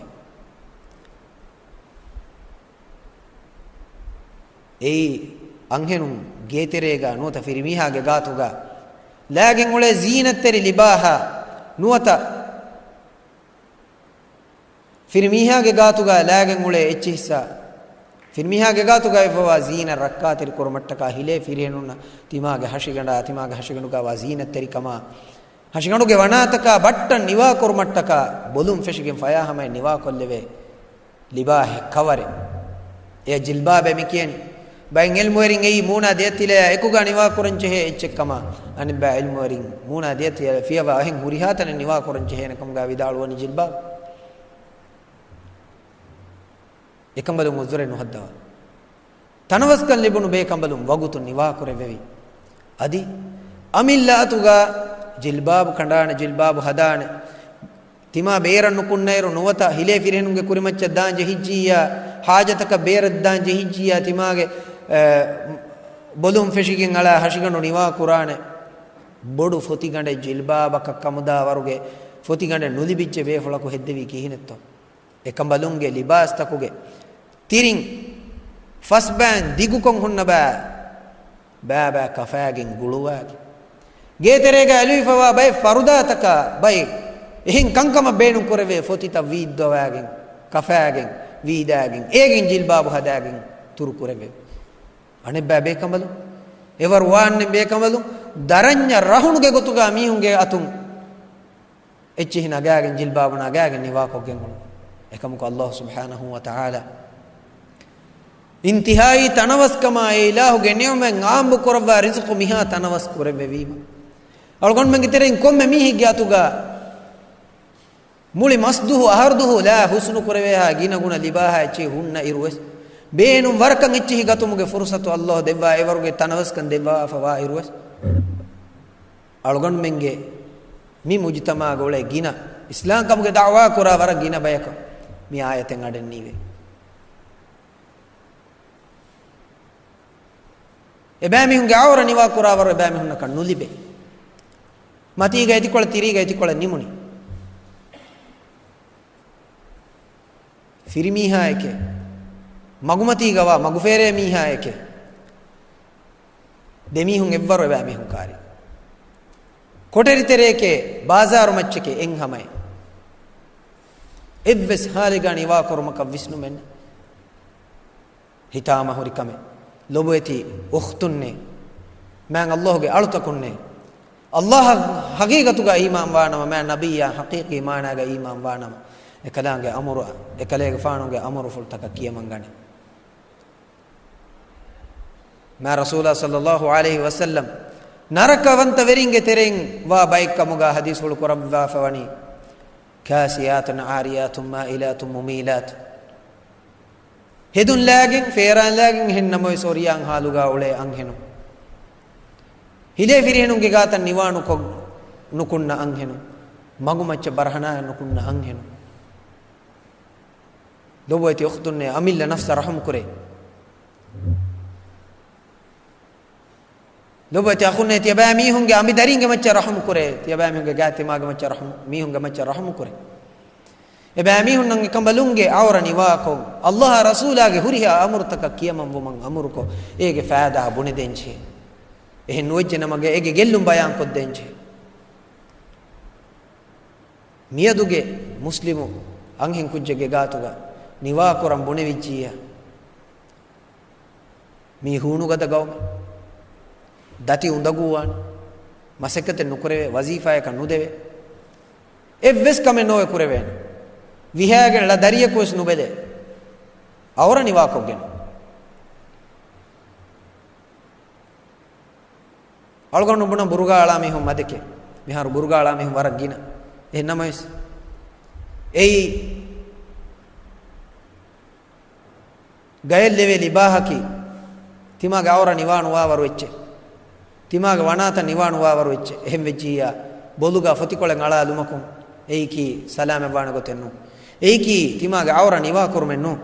އެއީ އަންހެނުން ގޭތެރޭގަ ނުވަތަ ފިރިމީހާގެ ގާތުގަ ލާގެން އުޅޭ ޒީނަތްތެރި ލިބާހާ ނުވަތަ ފިރިމީހާގެ ގާތުގަ ލާގެން އުޅޭ އެއްޗިހިއްސާ، ފިރިމީހާގެ ގާތުގަ އެބަވާ ޒީނަތް ރައްކާތެރި ކުރުމަށްޓަކާ ހިލޭ ފިރިހެނުންނަށް ތިމާގެ ހަށިގަނޑާ، ތިމާގެ ހަށިގަނޑުގަވާ ޒީނަތްތެރިކަމާ، ހަށިގަނޑުގެ ވަނާތަކާ ބައްޓަން ނިވާކުރުމަށްޓަކާ ބޮލުން ފެށިގެން ފަޔާހަމައެއް ނިވާކޮށްލެވޭ. ލިބާހެއް ކަވަރެއް. އެ ޖިލްބާބޭ މި ކިޔަނީ. ބައެއް ޢިލްމުވެރިން އެއީ މޫނާ ދެއަތްތިލަޔާ އެކުގަ ނިވާކުރަންޖެހޭ އެއްޗެއްކަމާ، އަނެއްބައި ޢިލްމުވެރިން މޫނާ ދެއަތްތިލަޔާ ފިޔަވާ އެހެން ހުރިހާ ތަނެއް ނިވާކުރަންޖެހޭނެ ކަމުގަ ވިދާޅުވަނީ ޖިލްބާބް. އެކަނބަލުން އުޒުރެއް ނުހައްދަވާ. ތަނަވަސްކަން ލިބުނު ބޭކަނބަލުން ވަގުތު ނިވާކުރެއްވެވި. އަދި އަމިއްލަ އަތުގަ ޖިލްބާބު ކަނޑާނެ، ޖިލްބާބު ހަދާނެ. ތިމާ ބޭރަށް ނުކުންނައިރު ނުވަތަ ހިލޭ ފިރިހެނުންގެ ކުރިމައްޗަށް ދާން ޖެހިއްޖިއްޔާ، ޙާޖަތަކަށް ބޭރަށް ދާން ޖެހިއްޖިއްޔާ، ތިމާގެ، އެ، ބޮލުން ފެށިގެން އަޅާ ހަށިގަނޑު ނިވާ ކުރާނެ. ބޮޑު ފޮތިގަނޑެއް ޖިލްބާބަކަށް ކަމުދާ ވަރުގެ ފޮތިގަނޑެއް ނުލިބިއްޖެ ބޭފުޅަކު ހެއްދެވީ ކިހިނެއްތޯ؟ އެކަނބަލުންގެ ލިބާސްތަކުގެ ތިރިން ފަސްބައިން ދިގުކޮށް ހުންނަ ބައި، ބައިބައި ކަފާގެން ގުޅުވާގެން، ގޭތެރޭގަ އެލުވިފަވާ ބައެއް ފަރުދާތަކާ ބައެއް އެހެން ކަންކަމަށް ބޭނުން ކުރެވޭ ފޮތިތައް ވީއްދަވާގެން، ކަފާގެން، ވީދާގެން، އޭގެން ޖިލްބާބު ހަދާގެން ތުރު ކުރެވެ. އަނެއްބައި ބޭކަނބަލުން، އެވަރު ވާންނެ ބޭކަނބަލުން، ދަރަންޏަށް ރަހުނުގެ ގޮތުގަ މީހުންގެ އަތުން އެއްޗިހި ނަގާގެން، ޖިލްބާބު ނަގާގެން ނިވާކޮށްގެން އުޅުނު. އެކަމަކު ﷲ ސުބްޙާނަހޫ ވަތަޢާލާ އިންތިހާއީ ތަނަވަސްކަމާ އެ އިލާހުގެ ނިޢުމަތް ޢާއްމު ކުރައްވާ ރިޒުޤު މިހާ ތަނަވަސް ކުރެއްވެވީމަ، އަޅުގަނޑުމެންގެ ތެރެއިން ކޮންމެ މީހެއްގެ އަތުގަ މުޅި މަސްދުހު އަހަރުދުހު ލާ ހުސްނުކުރެވޭހާ ގިނަގުނަ ލިބާހާ އެއްޗެހި ހުންނަ އިރުވެސް، ބޭނުން ވަރަކަށް އެއްޗެހި ގަތުމުގެ ފުރުޞަތު ﷲ ދެއްވާ އެވަރުގެ ތަނަވަސްކަން ދެއްވާފަވާ އިރުވެސް، އަޅުގަނޑުމެންގެ މި މުޖުތަމަޢުގަ އުޅޭ ގިނަ އިސްލާމްކަމުގެ ދަޢުވާ ކުރާ ވަރަށް ގިނަ ބަޔަކަށް މި އާޔަތެއް އަޑެއް ނީވޭ. އެބައިމީހުންގެ އަޢުރަ ނިވާކުރާވަރު އެބައިމީހުންނަކަށް ނުލިބޭ. މަތީގަ އެތިކޮޅަށް ތިރީގަ އެތިކޮޅަށް ނިމުނީ. ފިރިމީހާއެކޭ، މަގުމަތީގަވާ މަގުފޭރޭ މީހާއެކޭ، ދެމީހުން އެއްވަރު އެބައިމީހުން ކާރި. ކޮޓަރިތެރެއެކޭ، ބާޒާރު މައްޗެކޭ، އެއްހަމައެއް. އެއްވެސް ހާލެއްގަ ނިވާކުރުމަކަށް ވިސްނުމެއް ނެތް. ހިތާމަ ހުރި ކަމެއް. ލޮބުވެތި އުޚްތުންނޭ، މާތް ﷲ ގެ އަޅުތަކުންނޭ، ﷲ އަށް ޙަޤީޤަތުގަ އީމާން ވާނަމަ، މާތް ނަބިއްޔާ ޙަޤީޤީ މާނާގަ އީމާން ވާނަމަ، އެކަލާނގެ އަމުރު، އެކަލޭގެފާނުގެ އަމުރުފުޅުތަކަށް ކިޔަމަން ގަނެ. މާތް ރަސޫލާ ޞައްލައްލާހު ޢަލައިހި ވަސައްލަމް ނަރަކަވަންތަވެރިންގެ ތެރެއިން ވާ ބައެއްކަމުގަ ޙަދީޘްފުޅު ކުރައްވާފަ ވަނީ، كاسيات عاريات مائلات مميلات. ހެދުންލާގެން، ފޭރާންލާގެން އެހެން ނަމަވެސް އޮރިޔާން ހާލުގަ އުޅޭ އަންހެނުން. ހިލޭ ފިރިހެނުންގެ ގާތަށް ނިވާނުކޮށް ނުކުންނަ އަންހެނުން. މަގުމައްޗަށް ބަރަހަނާއެއް ނުކުންނަ އަންހެނުން. ލޮބުވެތި އުޚްތުންނޭ، އަމިއްލަ ނަފްސަށް ރަޙުމް ކުރޭ. ލޮބުވެތި އަޚުންނޭ، ތިޔަބައިމީހުންގެ އަނބިދަރީންގެ މައްޗަށް ރަޙުމް ކުރޭ. ތިޔަބައިމީހުންގެ ގާތްތިމާގެ މައްޗަށް ރަޙުމް، މީހުންގެ މައްޗަށް ރަޙުމް ކުރޭ. އެބައިމީހުންނަށް އެކަނބަލުންގެ އަޢުރަ ނިވާކޮށް، ﷲ އާ ރަސޫލާގެ ހުރިހާ އަމުރުތަކަށް ކިޔަމަންވުމަށް އަމުރުކޮށް، އޭގެ ފައިދާ ބުނެދޭންޖެހޭ. އެހެން ނުވެއްޖެ ނަމަ، އޭގެ ގެއްލުން ބަޔާންކޮށްދޭންޖެހޭ. މިއަދުގެ މުސްލިމު އަންހެން ކުއްޖެއްގެ ގާތުގަ ނިވާކުރަން ބުނެވިއްޖިއްޔާ، މީ ހޫނުގަދަ ގައުމެއް. ދަތި އުނދަގޫވާނެ. މަސައްކަތެއް ނުކުރެވޭ، ވަޒީފާއަކަށް ނުދެވޭ. އެއްވެސް ކަމެއް ނޯވެ ކުރެވޭނެ. ވިހައިގެން ޅަ ދަރިޔަކު ވެސް ނުބެލޭ. އަޢުރަ ނިވާކޮށްގެން. އަޅުގަނޑު ބުނަން ބުރުގާ އަޅާ މީހުން މަދެކޭ. މިހާރު ބުރުގާ އަޅާ މީހުން ވަރަށް ގިނަ. އެހެން ނަމަވެސް، އެއީ ގަޔަށްލެވޭ ލިބާހަކީ، ތިމާގެ އަޢުރަ ނިވާނުވާވަރު އެއްޗެއް. ތިމާގެ ވަނާތައް ނިވާނުވާވަރު އެއްޗެއް. އެހެން ވެއްޖިއްޔާ، ބޮލުގަ ފޮތިކޮޅެއް އަޅާލުމަކުން އެއީކީ ސަލާމަތްވާނެ ގޮތެއް ނޫން. އެއީކީ ތިމާގެ އަޢުރަ ނިވާކުރުމެއް ނޫން.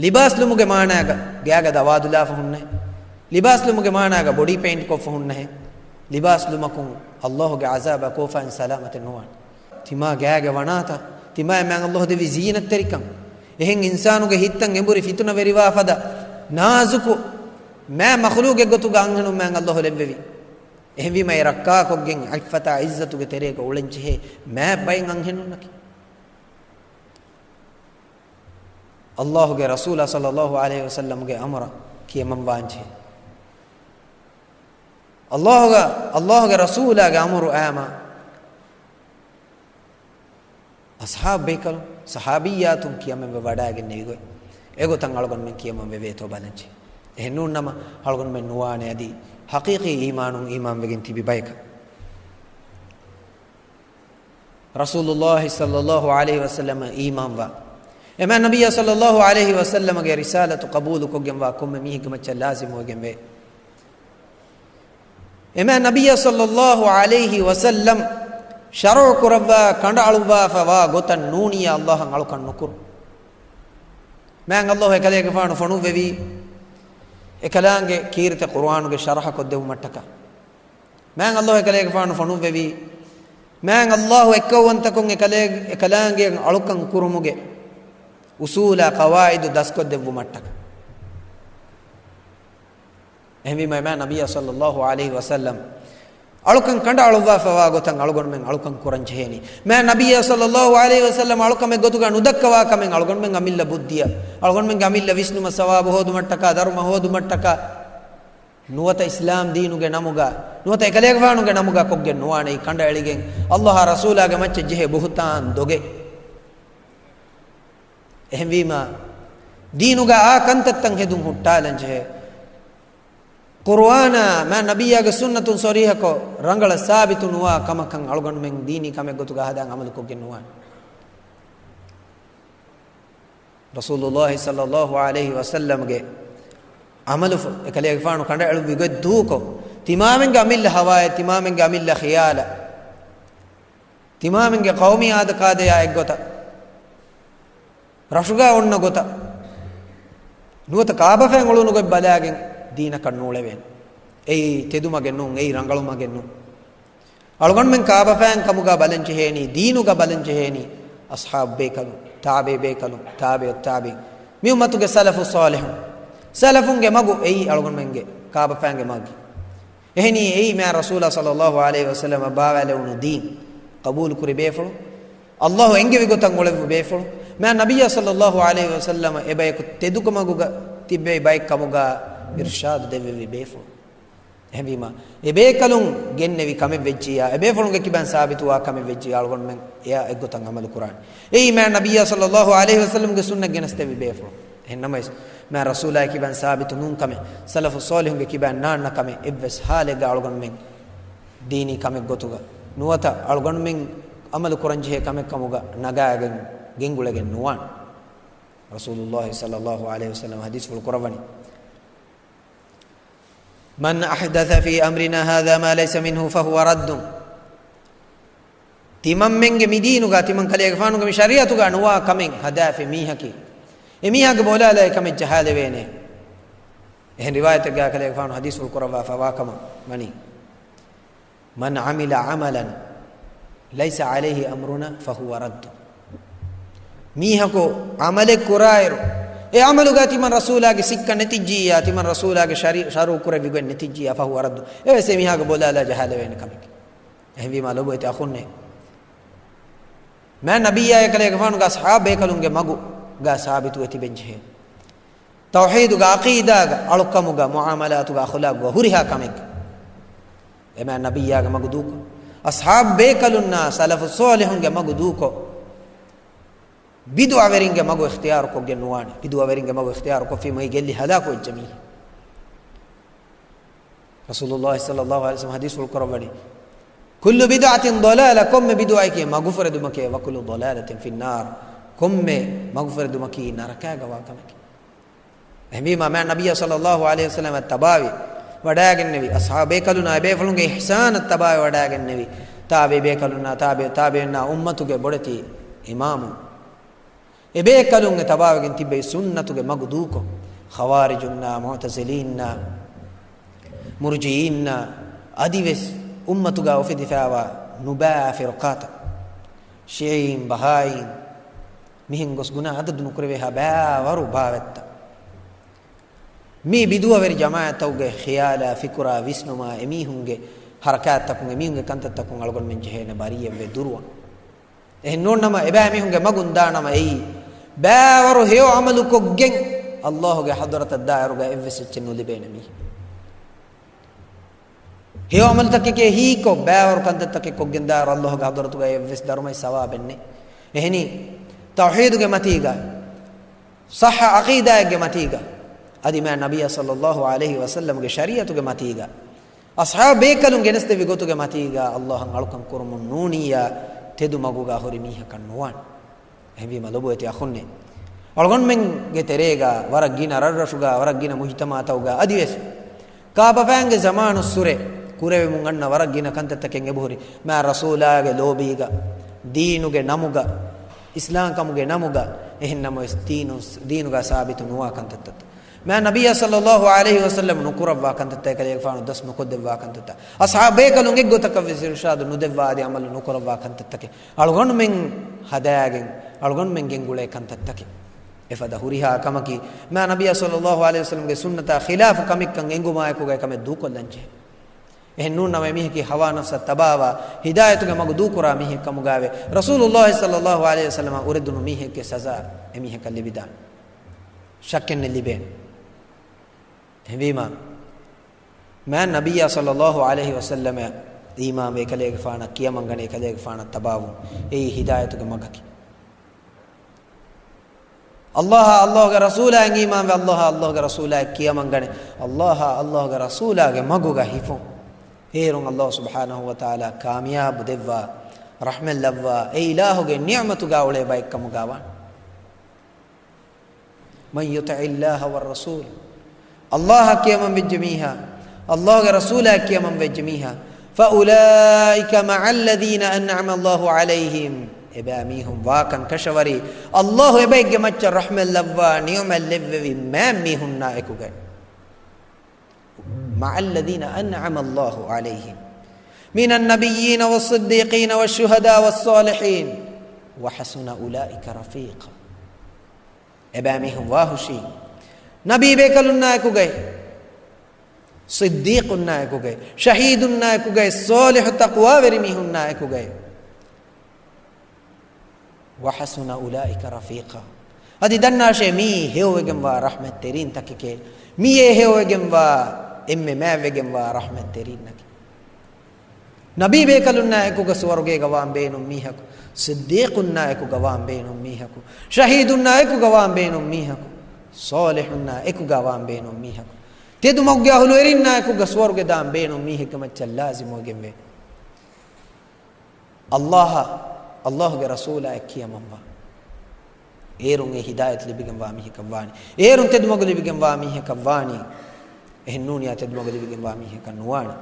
ލިބާސްލުމުގެ މާނާގަ ގާގަ ދަވާދުލާފަ ހުންނަހެން. ލިބާސްލުމުގެ މާނާގަ ބޮޑީ ޕެއިންޓް ކޮށްފަ ހުންނަހެން. ލިބާސްލުމަކުން ﷲ ގެ ޢަޒާބާ ކޯފާއިން ސަލާމަތެއް ނުވާނެ. ތިމާ ގާގެ ވަނާތައް، ތިމާއަށް މާތް ﷲ ދެއްވި ޒީނަތްތެރިކަން، އެހެން އިންސާނުގެ ހިތްތައް އެނބުރި ފިތުނަ ވެރިވާ ފަދަ ނާޒުކު މާތް މަޚްލޫޤެއް ގޮތުގަ އަންހެނުން މާތް ﷲ ލެއްވެވި. އެހެންވީމަ އެ ރައްކާކޮށްގެން ޢިއްފަތާ ޢިއްޒަތުގެ ތެރޭގަ އުޅެންޖެހޭ މާތް ބައެއް އަންހެނުންނަކީ. ﷲ ގެ ރަސޫލާ ޞައްލައްލާހު ޢަލައިހި ވަސައްލަމްގެ އަމުރަށް ކިޔަމަންވާންޖެހޭ. ﷲ ގެ، ﷲ ގެ ރަސޫލާގެ އަމުރު އައީމަ، އަޞްޙާބު ބޭކަލުން، ޞަޙާބިއްޔާތުން ކިޔަމަންވެވަޑައިގެންނެވިގޮތް، އެގޮތަށް އަޅުގަނޑުމެން ކިޔަމަންވެވޭތޯ ބަލަންޖެހޭ. އެހެންނޫންނަމަ، އަޅުގަނޑުމެން ނުވާނެ އަދި ޙަޤީޤީ އީމާނުން އީމާންވެގެން ތިބި ބަޔަކަށް. ރަސޫލުﷲ ޞައްލައްލާހު ޢަލައިހި ވަސައްލަމަށް އީމާންވާ، އެމާ ނަބިއްޔާ ޞައްލައްލާހު ޢަލައިހި ވަސައްލަމަގެ ރިސާލަތު ޤަބޫލުކޮށްގެންވާ ކޮންމެ މީހެއްގެ މައްޗަށް ލާޒިމުވެގެންވޭ. އެމާ ނަބިއްޔާ ޞައްލައްލާހު ޢަލައިހި ވަސައްލަމް ޝަރުޢު ކުރައްވާ ކަނޑައަޅުއްވާފަވާ ގޮތަށް ނޫނިއްޔާ ﷲ އަށް އަޅުކަން ނުކުރުން. މާތް ﷲ އެކަލޭގެފާނު ފޮނުއްވެވީ، އެކަލާނގެ ކީރިތި ޤުރުއާނުގެ ޝަރަޙަ ކޮށްދެއްވުމަށްޓަކާ. މާތް ﷲ އެކަލޭގެފާނު ފޮނުއްވެވީ، މާތް ﷲ އެއްކައުވަންތަކުން އެކަލޭ، އެކަލާނގެ އަޅުކަން ކުރުމުގެ އުޞޫލާ ޤަވާޢިދު ދަސްކޮށްދެއްވުމަށްޓަކާ. އެހެންވީމަ، މާތް ނަބިއްޔާ ޞައްލައްލާހު ޢަލައިހި ވަސައްލަމް އަޅުކަން ކަނޑައަޅުއްވާފަވާ ގޮތަށް އަޅުގަނޑުމެން އަޅުކަން ކުރަން ޖެހޭނީ. މާތް ނަބިއްޔާ ޞައްލައްލާހު ޢަލައިހި ވަސައްލަމް އަޅުކަމެއް ގޮތުގަ ނުދައްކަވާ ކަމެއް އަޅުގަނޑުމެން އަމިއްލަ ބުއްދިއަށް، އަޅުގަނޑުމެންގެ އަމިއްލަ ވިސްނުމަށް، ސަވާބު ހޯދުމަށްޓަކާ، ދަރުމަ ހޯދުމަށްޓަކާ، ނުވަތަ އިސްލާމް ދީނުގެ ނަމުގަ، ނުވަތަ އެކަލޭގެފާނުގެ ނަމުގަ ކޮށްގެން ނުވާނެ އެއީ ކަނޑައެޅިގެން، އައްލާހާ ރަސޫލާގެ މައްޗަށް ޖެހޭ ބުހުތާން ދޮގެއް. އެހެންވީމާ، ދީނުގަ އާ ކަންތައްތައް ހެދުން ހުއްޓާލަން ޖެހޭ. ޤުރުއާނާ މާތް ނަބިއްޔާގެ ސުންނަތުން ޞަރީޙަކޮށް، ރަނގަޅަށް ސާބިތު ނުވާ ކަމަކަށް އަޅުގަނޑުމެން ދީނީ ކަމެއް ގޮތުގަ ހަދާން ޢަމަލުކޮށްގެން ނުވާނެ. ރަސޫލުﷲ ޞައްލަﷲ ޢަލައިހި ވަސައްލަމްގެ ޢަމަލު، އެކަލޭގެފާނު ކަނޑައެޅުއްވި ގޮތް ދޫކޮށް، ތިމާމެންގެ އަމިއްލަ ހަވާއެއް، ތިމާމެންގެ އަމިއްލަ ޚިޔާލަށް، ތިމާމެންގެ ޤައުމީ އާދަކާދަޔާ އެއްގޮތަށް، ރަށުގަ އޮންނަ ގޮތަށް، ނުވަތަ ކާބަފައިން އުޅުނު ގޮތް ބަލާގެން ދީނަކަށް ނޫޅެވޭނެ. އެއީ ތެދުމަގެއް ނޫން، އެއީ ރަނގަޅުމަގެއް ނޫން. އަޅުގަނޑުމެން ކާބަފައިން ކަމުގަ ބަލަން ޖެހޭނީ، ދީނުގަ ބަލަން ޖެހޭނީ، އަޞްޙާބު ބޭކަލުން، ތާބިޢީ ބޭކަލުން، ތާބިޢު ތާބިޢީން، މި އުއްމަތުގެ ސަލަފު ޞާލިޙުން. ސަލަފުންގެ މަގު އެއީ އަޅުގަނޑުމެންގެ ކާބަފައިންގެ މަގު. އެހެނީ އެއީ މާތް ރަސޫލާ ޞައްލަﷲ ޢަލައިހި ވަސައްލަމަށް ބާވާލެވުނު ދީން، ޤަބޫލު ކުރި ބޭފުޅުން، އައްލާހު އެންގެވި ގޮތަށް އުޅެވި ބޭފުޅުން، މާތް ނަބިއްޔާ ޞައްލަﷲ ޢަލައިހި ވަސައްލަމަ އެބަޔަކު ތެދުކަމަގުގަ ތިއްބެވި ބައެއް ކަމުގަ އިރުޝާދު ދެއްވެވި ބޭފުޅުން. އެހެންވީމާ، އެބޭކަލުން ގެންނެވި ކަމެއް ވެއްޖިއްޔާ، އެބޭފުޅުންގެ ކިބައިން ސާބިތުވާ ކަމެއް ވެއްޖިއްޔާ، އަޅުގަނޑުމެން އެއާ އެއްގޮތަށް ޢަމަލު ކުރާނެ. އެއީ މާތް ނަބިއްޔާ ޞައްލަﷲ ޢަލައިހި ވަސައްލަމްގެ ސުންނަތް ގެނެސްދެއްވި ބޭފުޅުން. އެހެންނަމަވެސް، މާތް ރަސޫލާގެ ކިބައިން ސާބިތު ނޫން ކަމެއް، ސަލަފު ޞާލިޙުންގެ ކިބައިން ނާންނަ ކަމެއް އެއްވެސް ޙާލެއްގަ އަޅުގަނޑުމެން ދީނީ ކަމެއް ގޮތުގަ ނުވަތަ އަޅުގަނޑުމެން ޢަމަލު ކުރަންޖެހޭ ކަމެއް ކަމުގަ ނަގާގެން ގެންގުޅެގެން ނުވާނެ. ރަސޫލުﷲ ޞައްލަﷲ ޢަލައިހި ވަސައްލަމަ ޙަދީޘްފުޅު ކުރައްވަނީ، مَنْ أَحْدَثَ فِي أَمْرِنَا هَذَا مَا لَيْسَ مِنْهُ فَهُوَ رَدٌّ. ތިމަންމެންގެ މި ދީނުގަ، ތިމަން ކަލޭގެފާނުގެ މި ޝަރީޢަތުގަ ނުވާ ކަމެއް ހަދާފި މީހަކީ، އެ މީހާގެ ބޯލާލާ އެ ކަމެއް ޖަހާލެވޭނެ. އެހެން ރިވާޔަތެއްގަ ކަލޭގެފާނު ޙަދީޘްފުޅު ކުރައްވާފަ ވާ ކަމަށް ވަނީ، مَنْ عَمِلَ عَمَلًا لَيْسَ عَلَيْهِ أَمْرُنَا فَهُوَ رَدٌّ. މީހަކު ޢަމަލެއް ކުރާއިރު، އެ ޢަމަލުގަ ތިމަން ރަސޫލާގެ ސިއްކަ ނެތިއްޖިއްޔާ، ތިމަން ރަސޫލާގެ ޝަރީ-، ޝަރުޢު ކުރެއްވި ގޮތް ނެތިއްޖިއްޔާ، فَهُوَ رَدٌّ. އެވެސް އެ މީހާގެ ބޯލާލާ ޖަހާލެވޭނެ ކަމެކޭ. އެހެންވީމާ ލޮބުވެތި އަޚުންނޭ، މާތް ނަބިއްޔާ އެކަލޭގެފާނުގެ އަޞްޙާބު ބޭކަލުންގެ މަގުގަ ސާބިތުވެ ތިބެންޖެހޭ. ތައުޙީދުގަ، ޢަޤީދާގަ، އަޅުކަމުގަ، މުޢާމަލާތުގަ، އަޚުލާގުގަ ހުރިހާ ކަމެއްގަ އެ މާތް ނަބިއްޔާގެ މަގު ދޫކޮށް، އަޞްޙާބު ބޭކަލުންނާ ސަލަފު ޞާލިޙުންގެ މަގު ދޫކޮށް، ބިދުޢަވެރިންގެ މަގު އިޚްތިޔާރު ކޮށްގެން ނުވާނެ. ބިދުޢަވެރިންގެ މަގު އިޚްތިޔާރު ކޮށްފީމަ އެ ގެއްލި ހަލާކު ވެއްޖެ މީހެއް. ރަސޫލުﷲ ޞައްލަﷲ ޢަލައިހި ވަސައްލަމަ ޙަދީޘްފުޅު ކުރައްވަނީ، كُلُّ بِدْعَةٍ ضَلَالَةٌ، ކޮންމެ ބިދުޢައެކޭ މަގުފުރެދުމެކޭ، وَكُلُّ ضَلَالَةٍ فِي النَّارِ، ކޮންމެ މަގުފުރެދުމަކީ ނަރަކާގަ ވާ ކަމެކޭ. އެހެންވީމާ، މާތް ނަބިއްޔާ ޞައްލަﷲ ޢަލައިހި ވަސައްލަމަ ތަބާވި ވަޑައިގެންނެވި، އަޞްޙާބު ބޭކަލުންނާ އެބޭފުޅުންގެ އިޙްސާނަށް ތަބާވެ ވަޑައިގެންނެވި، ތާބިޢީ ބޭކަލުންނާ، ތާބިޢު ތާބިޢީންނާ، އުއްމަތުގެ ބޮޑެތި އިމާމު، އެބޭކަލުން އެ ތަބާވެގެން ތިއްބެވި ސުންނަތުގެ މަގު ދޫކޮށް، ޚަވާރިޖުންނާ، މުޢުތަޒިލީންނާ، މުރްޖިއީންނާ، އަދިވެސް އުއްމަތުގަ އުފެދިފައިވާ ނުބައި ފިރުޤާތައް، ޝިޢީން، ބަހާއީން، މިހެން ގޮސް ގުނަ އަދަދު ނުކުރެވޭހާ ބައިވަރު ބާވަތްތައް، މި ބިދުޢަވެރި ޖަމާޢަތްތަކުގެ ޚިޔާލާ، ފިކުރާ، ވިސްނުމާ، އެމީހުންގެ ޙަރަކާތްތަކުން، އެމީހުންގެ ކަންތައްތަކުން އަޅުގަނޑުމެން ޖެހޭނެ ބަރީއަށްވެ ދުރުވަން. އެހެން ނޫން ނަމަ، އެބައިމީހުންގެ މަގުން ދާނަމަ، އެއީ ބައިވަރު ހެޔޮ ޢަމަލުކޮށްގެން އައްލާހުގެ ޙަޟްރަތަށް ދާއިރުގަ އެއްވެސް އެއްޗެއް ނުލިބޭނެ މީހެއް. ހެޔޮ ޢަމަލުތަކެކޭ ހީކޮށް، ބައިވަރު ކަންތައްތަކެއް ކޮށްގެން ދާއިރު އައްލާހުގެ ޙަޟްރަތުގަ އެއްވެސް ދަރުމައެއް ސަވާބެއް ނެތް. އެހެނީ، ތައުޙީދުގެ މަތީގަ، ޞައްޙަ ޢަޤީދާއެއްގެ މަތީގަ، އަދި މާތް ނަބިއްޔާ ޞައްލަﷲ ޢަލައިހި ވަސައްލަމްގެ ޝަރީޢަތުގެ މަތީގަ، އަޞްޙާބު ބޭކަލުން ގެނެސްދެއްވި ގޮތުގެ މަތީގަ އައްލާހަށް އަޅުކަން ކުރުމުން ނޫނިއްޔާ، ތެދު މަގުގަ ހުރި މީހަކަށް ނުވާނެ. އެހެންވީމަ ލޮބުވެތި އަޚުންނޭ، އަޅުގަނޑުމެންގެ ތެރޭގަ ވަރަށް ގިނަ ރަށްރަށުގަ، ވަރަށް ގިނަ މުޖުތަމަޢުތަކުގަ އަދިވެސް ކާބަފައިންގެ ޒަމާނުއްސުރެ ކުރެވެމުން އަންނަ ވަރަށް ގިނަ ކަންތައްތަކެއް އެބަހުރި، މާތް ރަސޫލާގެ ލޯބީގަ، ދީނުގެ ނަމުގަ، އިސްލާމްކަމުގެ ނަމުގަ، އެހެންނަމަވެސް ދީނު، ދީނުގަ ސާބިތު ނުވާ ކަންތައްތައް. މާތް ނަބިއްޔާ ޞައްލަﷲ ޢަލައިހި ވަސައްލަމް ނުކުރައްވާ ކަންތައްތައް، އެކަލޭގެފާނު ދަސް ނުކޮށްދެއްވާ ކަންތައްތައް، އަޞްޙާބު ބޭކަލުން އެއްގޮތަކަށްވެސް އިރުޝާދު ނުދެއްވާ އަދި ޢަމަލު ނުކުރައްވާ ކަންތައްތަކެއް، އަޅުގަނޑުމެން ހަދާގެން، އަޅުގަނޑުމެން ގެންގުޅޭ ކަންތައްތަކެއް. އެފަދަ ހުރިހާ ކަމަކީ، މާތް ނަބިއްޔާ ޞައްލަﷲ ޢަލައިހި ވަސައްލަމްގެ ސުންނަތާ ޚިލާފު ކަމެއްކަން އެނގުމާއެކުގައި ކަމެއް ދޫކޮށްލަންޖެހޭ. އެހެން ނޫން ނަމަ، އެމީހަކީ ހަވާ ނަފްސަށް ތަބާވާ، ހިދާޔަތުގެ މަގު ދޫކުރާ މީހެއް ކަމުގައިވެ، ރަސޫލުﷲ ޞައްލަﷲ ޢަލައިހި ވަސައްލަމަށް އުރެދުނު މީހެއްގެ ސަޒާ އެމީހަކަށް ލިބިދާނެ. ޝައްކެއްނެތް ލިބޭނެ. އެހެންވީމާ، މާތް ނަބިއްޔާ ޞައްލައްލާހު ޢަލައިހި ވަސައްލަމަށް އީމާންވެ އެކަލޭގެފާނަށް ކިޔަމަންގަނެ އެކަލޭގެފާނަށް ތަބާވުން އެއީ ހިދާޔަތުގެ މަގަކީ. އައްލާހާ އައްލާހުގެ ރަސޫލާއަށް އީމާންވެ، އައްލާހާ އައްލާހުގެ ރަސޫލާއަށް ކިޔަމަންގަނެ، އައްލާހާ އައްލާހުގެ ރަސޫލާގެ މަގުގަ ހިފުން. އޭރުން އައްލާހު ސުބްޙާނަހު ވަތަޢާލާ ކާމިޔާބު ދެއްވާ، ރަޙްމަތް ލައްވާ، އެ އިލާހުގެ ނިޢުމަތުގަ އުޅޭ ބައެއްކަމުގަ ވާނެ. من يطع الله والرسول، އައްލާހަށް ކިޔަމަން ވެއްޖެ މީހާ، އައްލާހުގެ ރަސޫލާއަށް ކިޔަމަން ވެއްޖެ މީހާ، فأولئك مع الذين أنعم الله عليهم، އެބައިމީހުން ވާކަން ކަށަވަރީ، އައްލާހު އެބައެއްގެ މައްޗަށް ރަޙްމަތް ލައްވާ ނިޢުމަތް ލެއްވެވި މާތް މީހުންނާ އެކުގައި. مع الذين أنعم الله عليهم من النبيين والصديقين والشهداء والصالحين وحسن أولئك رفيقا. އެބައިމީހުން ވާހުށީ، ނަބީ ބޭކަލުންނާ އެކުގައި، ޞިއްދީޤުންނާ އެކުގައި، ޝަހީދުންނާ އެކުގައި، ޞާލިޙު ތަޤްވާވެރި މީހުންނާ އެކުގައި. وحسن أولئك رفيقا. އަދި ދަންނާށޭ، މިއީ ހެޔޮވެގެންވާ ރަޙްމަތްތެރީންތަކެކޭ. މިއޭ ހެޔޮވެގެންވާ އެންމެ މާތްވެގެންވާ ރަޙްމަތްތެރީންނަކީ. ނަބީ ބޭކަލުންނާ އެކުގަ ސުވަރުގޭގަ ވާން ބޭނުން މީހަކު، ޞިއްދީޤުންނާ އެކުގަ ވާން ބޭނުން މީހަކު، ޝަހީދުންނާ އެކުގަ ވާން ބޭނުން މީހަކު، ޞާލިޙުންނާ އެކުގަ ވާން ބޭނުން މީހަކު، ތެދުމަގުގެ އަހުލުވެރިންނާ އެކުގަ ސުވަރުގެ ދާން ބޭނުން މީހެއްގެ މައްޗަށް ލާޒިމުވެގެންވޭ. އައްލާހަށް، އައްލާހުގެ ރަސޫލާއަށް ކިޔަމަންވާ، އޭރުން އެ ހިދާޔަތު ލިބިގެންވާ މީހަކަށް ވާނީ. އޭރުން ތެދުމަގު ލިބިގެންވާ މީހަކަށް ވާނީ. އެހެންނޫނިޔާ ތެދުމަގު ލިބިގެންވާ މީހަކަށް ނުވާނެ.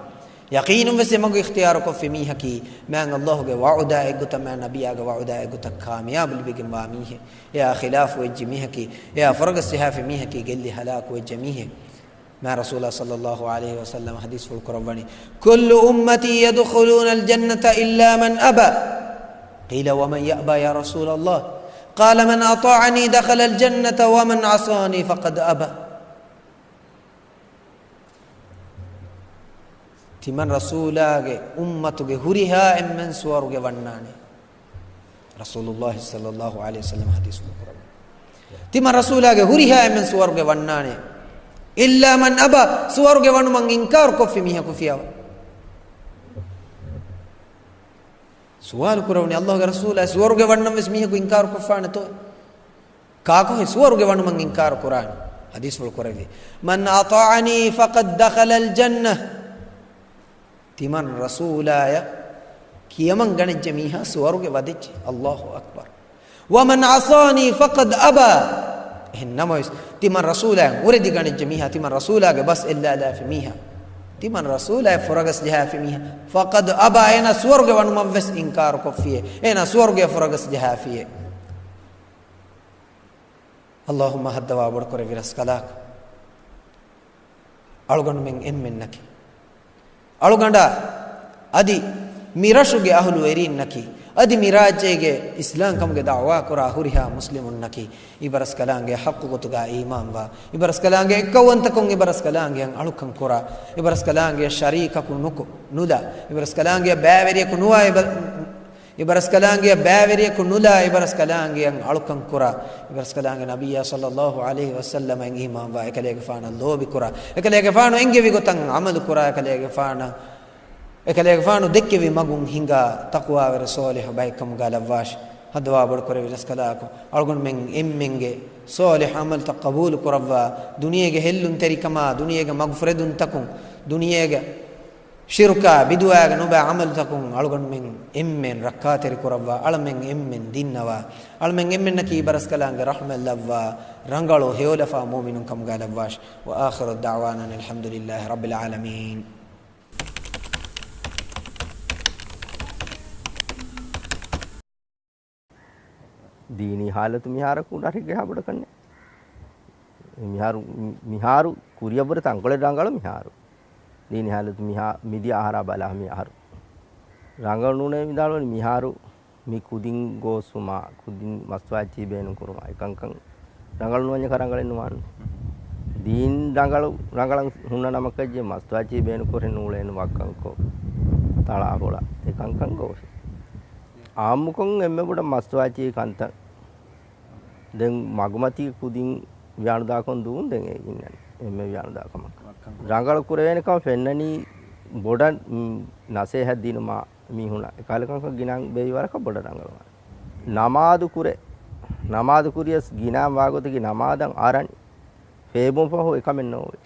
ޔަޤީނުން ވެސް އެމަގު އިޚްތިޔާރު ކޮށްފި މީހަކީ، މާތް އައްލާހުގެ ވަޢުދާ އެއްގޮތަށް، މާތް ނަބިއްޔާގެ ވަޢުދާ އެއްގޮތަށް ކާމިޔާބު ލިބިގެންވާ މީހެއް. އެއާ ޚިލާފު ވެއްޖެ މީހަކީ، އެއާ ފުރަގަސް ޖަހާފި މީހަކީ، ގެއްލި ހަލާކު ވެއްޖެ މީހެއް. މާތް ރަސޫލާ ޞައްލައްލާހު ޢަލައިހި ވަސައްލަމަ ޙަދީޘްފުޅު ކުރައްވަނީ، كل أمتي يدخلون الجنة إلا من أبى. قيل ومن يأبى يا رسول الله؟ قال من أطاعني دخل الجنة ومن عصاني فقد أبى. ތިމަން ރަސޫލާގެ އުއްމަތުގެ ހުރިހާ އެންމެން ސުވަރުގެ ވަންނާނެ. ރަސޫލުﷲ ޞައްލައްލާހު ޢަލައިހި ވަސައްލަމަ ޙަދީޘްފުޅު ކުރައްވަނީ. ތިމަން ރަސޫލާގެ ހުރިހާ އެންމެން ސުވަރުގެ ވަންނާނެ. إلا من أبى، ސުވަރުގެ ވަނުމަށް އިންކާރު ކޮށްފި މީހަކު ފިޔަވާ. ސުވާލު ކުރެވުނީ، ﷲގެ ރަސޫލާ، ސުވަރުގެ ވަންނަން ވެސް މީހަކު އިންކާރު ކޮށްފާނެތޯ؟ ކާކުހެއް ސުވަރުގެ ވަނުމަށް އިންކާރު ކުރާނެ؟ ޙަދީޘްފުޅު ކުރެއްވި، من أطاعني فقد دخل الجنة. ތިމަން ރަސޫލާޔަށް ކިޔަމަން ގަނެއްޖެ މީހާ ސުވަރުގެ ވަދެއްޖެ. ﷲ އަކްބަރު. ومن عصاني فقد أبى. އެހެން ނަމަވެސް، ތިމަން ރަސޫލާޔަށް އުރެދި ގަނެއްޖެ މީހާ، ތިމަން ރަސޫލާގެ ބަސް އެއްލާލާފި މީހާ، ތިމަން ރަސޫލާޔަށް ފުރަގަސް ޖަހާފި މީހާ، فقد أبى، އޭނާ ސުވަރުގެ ވަނުމަށް ވެސް އިންކާރު ކޮށްފިޔޭ، އޭނާ ސުވަރުގެ ފުރަގަސް ޖަހާފިޔޭ. ﷲ މަހަށްދަވާ ބޮޑުކުރެއްވި ރަސްކަލާކޮ، އަޅުގަނޑުމެން އެންމެންނަކީ، އަޅުގަނޑާ އަދި މި ރަށުގެ އަހުލު އެރީންނަކީ، އަދި މި ރާއްޖޭގެ އިސްލާމްކަމުގެ ދަޢުވާ ކުރާ ހުރިހާ މުސްލިމުންނަކީ، އިބަރަސްކަލާނގެ ޙައްޤު ގޮތުގަ އީމާންވާ، އިބަރަސްކަލާނގެ އެއްކައުވަންތަކުން އިބަރަސްކަލާނގެއަށް އަޅުކަން ކުރާ، އިބަރަސްކަލާނގެ ޝަރީކަކު ނުކު، ނުލާ، އިބަރަސްކަލާނގެ ބައިވެރިޔަކު ނުވާ، އިބަ-، އިބަރަސްކަލާނގެ ބައިވެރިޔަކު ނުލާ، އިބަރަސްކަލާނގެއަށް އަޅުކަން ކުރާ، އިބަރަސްކަލާނގެ ނަބިއްޔާ ޞައްލައްލާހު ޢަލައިހި ވަސައްލަމަށް އީމާންވާ، އެކަލޭގެފާނަށް ލޯބިކުރާ، އެކަލޭގެފާނު އެންގެވި ގޮތަށް ޢަމަލު ކުރާ، އެކަލޭގެފާނަށް، އެކަލޭގެފާނު ދެއްކެވި މަގުން ހިނގާ، ތަޤްވާވެރި ޞާލިޙު ބައެއްކަމުގަ ލައްވާށި. ހައްދަވާ ބޮޑުކުރެއްވި ރަސްކަލާކޮ، އަޅުގަނޑުމެން އެންމެންގެ ޞާލިޙު ޢަމަލުތައް ޤަބޫލު ކުރައްވާ، ދުނިޔޭގެ ހެއްލުންތެރިކަމާ، ދުނިޔޭގެ މަގުފުރެދުންތަކުން، ދުނިޔޭގެ ޝިރުކާ ބިދުޢާގެ ނުބައި ޢަމަލުތަކުން އަޅުގަނޑުމެން އެންމެން ރައްކާތެރި ކުރައްވާ، އަޅަމެން އެންމެން ދިންނަވާ، އަޅަމެން އެންމެންނަކީ އިބަރަސްކަލާނގެ ރަޙްމަތް ލައްވާ، ރަނގަޅު ހެޔޮލަފާ މުއުމިނުން ކަމުގަ ލައްވާށި. وآخر دعوانا أن الحمد لله رب العالمين. ދީނީ ޙާލަތު މިހާރަކު ރަށެއްގެ ހާ ބޮޑަކަށް ނެތް. މިހާރު، މިހާރު ކުރިއަށްވުރެ ތަންކޮޅެއް ރަނގަޅު މިހާރު. ދީނީ ޙާލަތު މިހާ، މިދިޔަ އަހަރާ ބަލާ މި އަހަރު ރަނގަޅު ނޫނޭ ވިދާޅުވަނީ. މިހާރު މި ކުދިން ގޯސްވުމާ، ކުދިން މަސްތުވާތީ ބޭނުންކުރުމާ، އެކަންކަން ރަނގަޅު ނުވަންޏަކަށް ރަނގަޅެއް ނުވާނެ. ދީން ރަނގަޅު، ރަނގަޅަށް ހުންނަ ނަމަކަށް މަސްތުވާތީ ބޭނުންކުރެއް ނޫޅޭނު ވައްކަންކޮށް، ތަޅާ ފޮޅާ، އެކަންކަން ގޯސް. އާއްމުކޮށް އެންމެ ބޮޑަށް މަސްތުވާތީ ކަންތައް. ދެން މަގުމަތީ ކުދިން ވިޔާނުދާކޮށް ދޫން ދެން އޭގެ އިންނަނީ. އެންމެ ވިޔާނުދާ ކަމަކަށް. ރަނގަޅު ކުރެވޭނެ ކަމަށް ފެންނަނީ ބޮޑަށް، މް، ނަސޭހަތް ދިނުމާ މީހުންނަށް އެކަހަލަ ކަންކަން ގިނައިން ބޭއްވި ވަރަކަށް ބޮޑަށް ރަނގަޅުވާނެ. ނަމާދު ކުރޭ، ނަމާދު ކުރިޔަސް ގިނައިން ވާގޮތަކީ ނަމާދަށް އަރަން ފޭބުން ފަހު އެކަމެއް ނޯވޭ.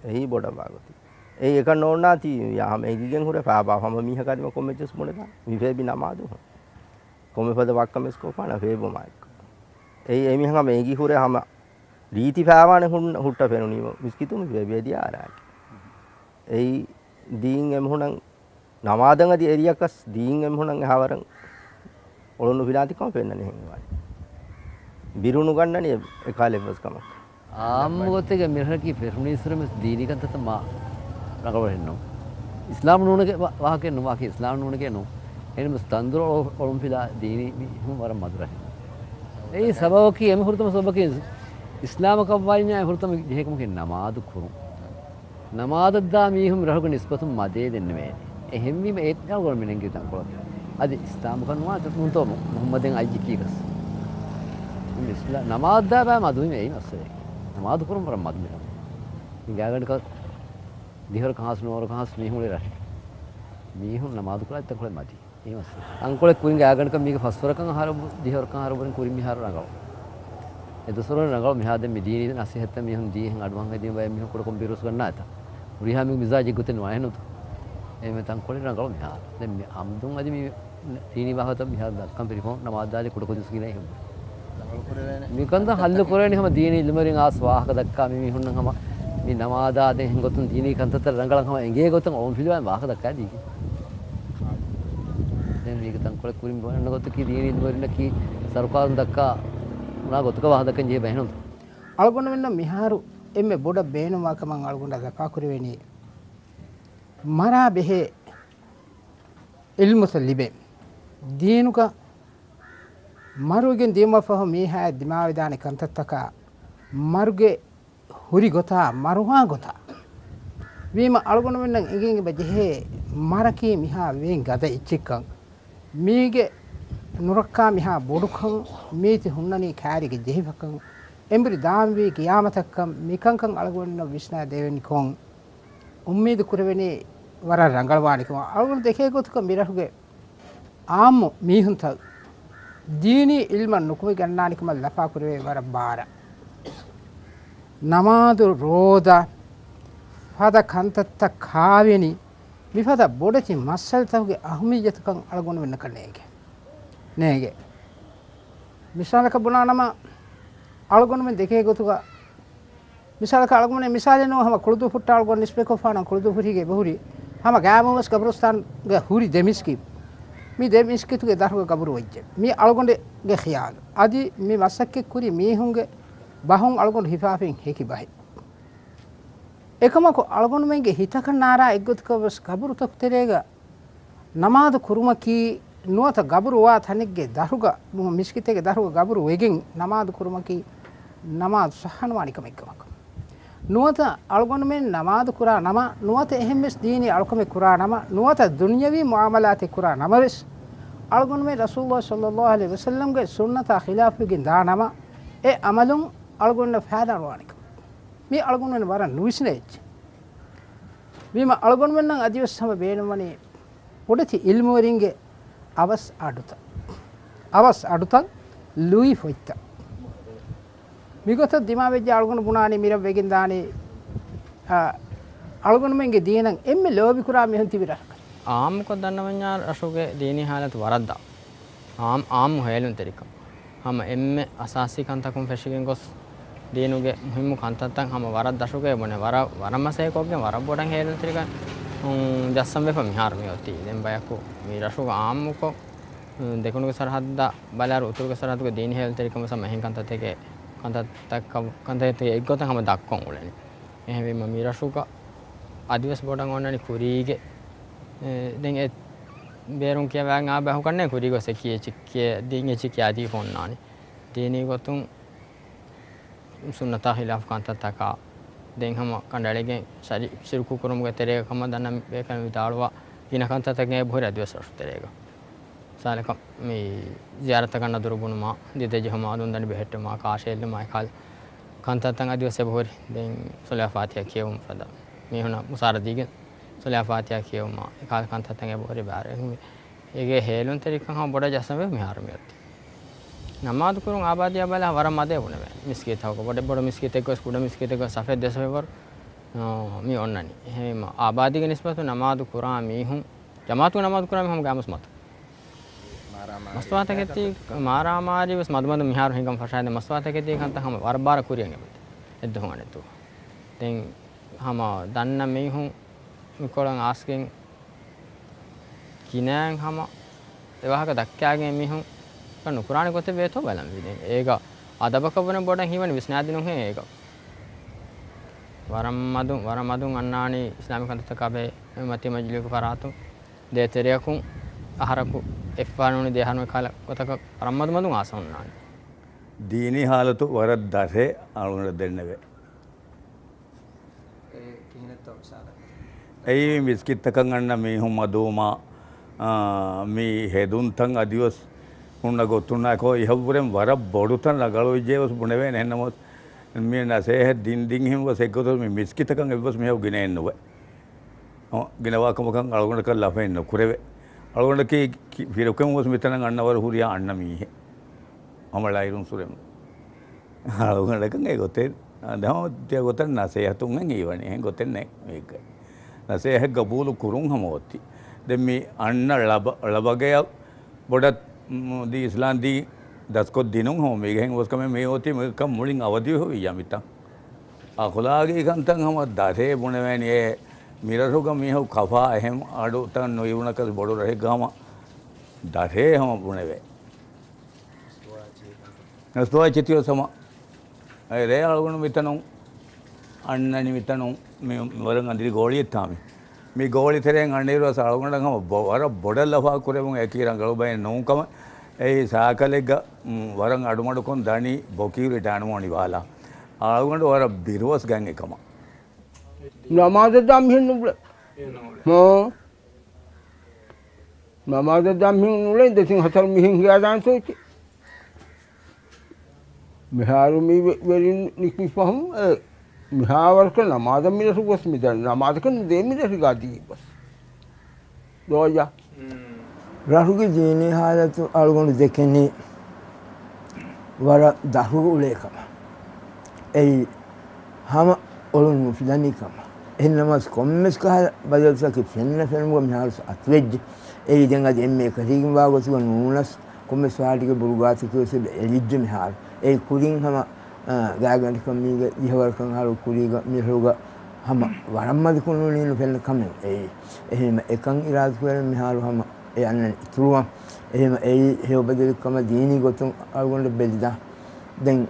އެއީ ބޮޑަށް ވާގޮތެއް. އެއީ އެކަން ނޯންނާތީ ހަމަ އެނގިގެން ހުރެ ފާބާ ހަމަ މީހަކާ ދިމާ ކޮންމެ ޖެސް ބުނެދާނެ. މި ފޭބި ނަމާދު ހަމަ. ކޮންމެ ފަދަ ވައްކަމެސް ކޮށްފާނަ ފޭބުމާ އެއްކޮށް. އެއީ އެމީހަކަށް ހަމަ އެނގި ހުރެ ހަމަ ރީތި ފާވާނެ ހުން-، ހުއްޓަ ފެނުނީމަ މިސްކިތު މި ފޭބި އެދިޔާ އަރާގެ. އެއީ ދީން އެމީހުނަށް ނަމާދަށް އަދި އެރިޔަކަސް ދީން އެމީހުނަށް އެހާވަރަށް އޮޅުނު ފިލާތިކަމަށް ފެންނަނީ ހެންވާނެ. ބިރުނުގަންނަނީ އެކާލެއްވެސް ކަމަކަށް. އާއްމު ގޮތެއްގަ މިރަށަކީ ފެށުނީއްސުރެމެސް ދީނީ ކަންތައްތައް މާ ރަނގަޅު ހެންނު. އިސްލާމް ނޫނެކޭ ވާ-، ވާހަކައެއް ނުވާކީ އިސްލާމް ނޫނެކޭ ނޫ. އެހެންނަމަސް ތަންދުރު އޮޅު-، އޮޅުން ފިލާ ދީނީ މީހުން ވަރަށް މަދު ރަށެއް. އެއީ ސަބަބަކީ އެމީ ހުރިތަމަ ސަބަބަކީ އިސްލާމަކަށް ވާންޏާ އެ ހުރިތަމަ ޖެހޭ ކަމަކީ ނަމާދު ކުރުން. ނަމާދަށްދާ މީހުން ރަށުގެ ނިސްބަތުން މަދޭ ދެންނެވޭނެ. އެހެންވީމަ އެ އަޅުގަނޑުމެން އެނގި ތަންކޮޅަކީ. އަދި އިސްލާމަކަށް ނުވާ ނޫންތޯ މު-، މުހައްމަދެއް އައިއްޖެ ކީކަސް. އިސްލާ-، ނަމާދަށްދާ ބައި މަދުވީމަ އެއީ މައްސަލައެއް. ނަމާދު ކުރުން ވަރަށް މަދު މިރަށު. ގާގަނޑަކަށް ދިހަވަރަކަށް ހާސް ނުވަވަރަކަށް ހާސް މީހުން އުޅޭ ރަށެއް. މީހުން ނަމާދު ކުރާ ތަންކޮޅެއް މަދީ. އެއީ މައްސަލަ. ތަންކޮޅެއް ކުރިން ގާގަނޑަކަށް މީގެ ފަސްވަރަކަށް އަހަރު ދިހަވަރަކަށް އަހަރު ވަރިން ކުރިން މިހާރު ރަނގަޅު. އެ ދުސްވަރު ރަނގަޅު މިހާ ދެން މި ދީނީ ނަސޭހަތްތައް މީހުން ދީހެން އަޑުއަހަން ހެދީމަ ބައެއް މީހުން ކުޑަކޮށް ބިރުވެސް ގަންނާތަ. ހުރިހާ މީހުން މިޒާޖެއް ގޮތެއް ނުވާ އެހެންނުތަ. އެ މި ތަންކޮޅެއް ރަނގަޅު މިހާރު. ދެން މި އަމްދުން އަދި މި ދީނީ ވާހަކަތައް މިހާރު ދައްކަން ފިރިފޮން ނަމާދާލި ކުޑަކޮށް ޖުސް ގިނަ އެހެން. މިކަންތައް ހައްލު ކުރެވެނީ ހަމަ ދީނީ އިލްމުވެރިން އާސް ވާހަކަ ދައްކާ މި މީހުންނަށް ހަމަ މި ނަމާދާ ދެން އެހެން ގޮތުން ދީނީ ކަންތައްތައް ރަނގަޅަށް ހަމަ އެނގޭ ގޮތުން އޮން ފިލުވާ ވާހަކަ ދައްކާ ދީގެ. ދެން މީގެ ތަންކޮޅެއް ކުރިން ބުނަން ގޮތަކީ ދީނީ އިލްމުވެރިންނަކީ ސަރުކާރުން ދައްކާ ބުނާ ގޮތަކަށް ވާހަކަ ދައްކަން ޖެހޭ ބައެއް ނޫން. އަޅުގަނޑުމެންނަށް މިހާރު އެންމެ ބޮޑަށް ބޭނުންވާ ކަމަށް އަޅުގަނޑަށް ލަފާކުރެވެނީ މަރާ ބެހޭ އިލްމުތައް ލިބޭ. ދީނުގަ މަރުވެގެން ދިޔުމަށްފަހު މީހާއަށް ދިމާވެދާނެ ކަންތައްތަކާ މަރުގެ ހުރި ގޮތާ މަރުވާ ގޮތާ. ވީމަ އަޅުގަނޑުމެންނަށް އެނގެން އެބަ ޖެހޭ މަރަކީ މިހާ ވޭން ގަދަ އެއްޗެއްކަން. މީގެ ނުރައްކާ މިހާ ބޮޑުކަން، މީތި ހުންނަނީ ކައިރިގެ ޖެހިފަކަން، އެނބުރި ދާންވީ ގިޔާމަތަށްކަން، މިކަންކަން އަޅުގަނޑުމެންނަށް ވިސްނާ ދެވެނިކޮށް، އުއްމީދު ކުރެވެނީ ވަރަށް ރަނގަޅުވާނެކަމަށް. އަޅުގަނޑު ދެކޭ ގޮތުގަ މިރަށުގެ އާއްމު މީހުންތައް ދީނީ އިލްމަށް ނުކުމެގަންނާނެކަމަށް ލަފާކުރެވޭ ވަރަށް ބާރަށް. ނަމާދު، ރޯދަ، ފަދަ ކަންތައްތައް ކާވެނި، މިފަދަ ބޮޑެތި މައްސަލަތަކުގެ އަހުމިއްޔަތުކަން އަޅުގަނޑުމެންނަކަށް ނޭނގެ، ނޭނގެ. މިސާލަކަށް ބުނާނަމަ، އަޅުގަނޑުމެން ދެކޭ ގޮތުގަ، މިސާލަކަށް އަޅުގަނޑު މިސާލެއް ނޫން، ހަމަ ކުޅުދޫ ފުއްޓާ އަޅުގަނޑު ނިސްބަތްކޮށްފާނަން ކުޅުދޫ ފުށީގެ އެބަހުރި، ހަމަ ގާމޫސް ގަބުރުސްތާންގެ ހުރި ދެ މިސްކިތް، މި ދެ މިސްކިތުގެ ދަށުގަ ގަބުރު ވެއްޖެ. މީ އަޅުގަނޑުގެ ޚިޔާލު. އަދި މި މަސައްކަތް ކުރި މީހުންގެ ބަހުން އަޅުގަނޑު ހިފާފިން ހެކި ބަހެއް. އެކަމަކު، އަޅުގަނޑުމެންގެ ހިތަކަށް ނާރާ އެއްގޮތަކަށް ވެސް ގަބުރުތަކު ތެރޭގަ ނަމާދު ކުރުމަކީ، ނުވަތަ ގަބުރު ވާ ތަނެއްގެ ދަށުގަ، މިސްކިތެއްގެ ދަށުގަ ގަބުރު ވެގެން ނަމާދު ކުރުމަކީ، ނަމާދު ޞައްޙަނުވާނެ ކަމެއް ކަމަކަށް. ނުވަތަ އަޅުގަނޑުމެން ނަމާދު ކުރާ ނަމަ، ނުވަތަ އެހެންވެސް ދީނީ އަޅުކަމެއް ކުރާ ނަމަ، ނުވަތަ ދުނިޔަވީ މުޢާމަލާތެއް ކުރާ ނަމަވެސް، އަޅުގަނޑުމެން ރަސޫލުﷲ ޞައްލަﷲ ޢަލައިހި ވަސައްލަމްގެ ސުންނަތާ ޚިލާފުވެގެން ދާ ނަމަ، އެ ޢަމަލުން އަޅުގަނޑަށް ފާއިދާ ނުވާނެ ކަމަށް. މީ އަޅުގަނޑުމެން ވަރަށް ނުވިސްނޭ އެއްޗެއް. ވީމަ އަޅުގަނޑުމެންނަށް އަދިވެސް ހަމަ ބޭނުންވަނީ ބޮޑެތި އިލްމުވެރިންގެ އަވަސް އަޑުތައް، އަވަސް އަޑުތައް، ލުއި ފޮތްތައް. މިގޮތަށް ދިމާވެއްޖެ އަޅުގަނޑު ބުނާނީ މިރަށް ވެގެން ދާނީ، އަ، އަޅުގަނޑުމެންގެ ދީނަށް އެންމެ ލޯބިކުރާ މީހުން ތިބި ރަށަކަށް. އާއްމުކޮށް ދަންނަވަންޏާ ރަށުގެ ދީނީ ހާލަތު ވަރަށް ދާ. އާއްމު، އާއްމު ހޭލުންތެރިކަން. ހަމަ އެންމެ އަސާސީ ކަންތަކުން ފެށިގެން ގޮސް، ދީނުގެ މުހިއްމު ކަންތައްތައް ހަމަ ވަރަށް ދަށުގައި ބުނެ، ވަރަށް، ވަރަށް މަސައްކަތްކޮށްގެން ވަރަށް ބޮޑަށް ހޭލުންތެރިކަން، އުން، ޖައްސަންވެފަ މިހާރު މި އޮތީ. ދެން ބަޔަކު މި ރަށުގަ އާއްމުކޮށް، އުން، ދެކުނުގެ ސަރަހައްދަށް ބަލާއިރު އުތުރުގެ ސަރަހައްދުގެ ދީނީ ހޭލުންތެރިކަން ވެސް ހަމަ އެހެން ކަންތައްތަކެއް، ކަންތައްތަކަށް، ކަންތައްތަކެއް އެއްގޮތަށް ހަމަ ދައްކަން އުޅެނީ. އެހެންވީމަ މި ރަށުގަ އަދިވެސް ބޮޑަށް އޮންނަނީ ކުރީގެ، އެ، ދެން އެ ބޭރުން ކިޔަވާ އާ ބަހުކަންނޭ ކުރީގެ އެކި އެއްޗެއް ކިޔަ، ދިން އެއްޗެއް ކިޔާދީ ފޮންނާނީ. ދީނީ ގޮތުން ސުންނަތާ ޚިލާފު ކަންތައްތަކާ، ދެން ހަމަ ކަނޑައެޅިގެން ޝަރި-، ޝިރުކު ކުރުމުގެ ތެރޭގަ ކަމަށް ދަންނަ ބޭކަލުން ވިދާޅުވާ ގިނަ ކަންތައްތަކެއް އެބަހުރި އަދިވެސް ރަށު ތެރޭގަ. މިސާލަކަށް މި ޒިޔާރަތަކަށް ނަދުރު ބުނުމާ، ދިދަ ޖެހުމާ، އަލުންދަނޑި ބެހެއްޓުމާ، ކާށި އެއްލުމާ އެކަހަލަ ކަންތައްތައް އަދިވެސް އެބަހުރި. ދެން ސުލޭހާ ފާތިހާ ކިޔެވުމަށް ފަދަ މީހުންނަށް މުސާރަ ދީގެން ސުލޭހާ ފާތިހާ ކިޔެވުމަށް އެކާލަ ކަންތައްތައް އެބަހުރި ބާރެއް. އޭގެ ހޭލުންތެރިކަން ހަމަ ބޮޑަށް ޖައްސަންވެ މިހާރު މިއޮތީ. ނަމާދު ކުރުން އާބާދީއާ ބަލާ ވަރަށް މަދޭ ބުނެވޭ. މިސްކިތްތަކުގަ ބޮޑެއް ބޮޑު މިސްކިތެއް ގޮސް ކުޑަ މިސްކިތެއް ގޮސް ސަފެއް ދެ ސަފެއް ވަރު، އާ، މި އޮންނަނީ. އެހެންވީމަ އާބާދީގެ ނިސްބަތުން ނަމާދު ކުރާ މީހުން، ޖަމާއަތުގަ ނަމާދު ކުރާ މީހުން ގާމުސް މަތު. މާރާމާރީ. މަސްތުވާތަކެތީ، މާރާމާރީ ވެސް މަދުމަދު މިހާރު ހިނގަން ފަށާދެ މަސްތުވާތަކެތީ ކަންތައް ހަމަ ވަރަށް ބާރަށް ކުރިއަށް އެބަތި. އެއްދުވަހު އަނެއްދުވަހު. ދެން ހަމަ ދަންނަ މީހުން މިކޮޅަށް އައިސްގެން ކިނާއަށް ހަމަ އެ ވާހަކަ ދައްކާގެން މީހުން ނުކުރާނެ ގޮތެއް ވޭތޯ ބަލަން ވީ. ދެން އޭގަ އަދަބަކަށް ވުރެ ބޮޑަށް ހީވަނީ ވިސްނާދިނުންހޭ އޭގަ. ވަރަށް މަދުން، ވަރަށް މަދުން އަންނާނީ އިސްލާމީ ކަންތައްތަކާ ބެހޭ މަތީ މަޖިލީހަކު ފަރާތުން. ދޭތެރެއަކުން އަހަރަކު އެއްފަހަރު ނޫނީ ދެއަހަރު ކަހަލަ ގޮތަކަށް ވަރަށް މަދު މަދުން އާސަ އޮންނާނީ. ދީނީ ހާލަތު ވަރަށް ދަށޭ އަޅުގަނޑަށް ދެންނެވޭ. އެ ކިހިނެއްތޯ މިސާލަކަށް؟ އެއީ މިސްކިތްތަކަށް އަންނަ މީހުން މަދުވުމާ، އާ، މި ހެދުންތައް އަދިވެސް ހުންނަ ގޮތުންނާކޯ އިހަށްވުރެން ވަރަށް ބޮޑުތަން ރަނގަޅުވެއްޖެއެވެސް ބުނެވޭނެ. އެހެންނަމަވެސް މި ނަސޭހަތް ދިން ދިން ހިންވެސް އެއްގޮތަށް މި މިސްކިތަކަށް އެއްވެސް މީހަކު ގިނައެއް ނުވޭ. ހަމަ ގިނަވާކަމަކަށް އަޅުގަނޑަކަށް ލަފައެއް ނުކުރެވޭ. އަޅުގަނޑަކީ ކި-، ފިރުކެން ވެސް މިތަނަށް އަންނަވަރު ހުރިހާ އަންނަ މީހެއް. ހަމަ ޅައިރުން ސުރެމު. އަޅުގަނޑަކަށް އެ ގޮތެއް، އަ، ދެ ހަމަ ތިޔަ ގޮތަށް ނަސޭހަތުން ހެން ހީވަނީ. އެހެން ގޮތެއް ނެތް މީގަ. ނަސޭހަތް ގަބޫލު ކުރުން ހަމަ އޮތީ. ދެން މި އަންނަ ޅަބަ-، ޅަބަގެޔަށް ބޮޑަށް، މު-، ދީ އިސްލާން ދީ ދަސްކޮށް ދިނުން ހަމަ މީގެ ހެން ގޮސް ކަމެއް މި އޮތީ މިކަން މުޅިން އަވަދިވެ ހޮވިއްޔާ މިތަން. އަޚުލާގީ ކަންތައް ހަމަ ދަށޭ ބުނެވޭނީ އެ މިރަށުގަ މީހަކު ކަފާ އެހެން އަޑުތައް ނުއިވުނަކަސް ބޮޑު ރަށެއްގަ ހަމަ ދަށޭ ހަމަ ބުނެވޭ. އަސްތުވާ ޗިތި އޮސް ހަމަ އެ ރޭ އަޅުގަނޑު މިތަނުން އަންނަނީ މިތަނުން މި ވަރަށް އަނދިރި ގޯޅިއެއްތާ މި. މި ގޯޅި ތެރެއިން އަންނައިރު އަސް އަޅުގަނޑަށް ހަމަ ބޮ-، ވަރަށް ބޮޑަށް ލަފާ ކުރެވުން އެކީ ރަނގަޅު ބައެއް ނޫން ކަމަށް. އެއީ ސާކަލެއްގަ، މް، ވަރަށް އަޑުމަޑުކޮށް ދަނީ ބޮކީރި ޑާނުމޯނި ވާލާ. އަޅުގަނޑު ވަރަށް ބިރުވަސް ގަން އެކަމަށް. ނަމާދަށް ދާ މިހެން ނުބުޅޭ. ހާ. ނަމާދަށް ދާ މިހެން ނުޅޭ ދެތިން ހަތަރު މިހެން ހިޔާދާން ސޯތި. މިހާރު މި ވެ-، ވެރިން ނިކުތް ފަހުން އެ މިހާވަރަކަށް ނަމާދަށް މިރަށު ގޮސް މިދަން ނަމާދަކަށް ނުދޭ މިރަށުގާ ދީ ގޮސް. ދޯޔާ. ރަށުގެ ދީނީ ހާލަތު އަޅުގަނޑު ދެކެނީ ވަރަށް ދަށުގަ އުޅޭ ކަމަށް. އެއީ ހަމަ އޮޅުން ނުފިލަނީ ކަމަށް. އެހެންނަމަވެސް ކޮންމެސް ކަހަލަ ބަދަލުތަކެއް ފެންނަ ފެނުމުގަ މިހާރު އަތުވެއްޖެ. އެއީ ދެން އަދި އެންމެ އެކަށީގެންވާ ގޮތުގަ ނޫނަސް ކޮންމެސް ފާޓީގެ ބުރުގާތަކެއް ވެސް އެބަ އެޅިއްޖެ މިހާރު. އެއީ ކުރިން ހަމަ، އާ، ގާތްގަނޑަކަށް މީގެ ދިހަވަރަކަށް އަހަރު ކުރީގަ މިރަށުގަ ހަމަ ވަރަށް މަދު ކުނުނީ ނުފެންނަ ކަމެއް އެއީ. އެހެންވީމަ އެކަން އިރާދަކުރެވެން މިހާރު ހަމަ އެ އަންނަނީ އިތުރުވަން. އެހެންވީމަ އެއީ ހެޔޮ ބަދަލެއް ކަމަށް ދީނީ ގޮތުން އަޅުގަނޑަށް ބެލިދާން. ދެން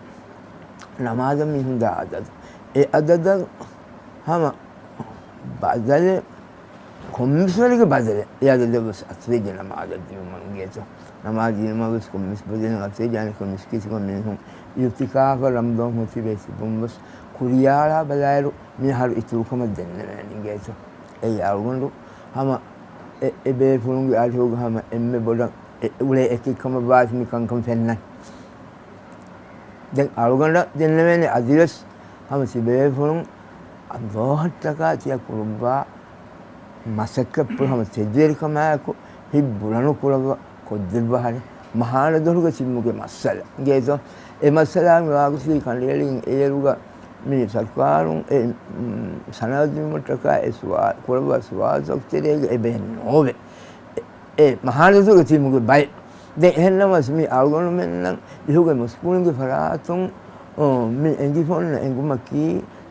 ނަމާދަށް މީހުން ދާ އަދަދު. އެ އަދަދަށް ހަމަ ބަދަލެއް، ކޮންމެސް ވަރެއްގެ ބަދަލެއް އެ އަދަދަށް ވެސް އަތުވެއްޖެ ނަމާދަށް ދިނުމަށް އިނގޭތޯ. ނަމާދަށް ދިނުމަށް ވެސް ކޮންމެސް ބަދަލެއް އަތުވެއްޖެ. އަނެއްކާ މިސްކިތުގަ މީހުން އިއުތިކާފަށް ރަމަޟާން ހުރި ތިބޭ ތިބުން ވެސް ކުރިޔާޅާ ބަލާއިރު މި އަހަރު އިތުރު ކަމަށް ދެންނެވޭނެ އިނގޭތޯ. އެއީ އަޅުގަނޑު ހަމަ އެ، އެ ބޭފުޅުންގެ އަރިހުގަ ހަމަ އެންމެ ބޮޑަށް އެ، އުޅޭ އެކެއް ކަމަށް ވާތީ މި ކަންކަން ފެންނަން. ދެން އަޅުގަނޑަށް ދެންނެވޭނެ އަދިވެސް ހަމަ ތިބޭފުޅުން އައްލާހަށްޓަކާ ތިޔަ ކުރުއްވާ މަސައްކަތްޕުޅު ހަމަ ތެދުވެރިކަމާއެކު ހިތް ބުރަނު ކުރައްވާ ކޮށްދެއްވާހާރެ މަހާނަ ދޮރުގެ ތިބުމުގެ މައްސަލަ އިނގޭތޯ. އެ މައްސަލާގެ ވާގޮތުގެ ކަނޑައެޅިގެން އޭރުގަ މި ސަރުކާރުން އެ، މް، ސަނަދު ދިނުމަށްޓަކާ އެ ސުވާ-، ކުރައްވާ ސުވާލުތަކުގެ ތެރޭގަ އެބައެއް ނޯވޭ. އެ، އެ މަހާނަ ދޮރުގެ ތިބުމުގެ ބައެއް. ދެން އެހެންނަމަވެސް މި އަޅުގަނޑުމެންނަށް އިހުގެ މުސްކުޅިންގެ ފަރާތުން، އޯ، މި އެނގިފަ އޮންނަ އެނގުމަކީ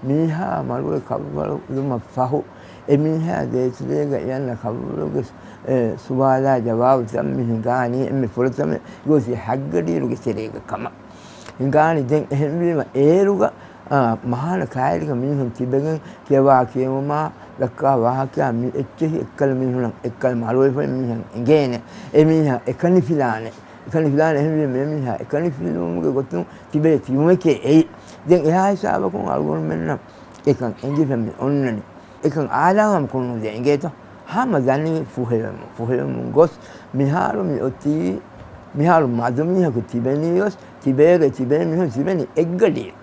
މީހާ މަރުވެ ކަށްވަޅުލުމަށް ފަހު، އެ މީހާ ދޭތެރޭގަ އަންނަ ކަށްވަޅުގެ، އެ، ސުވާލާ ޖަވާބުތައް މި ހިނގާނީ އެންމެ ފުރަތަމަ ގޯސް ހައްގަޑިއިރުގެ ތެރޭގަ ކަމަށް ހިނގާނީ. ދެން އެހެންވީމަ އޭރުގަ، އާ، މަހާނަ ކައިރިގަ މީހުން ތިބެގެން ކިޔަވާ ކިޔެވުމާ ދައްކާ ވާހަކައާ މި އެއްޗެހި އެއްކަލަ މީހުނަށް އެއްކަލަ މަރުވެފައި މީހަށް އެނގޭނެ. އެ މީހާ އެކަނިފިލާނެ. އެކަނިފިލާނެ އެހެންވީމަ މި މީހާ އެކަނިފިލުމުގެ ގޮތުން ތިބޭ ތިބުމެކޭ އެއީ. ދެން އެހާ ހިސާބަކުން އަޅުގަނޑުމެންނަށް އެކަން އެނގިފަ މި އޮންނަނީ. އެކަން އާލާހަމަ ކުރުނުދޭ އިނގޭތޯ. ހަމަ ދަނީ ފުހެވެމުން. ފުހެވެމުން ގޮސް މިހާރު މި އޮތީ، މިހާރު މަދު މީހަކު ތިބެނީ ގޮސް، ތިބޭރޭ ތިބޭ މީހުން ތިބެނީ އެއްގަޑިއެއް.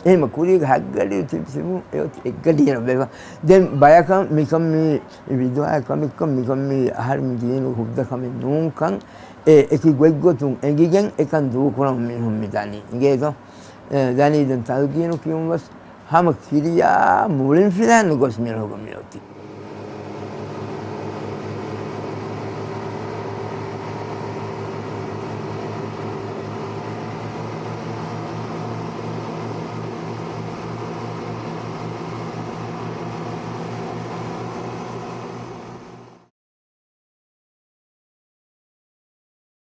އެހެންމަ ކުރީގެ ހައްގަޑި ތިބި ތިބު އެ އޮތީ އެއްގަޑިއިރަށް ވެފަ. ދެން ބަޔަކަށް މިކަން މީ ވިދުވާ ކަމެއްކަން މިކަން މީ އަހަރު މި ދީނު ހުއްދަ ކަމެއް ނޫންކަން އެ އެކި ގޮތްގޮތުން އެނގިގެން އެކަން ދޫކުރަމުން މީހުން މި ދަނީ. އިނގޭތޯ؟ އެ، ދަނީ ދެން ތަލްގީނު ކިޔުން ވެސް ހަމަ ކިރިޔާ މުޅިން ފިލާން ގޮސް މި ލޮގު މި އޮތީ.